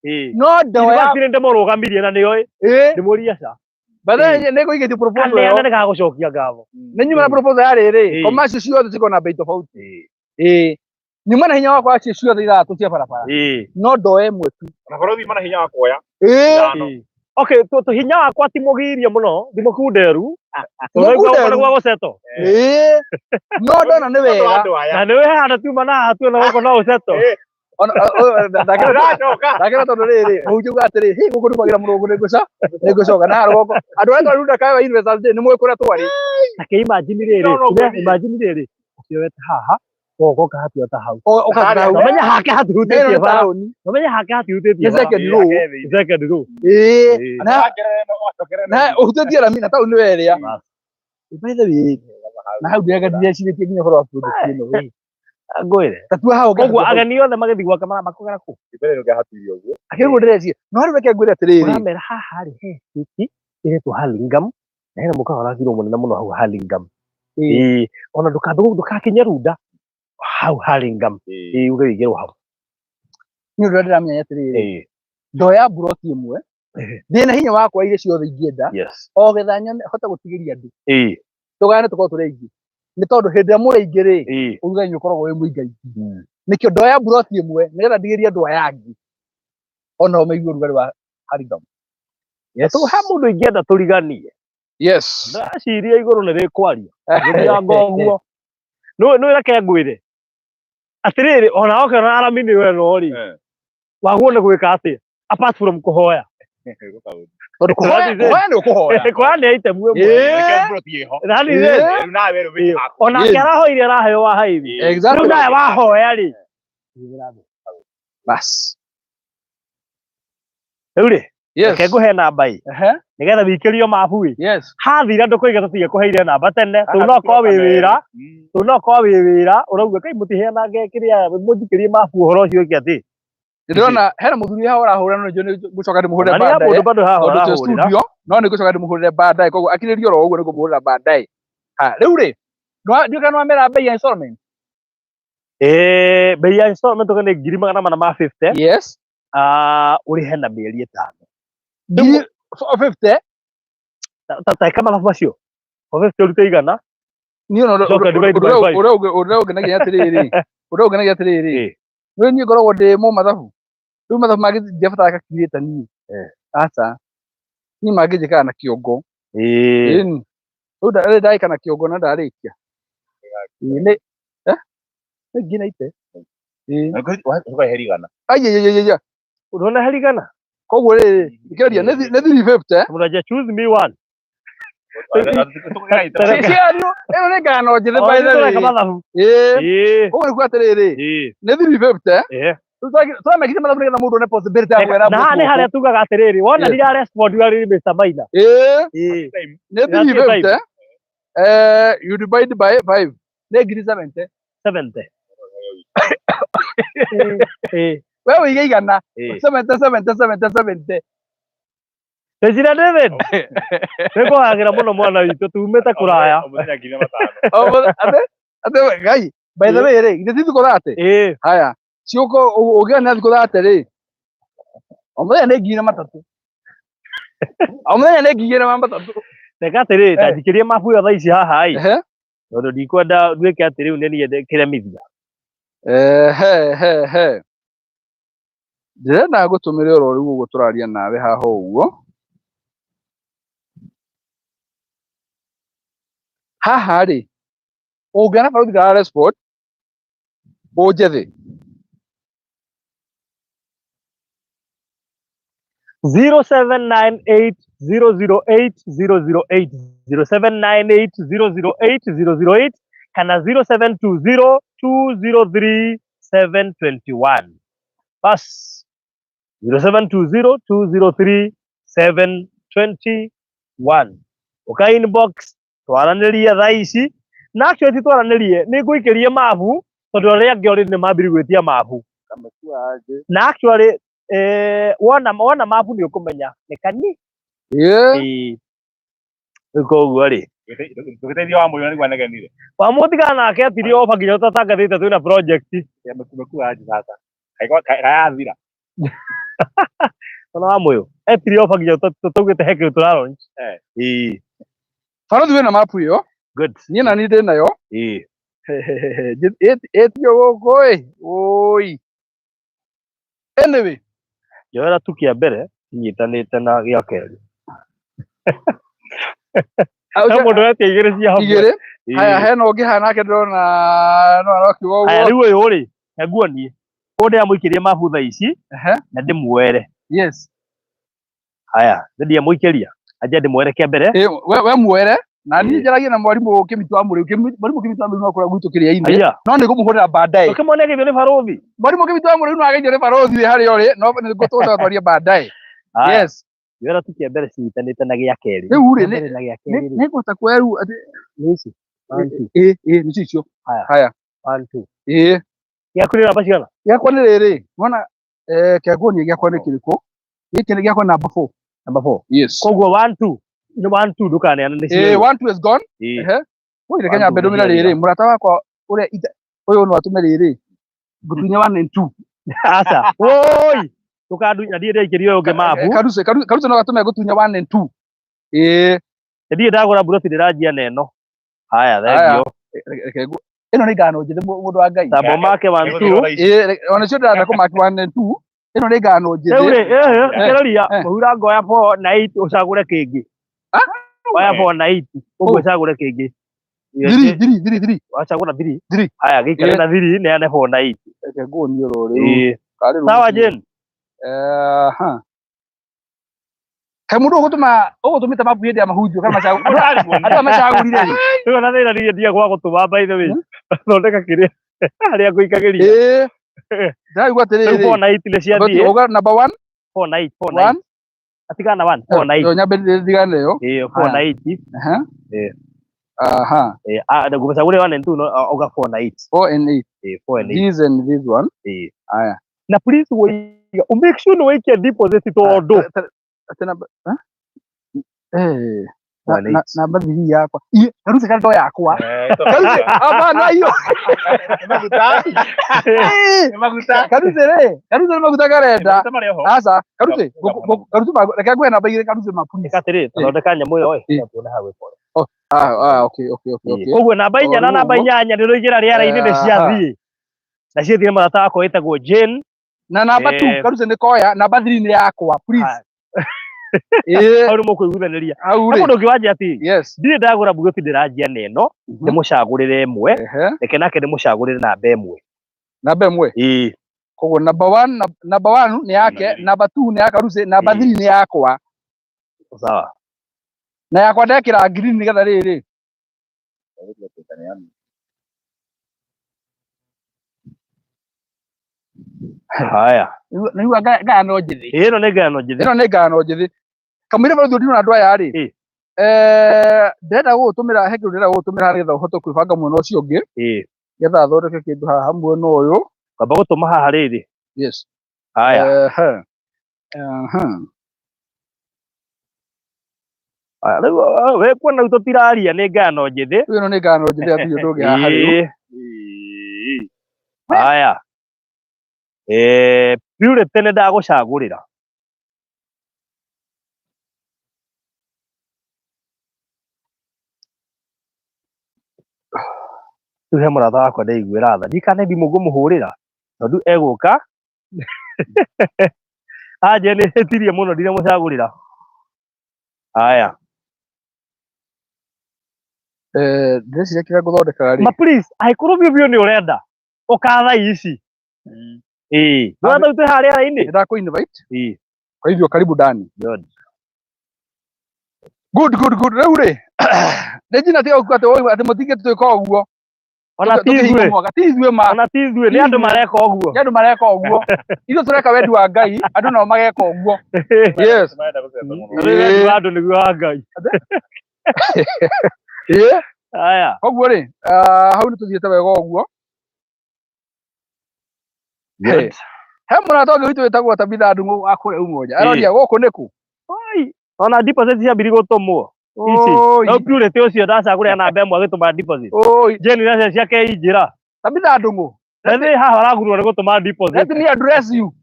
Ĩĩ. No ndoya. In fact nĩ ndĩmũrũgamirie na nĩoĩ. Ĩĩ. Ndĩmũrie aca. Baadaye nĩ ngũigĩtie proposal ĩyo. Kaneana nĩgagũcokia ngatho. Nĩ nyuma na proposal ya rĩrĩ, commercial ciothe cikorwo na bei tofauti. Ĩĩ. Nyuma na hinya wakwa cio ciothe ithathatũ cia barabara. No ndoe ĩmwe tu. Ona barothi mana hinya wa kuoya. Ĩĩ. Okay, tu hinya wakwa ti mũgirie mũno, ti mũkunderu. Mũkunderu. Nĩguo gũceto. Ĩĩ. No ndona nĩ wega. Na nĩ wĩ haha tuma na haha tuona gũkũ no ũceto. Ona ndakĩra tondũ rĩrĩ mũhunjia uga atĩrĩ hĩ gũkũ nĩ kwagĩra mũrũngũ nĩ ngũca nĩ ngũcoka na rũgongo andũ arĩa twarĩ Kawe Investors Day nĩ mũĩ kũrĩa twarĩ. Take imagine rĩrĩ, No, no, ngũthiĩ. imagine rĩrĩ, ũkĩoete haha, ũgoka ũkahatua ta hau. Ũkahata hau. Nomenya hake Ĩno hatihutĩtie nĩ bara. taũni. Nomenya hake hatihutĩtie Nĩ bara. second row. Second row. Ĩĩ. Na ũhutĩtie rami na taũni nĩwe ĩrĩa. By the way, na hau ndĩrega ndirecirĩtie nginya ũhoro wa project ĩno ĩ. Ngwĩre. Tatua hau Koguo ageni othe magĩthiĩ gwake marakũgera kũ? Akĩrwo ndĩreciria. No rĩu reke ngwĩre atĩrĩrĩ. Ũramera haha rĩ he city ĩretwo Hurlingham na hena mũkawa ũrakirwo mũnene mũno hau Hurlingham. Ĩĩ, ona ndũkambe ndũgakinye Runda hau Hurlingham. Ĩĩ, uge wĩigĩrwo hau. Niĩ ũndũ ũrĩa ndĩramenya nĩ atĩrĩrĩ. Ndoya mburoti ĩmwe ndĩna hinya wa kuoya iria ciothe ingĩenda o getha nyone hote gũtigĩria andũ tũgayane tũkorwo tũrĩ aingĩ nĩ tondũ hĩndĩ ĩrĩa mũrĩ aingĩ rĩ ũrugarĩ nĩ ũkoragwo wĩ mũingaingĩ nĩkĩo ndoya mburoti ĩmwe nĩgetha ndigĩrie andũ aya angĩ onao maigue ũrugarĩ wa Hurlingham. Yes. He mũndũ ingĩenda tũriganie. Yes. Ndaciria igũrũ nĩ rĩkwaria. Ngĩthianga ũguo. Nĩ reke ngwĩre. Atĩrĩrĩ, ona oke na arami nĩ we no rĩ. Wagwo nĩ gwĩka atĩa? Apart from kũhoya. Tondũ kũhoya kũhoya nĩ ũkũhoya. Kũhoya nĩ item ĩmwe. That is it. Onake arahoire araheo wa haithi. Exactly. Rĩu nawe wahoya rĩ. Bas. Rĩu rĩ, Yes. reke ngũhe namba ĩ. Nĩgetha wĩikĩrio mabu ĩ. Yes. Hathira ndũkoiga tũtingĩkũheire namba tene. Tũu no korwo wĩ wĩra. Tũu no korwo wĩ wĩra ũrauga kai mũtiheanange kĩrĩa mũnjikĩrie mabu ũhoro ũcio ũke atĩ. Ndĩrona hena mũthuri haha ũrahũra no nĩnjũĩ nĩ ngũcoka ndĩmũhũrĩre Ona nĩ baadaye. mũndũ bado haha Tondũ twĩ ũrahũrĩra. studio no nĩ ngũcoka ndĩmũhũrĩre baadaye koguo akirĩrie oro ũguo nĩ ngũmũhũrĩra baadaye. Ha, rĩu rĩ ndiũĩ kana nĩwamera bei ya installment. Ĩĩ, bei ya installment tuge nĩ ngiri magana mana ma 50. Yes. Ũrĩhe na mĩeri ĩtano. Ngiri 50. Ta ĩka mathabu macio. 450 ũrute igana. Niĩ ona Coka divide by five. ũrĩa ũngenagia atĩrĩrĩ, ũrĩa ũngenagia atĩrĩrĩ, nĩ niĩ ngoragwo ndĩ mũmathabu. Rĩu mathabu mangĩ ndiabatara calculator niĩ. Aca. Niĩ mangĩnjĩkaga na kĩongo. Ĩni. Rĩu ndagĩka na kĩongo na ndarĩkia. Ĩĩ nĩ nĩ ngiri na ite. Ĩĩ. Ai. Ũrona harigana? Koguo rĩrĩ, thikĩrĩria nĩ 350. Mũraja choose me one. Ciario, ĩno nĩ ngano njĩthĩ by the way. Tũreka mathabu. Ĩĩ. Koguo nĩ kuga atĩrĩrĩ, nĩ 350. Tũramekire mathabu nĩgetha mũndũ one possibility ya kuoya Na haha nĩ harĩa tugaga atĩrĩrĩ, wona ndira respond you are Mr. Maina. Ĩĩ. Nĩ 350. You divide by 5. Nĩ ngiri 70. 70. We ũige igana. 70 70 70 70. Regina David. Nĩngũhagĩra mũno mwana witũ tumĩte kũraya. Ate ngai by the way rĩ, githĩ ti thikũ 30? Ĩĩ. Haya, ciũko ũngĩona nĩ thikũ 30 rĩ. O mũthenya nĩ ngiri na matatũ. O mũthenya nĩ ngiri na matatũ. Reke atĩrĩrĩ, ta njikĩrie mabu ĩyo thaa ici haha ĩ. Tondũ ndikwenda nduĩke atĩ rĩu nĩ niĩ kĩremithia. He he he. Ndĩrenda ngũtũmĩre oro rĩu ũguo tũraria nawe haha ũguo. Haha rĩ, ũngĩona barũthi kara respond, ũnjethe. 0798008008 0798008008 kana 0720203721. Bas 0720203721. Ũka inbox twaranĩrie thaa ici na actually ti twaranĩrie nĩ ngũikĩrie mabu tondũ arĩa angĩ already nĩ mambirie gwĩtia mabu na actually wona mabu nĩ ũkũmenya nĩ kani. Ĩĩ. Rĩu koguo rĩ Tũgĩteithia wa mũyũ nĩguo anegenire. wa mũtigana nake atirie oba nginya tũtatangathĩte twĩna project. Mekua aje sasa? Kayathira. Ona wa mũyũ etirie oba nginya tũtaugĩte he kĩndũ tũra launch. Ĩĩ. Barũthi wĩna mapu ĩyo. Good. Niĩ na niĩ ndĩ nayo. Ĩĩ. Ĩtio gũkũ ĩ. Ũi. Anyway. Njoera tu kĩa mbere inyitanĩte na gĩa kerĩ. He mũndũ wetia igĩrĩ cia hamwe. Igĩrĩ. Haya, hena ũngĩ haha nake ndĩrona no arokiuga Haya ũguo. rĩu ũyũ rĩ, nguonie. Koguo ndĩramũikĩria mabu thaa ici na ndĩmuoere. Yes. Haya, ndiamũikĩria. Anja ndĩmuoere kĩa mbere. Ĩ, we muoere na niĩ njaragie na mwarimũ Kĩmito wa Mũrĩu. Mwarimũ Kĩmito wa Mũrĩu no akorwo gwitũ kĩrĩa-inĩ, Aya. no nĩ ngũmũhũrĩra baadaye. Ũkĩmwone agĩthio nĩ barũthi. Mwarimũ Kĩmito wa Mũrĩu no ageithio nĩ barũthi wĩ harĩa ũrĩ, no nĩ ngũtũcoka twarie baadaye. Haya. Yes. Kĩoro tu kĩa mbere cinyitanĩte na gĩa kerĩ. Rĩu rĩ, Kĩa mbere na gĩa kerĩ rĩ. Nĩ ngũhota kuoya rĩu atĩ Nĩ ici. One, two. Ĩ, ĩ, nĩcio icio. Haya. Haya. One, two. Ĩ. Gĩaku nĩ namba cigana? Gĩakwa nĩ rĩrĩ, wona eh, nguonie gĩakwa nĩ kĩrĩkũ. Gĩkĩ nĩ gĩakwa number 4. Number 4. Yes. Koguo 1 2 nĩ 1 2 ndũkaneana nĩ Eh, 1 2 is gone. Ĩĩ. Ehe. Woi, reke One, nyambe two, ndũmĩre nĩ rĩrĩ, mũrata wakwa ũrĩa ũyũ no atũme rĩrĩ. Ngũtunya 1 and 2. Aca. Woi. Ndũkandu na ndiĩ ndaikĩria ũyũ ũngĩ mabu. Karuse, Karuse no gatũme ngũtunya 1 and 2. Ĩĩ. Ndiĩ ndagũra mburoti ndĩranjia na ĩno. Haya, Haya. thengio. Reke ĩno nĩ ngano njĩthĩ mũndũ wa Ngai. Tambo make 1 2. Ĩĩ, ona cio ndĩrenda kũmaki 1 and 2. Ĩno nĩ ngano Rĩu njĩthĩ. rĩ, kĩroria, mũhura ngoya 4 na 8 ũcagũre kĩngĩ. Oya 4 na 8 ũguo ũcagũre kĩngĩ. Thiri, thiri, thiri, thiri. Wacagũra thiri. Thiri. Haya, gĩikare na thiri, neane 4 na 8. Reke nguonie oro rĩu. Ĩĩ. Karĩ rũciũ. Sawa Jane. Ha. Kaĩ mũndũ ũgũtũmĩte mabu hĩndĩ ya mahunjio kana andũ aya macagũrire rĩ? Rĩu ona thĩna niĩ ndia gwa gũtũma by the way. Thondeka kĩrĩa harĩa ngũikagĩria. Ĩĩ. Ndĩraigua Rĩu atĩrĩrĩ. 4 na 8 nĩ ciathiĩ. Uga number 1. 4 na 8, 4 na 8. 1. Atigana 1, 4 na 8. Yo nyambe ndigane yo. Ĩĩ, 4 na 8. Aha. Ĩĩ. Aha. Ĩĩ, ah, ngũmũcagũrĩra 1 and 2 no uga 4 na 8. 4 and 8. Ĩĩ, 4 and 8. This and this one. Ĩĩ. Aya. Na please waiga, make sure nĩ waikia deposit tondũ. Atĩ namba, ha? Eh. One eight. Namba thiri yakwa. Iye, Karuse kana ndo yakwa. Karuse, hapana hiyo. Eh, Maguta. Karuse rĩ, Karuse nĩ maguta karenda. Aca, Karuse, Karuse reke nguhe namba igĩrĩ Karuse ma please. Ĩka atĩrĩ, thondeka nyamũ ĩyo ĩ, tuone hau ĩkorwo. Ah, ah, okay, okay, okay, okay. Koguo namba 4 na namba 8 nĩ rũigĩra rĩera-inĩ nĩ ciathiĩ. Na ciathiĩ nĩ mũrata wakwa wĩtagwo Jane. Na namba 2 Karuse nĩ koya, namba 3 nĩ yakwa, please. Ĩĩ. Hau nĩ mũkũiguithanĩria. Hau rĩ. Mũndũ ũngĩ wanjia atĩ, Yes. ndirĩ ndagũra mburoti ndĩranjia na ĩno, ndĩmũcagũrĩre ĩmwe, reke nake ndĩmũcagũrĩre namba ĩmwe. Namba ĩmwe? Ĩĩ. Koguo number 1, number 1 nĩ yake, number 2 nĩ ya Karuse, number 3 nĩ yakwa. Sawa. Na yakwa ndekĩra green nĩgetha rĩrĩ. Haya. Nĩigua ngayano njĩthĩ. Ĩno nĩ ngayano njĩthĩ. Ĩno nĩ ngayano njĩthĩ. Kamũira barũthi ũndinwo na andũ aya rĩ. Ndĩrenda gũgũtũmĩra, he kĩndũ ndĩrenda gũgũtũmĩra nĩgetha ũhote kwĩbanga mwena ũcio ũngĩ. Nĩgetha thondeke kĩndũ haha mwena ũyũ. Kwamba gũtũma haha rĩrĩ. Yes. Haya. Haya, rĩu we kuona rĩu tũtiraria nĩ ngayano njĩthĩ. Ĩno nĩ ngayano njĩthĩ hatirĩ ũndũ ũngĩ haha rĩu. Haya. Purity nĩ ndagũcagũrĩra. Rĩu he mũrata wakwa ndaiguĩra tha. Ndikane thimũ ngũmũhũrĩra tondũ egũka anje nĩ hĩtirie mũno ndinamũcagũrĩra. Haya. Ndĩreciria kĩrĩa ngũthondekaga rĩ. Ma please, angĩkorwo biũ biũ nĩ ũrenda ũka thaa ici. Ĩĩ. Nĩ wona twĩ harĩa rĩera-inĩ? Ndakũ invite. Ĩĩ. Kwa hivyo karibu ndani. Good. Good, good, good. Rĩu rĩ, Regina tiga gũkua atĩ woi atĩ mũtingĩtwĩka ũguo. Ona ti ithuĩ. Ti ithuĩ ma. Ona ti ithuĩ, nĩ andũ mareka ũguo. Nĩ andũ mareka ũguo. Ithuĩ tũreka wendi wa Ngai, andũ nao mageka ũguo. Yes. Wendi wa andũ nĩguo wa Ngai. Ĩĩ. Haya. Koguo rĩ, hau nĩ tũthiĩte wega ũguo. Good. He mũrata ũngĩ witũ wĩtagwo Tabitha Ndung'u wa kũrĩa Umoja. Aroria gũkũ nĩ kũ? Oi, ona deposit ciambiri gũtũmwo. Ici. No Purity ũcio ndacagũrĩra namba ĩmwe agĩtũma deposit. Oi. Jane na ciake injĩra. Tabitha Ndung'u. Ethĩ haha ũragurwo nĩ gũtũma deposit. Let me address you.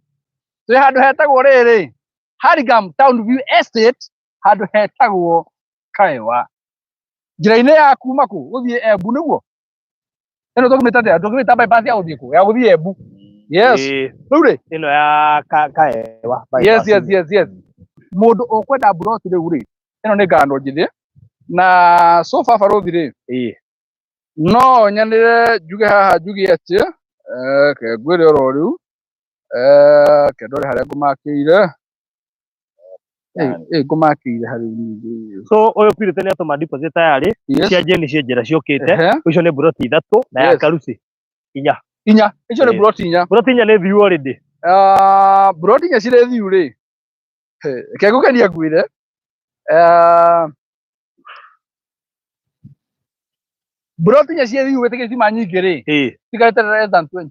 Twĩ handũ hetagwo rĩrĩ. Hurlingham Town View Estate, handũ hetagwo Kaewa. Njĩra-inĩ ya kuma kũ gũthiĩ Embu nĩguo? Ĩno tũngĩmĩta atĩa? Tũngĩmĩta bypass ya gũthiĩ kũ? Ya gũthiĩ Embu. Yes. Rĩu rĩ? Ĩno ya Kaewa. Yes, yes, yes, yes. Mũndũ ũkwenda mburoti rĩu rĩ, ĩno nĩ ngano njĩthĩ. Na so far barũthi rĩ, no nyanĩre njuge haha njuge atĩ, reke ngwĩre oro rĩu. Kendore haria ngumakĩire. Ngumakĩire harĩ ningĩ. So ũyũ Purity nĩ atũma deposit tayarĩ cia Jane ciĩ njĩra ciũkĩte. Icio nĩ buroti ithatũ na ya Karusi inya. Inya icio nĩ buroti inya. Buroti inya nĩ thiu already. Ah, buroti inya cirĩ thiu rĩ, reke ngũkenie ngwĩre, buroti inya ciĩ thiu wĩtĩkĩtie cima nyingĩ rĩ, cikarĩte less than 20.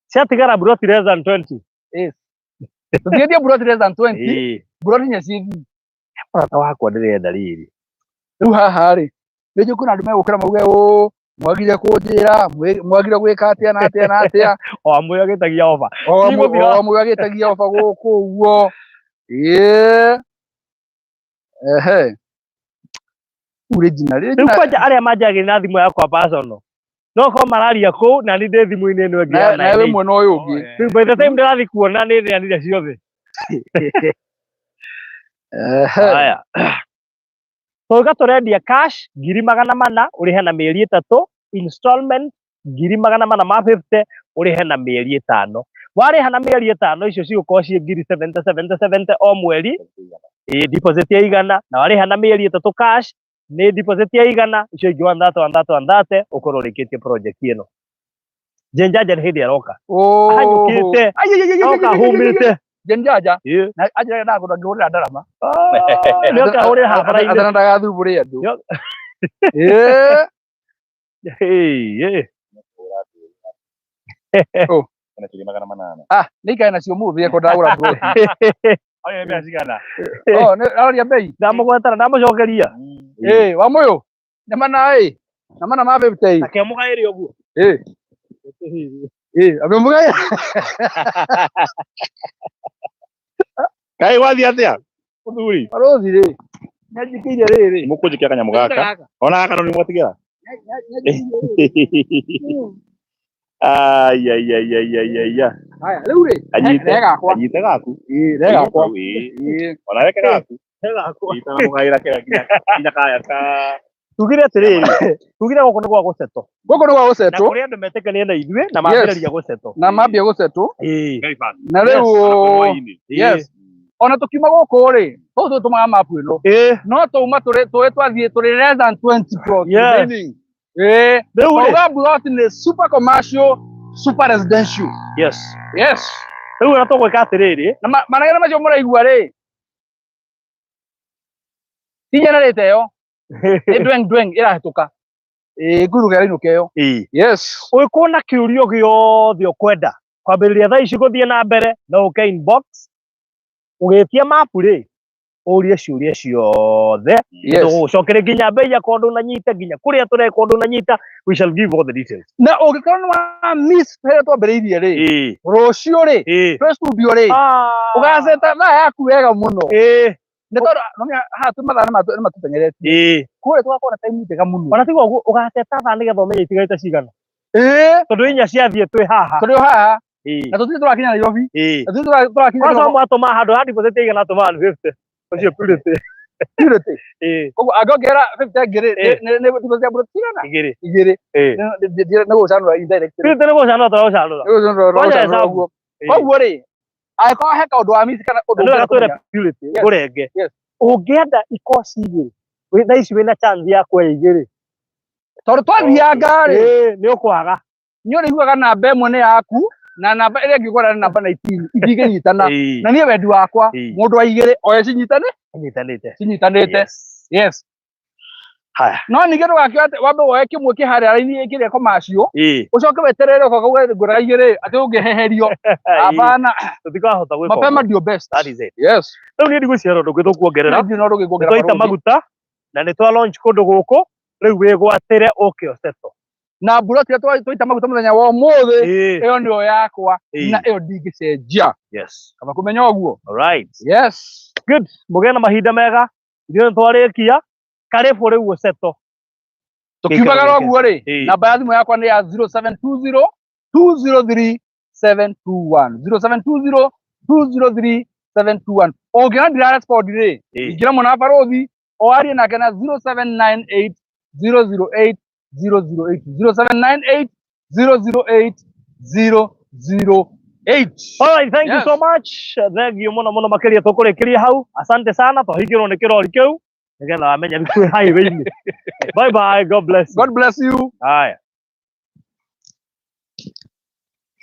Ciatigara buroti less than 20. Yes. Tũtigĩtie buroti less than 20, buroti inya ciĩ thiu. Mũrata wakwa ndĩrenda rĩrĩ. Rĩu haha rĩ, nĩ njũĩ kwĩna andũ megũkĩra mauge ũũ, mwagire kũnjĩra, mwagire gwĩka atĩa na atĩa na atĩa. O amwe agĩtagia oba. O amwe agĩtagia oba gũkũ ũguo. Ĩĩ. Ehe. Rĩu Regina, Rĩu kwanja arĩa manjagĩrĩra na thimũ yakwa personal. No korwo mararia kũu na niĩ ndĩ thimũ-inĩ ĩno ĩngĩ ya nawe wĩ mwena ũyũ ũngĩ. Rĩu by the time ndĩrathiĩ kuona nĩ ndĩranire ciothe. Ehe. Haya. Twauga tũrendia cash 400,000 ũrĩhe na mĩeri 3, installment 450,000 ũrĩhe na mĩeri 5. Warĩha na mĩeri 5 icio cigũkorwo ciĩ ngiri 70 70 70 o mweri, deposit ya 100, na warĩha na mĩeri 3 cash nĩ deposit ya 100, icio ingĩ 130 130 130 ũkorwo ũrĩkĩtie project ĩno. Jane Jaja nĩ hĩndĩ aroka. Ahanyũkĩte. Oka ahũmĩte. Jane Jaja. Na anjĩraga ndagũra ngĩhũrĩra ndarama. Nĩ oka ahũrĩra haha bara-inĩ. Atana ndagathumbũre andũ. Ĩĩ. Nĩ ikare nacio mũthĩ eko ndagũra mburoti. Oye, mbeca cigana? Oh, nĩ aroria bei. Ndamũgwetera, ndamũcokeria. Wa mũyũ. Nyama na ĩ. Nyama na ma 50. Take mũgaĩre ũguo. Abe mũgaĩre. Kaĩ wathiĩ atĩa? Mũthuri. Barũthi rĩ. Nĩanjĩkĩire rĩrĩ. Mũkũnjĩkĩra kanyamũ gaka. Ona gaka no nĩmwatigĩra? Ai ai ai ai ai ai. Haya, rĩu rĩ, Anyite gakwa. Anyite gaku. Rehe gakwa. Ona reke gaku. Rehe gakwa. Ita mũgaĩra kĩrĩa nginya kaya ka. Tugire atĩrĩrĩ, tugire gũkũ nĩ gwa gũcetwo. Gũkũ nĩ gwa gũcetwo. Na kũrĩ andũ metĩkania na ithuĩ na mambĩrĩria gũcetwo. Na mambia gũcetwo. Na Yes. rĩu yes. Ona tũkiuma gũkũ rĩ, tũu tũtũmaga mapu ĩno. No tũuma tũrĩ tũĩ twathiĩ tũrĩ less than 20 plots remaining. Rĩu rĩ. Twauga plot nĩ super commercial, super residential. Yes. Yes. Rĩu ũrĩa tũgwĩka atĩrĩrĩ. Na manegene macio mũraigua rĩ, ti generator ĩyo. Nĩ dweng dweng ĩrahĩtũka. Nguru ĩrainũka ĩyo. Yes. Ũngĩkorwo na kĩũria gĩothe ũkwenda kwambĩrĩria thaa ici gũthiĩ na mbere, no ũke inbox ũgĩtia mapu rĩ, ũrie ciũria ciothe. Tũgũgũcokeria nginya mbei ya kũndũ ndũnanyita, nginya kũrĩa tũreka ũndũ ndũnanyita, we shall give all the details. Na ũngĩkorwo nĩ wa miss harĩa twambĩrĩirie rĩ, rũciũ rĩ, twĩ studio rĩ, ũgaceta thaa yaku wega mũno. Nĩ tondũ no nginya haha twĩ mathaa nĩ matũteng'eretie. Kũrĩa tũgakorwo na time njega mũno. Ona tiga ũguo, ũgaceta thaa nĩgetha ũmenye itigarĩte cigana. Tondũ inya ciathiĩ twĩ haha. Tũrĩ o haha. Na tũtirĩ tũrakinya Nairobi. Na tũtirĩ tũrakinya Kwanza Nairobi. mwatũma handũ ha deposit igana atũma 150. Ũcio Purity. Purity. Koguo angĩongerera 50 ĩngĩ rĩ, nĩ deposit ya mburoti cigana? Igĩrĩ. Igĩrĩ. Nĩ gũcanũra indirectly. Purity nĩ gũcanũra tũragũcanũra. Nĩ gũcanũra Kwanja tũragũcanũra hesabu. ũguo. Koguo rĩ, angĩkorwo he kaũndũ wa miss kana ũndũ Nĩ wega ũngĩenda twĩre kũmenya. Purity, Yes. ngũrenge. Yes. Ũngĩenda ikoci igĩrĩ, thaa ici wĩna chance ya kuoya igĩrĩ. Tondũ twathianga rĩ, Nĩ ũkwaga. Nĩ ũrĩiguaga namba ĩmwe nĩ yaku na namba ĩrĩa ĩngĩ ũgwara nĩ namba 19 itingĩnyitana. Na niĩ wendi wakwa, mũndũ wa igĩrĩ oye cinyitane? Cinyitanĩte. Cinyitanĩte. Yes. Haya. No ningĩ ndũgakĩoe atĩ wambe woe kĩmwe kĩ harĩa raini kĩrĩa commercial, ũcoke weterere ũkoka uge ngũraga igĩrĩ atĩ ũngĩheherio. Hapana. Tũtikahota gwĩka Mapema ũguo. ndio best. That is it. Yes. Rĩu niĩ ndigwĩciria ũndũ ũngĩ tũkuongerera. Ndirĩ na ũndũ ũngĩ nguongerera Nĩ twaita barũthi. maguta na nĩ twa launch kũndũ gũkũ, rĩu wĩgwatĩre ũke ũcetwo. Na mburoti ĩrĩa twaita maguta mũthenya wa ũmũthĩ, ĩyo nĩyo yakwa na ĩyo ndingĩcenjia. Yes. Kaba kũmenya ũguo. All right. Yes. Good. Mũgĩe na mahinda mega. Ithuĩ nĩ twarĩkia. Karibu rĩu ũcetwo. Tũkiumagara ũguo rĩ, namba ya thimũ yakwa nĩ ya 0720 203 721. 0720 203 721. Ũngĩona ndira respond rĩ, ingĩra mwana wa barũthi, o arie nake na 0798 008 008. 0798 008 008. 8. All right, thank you so much. Thank you muno muno makiria tukurikiria hau. Asante sana twahingirwo nĩ kĩrori kĩu nĩgetha wamenya nĩ kwĩ highway-inĩ. Bye bye, God bless you. God bless you. Haya.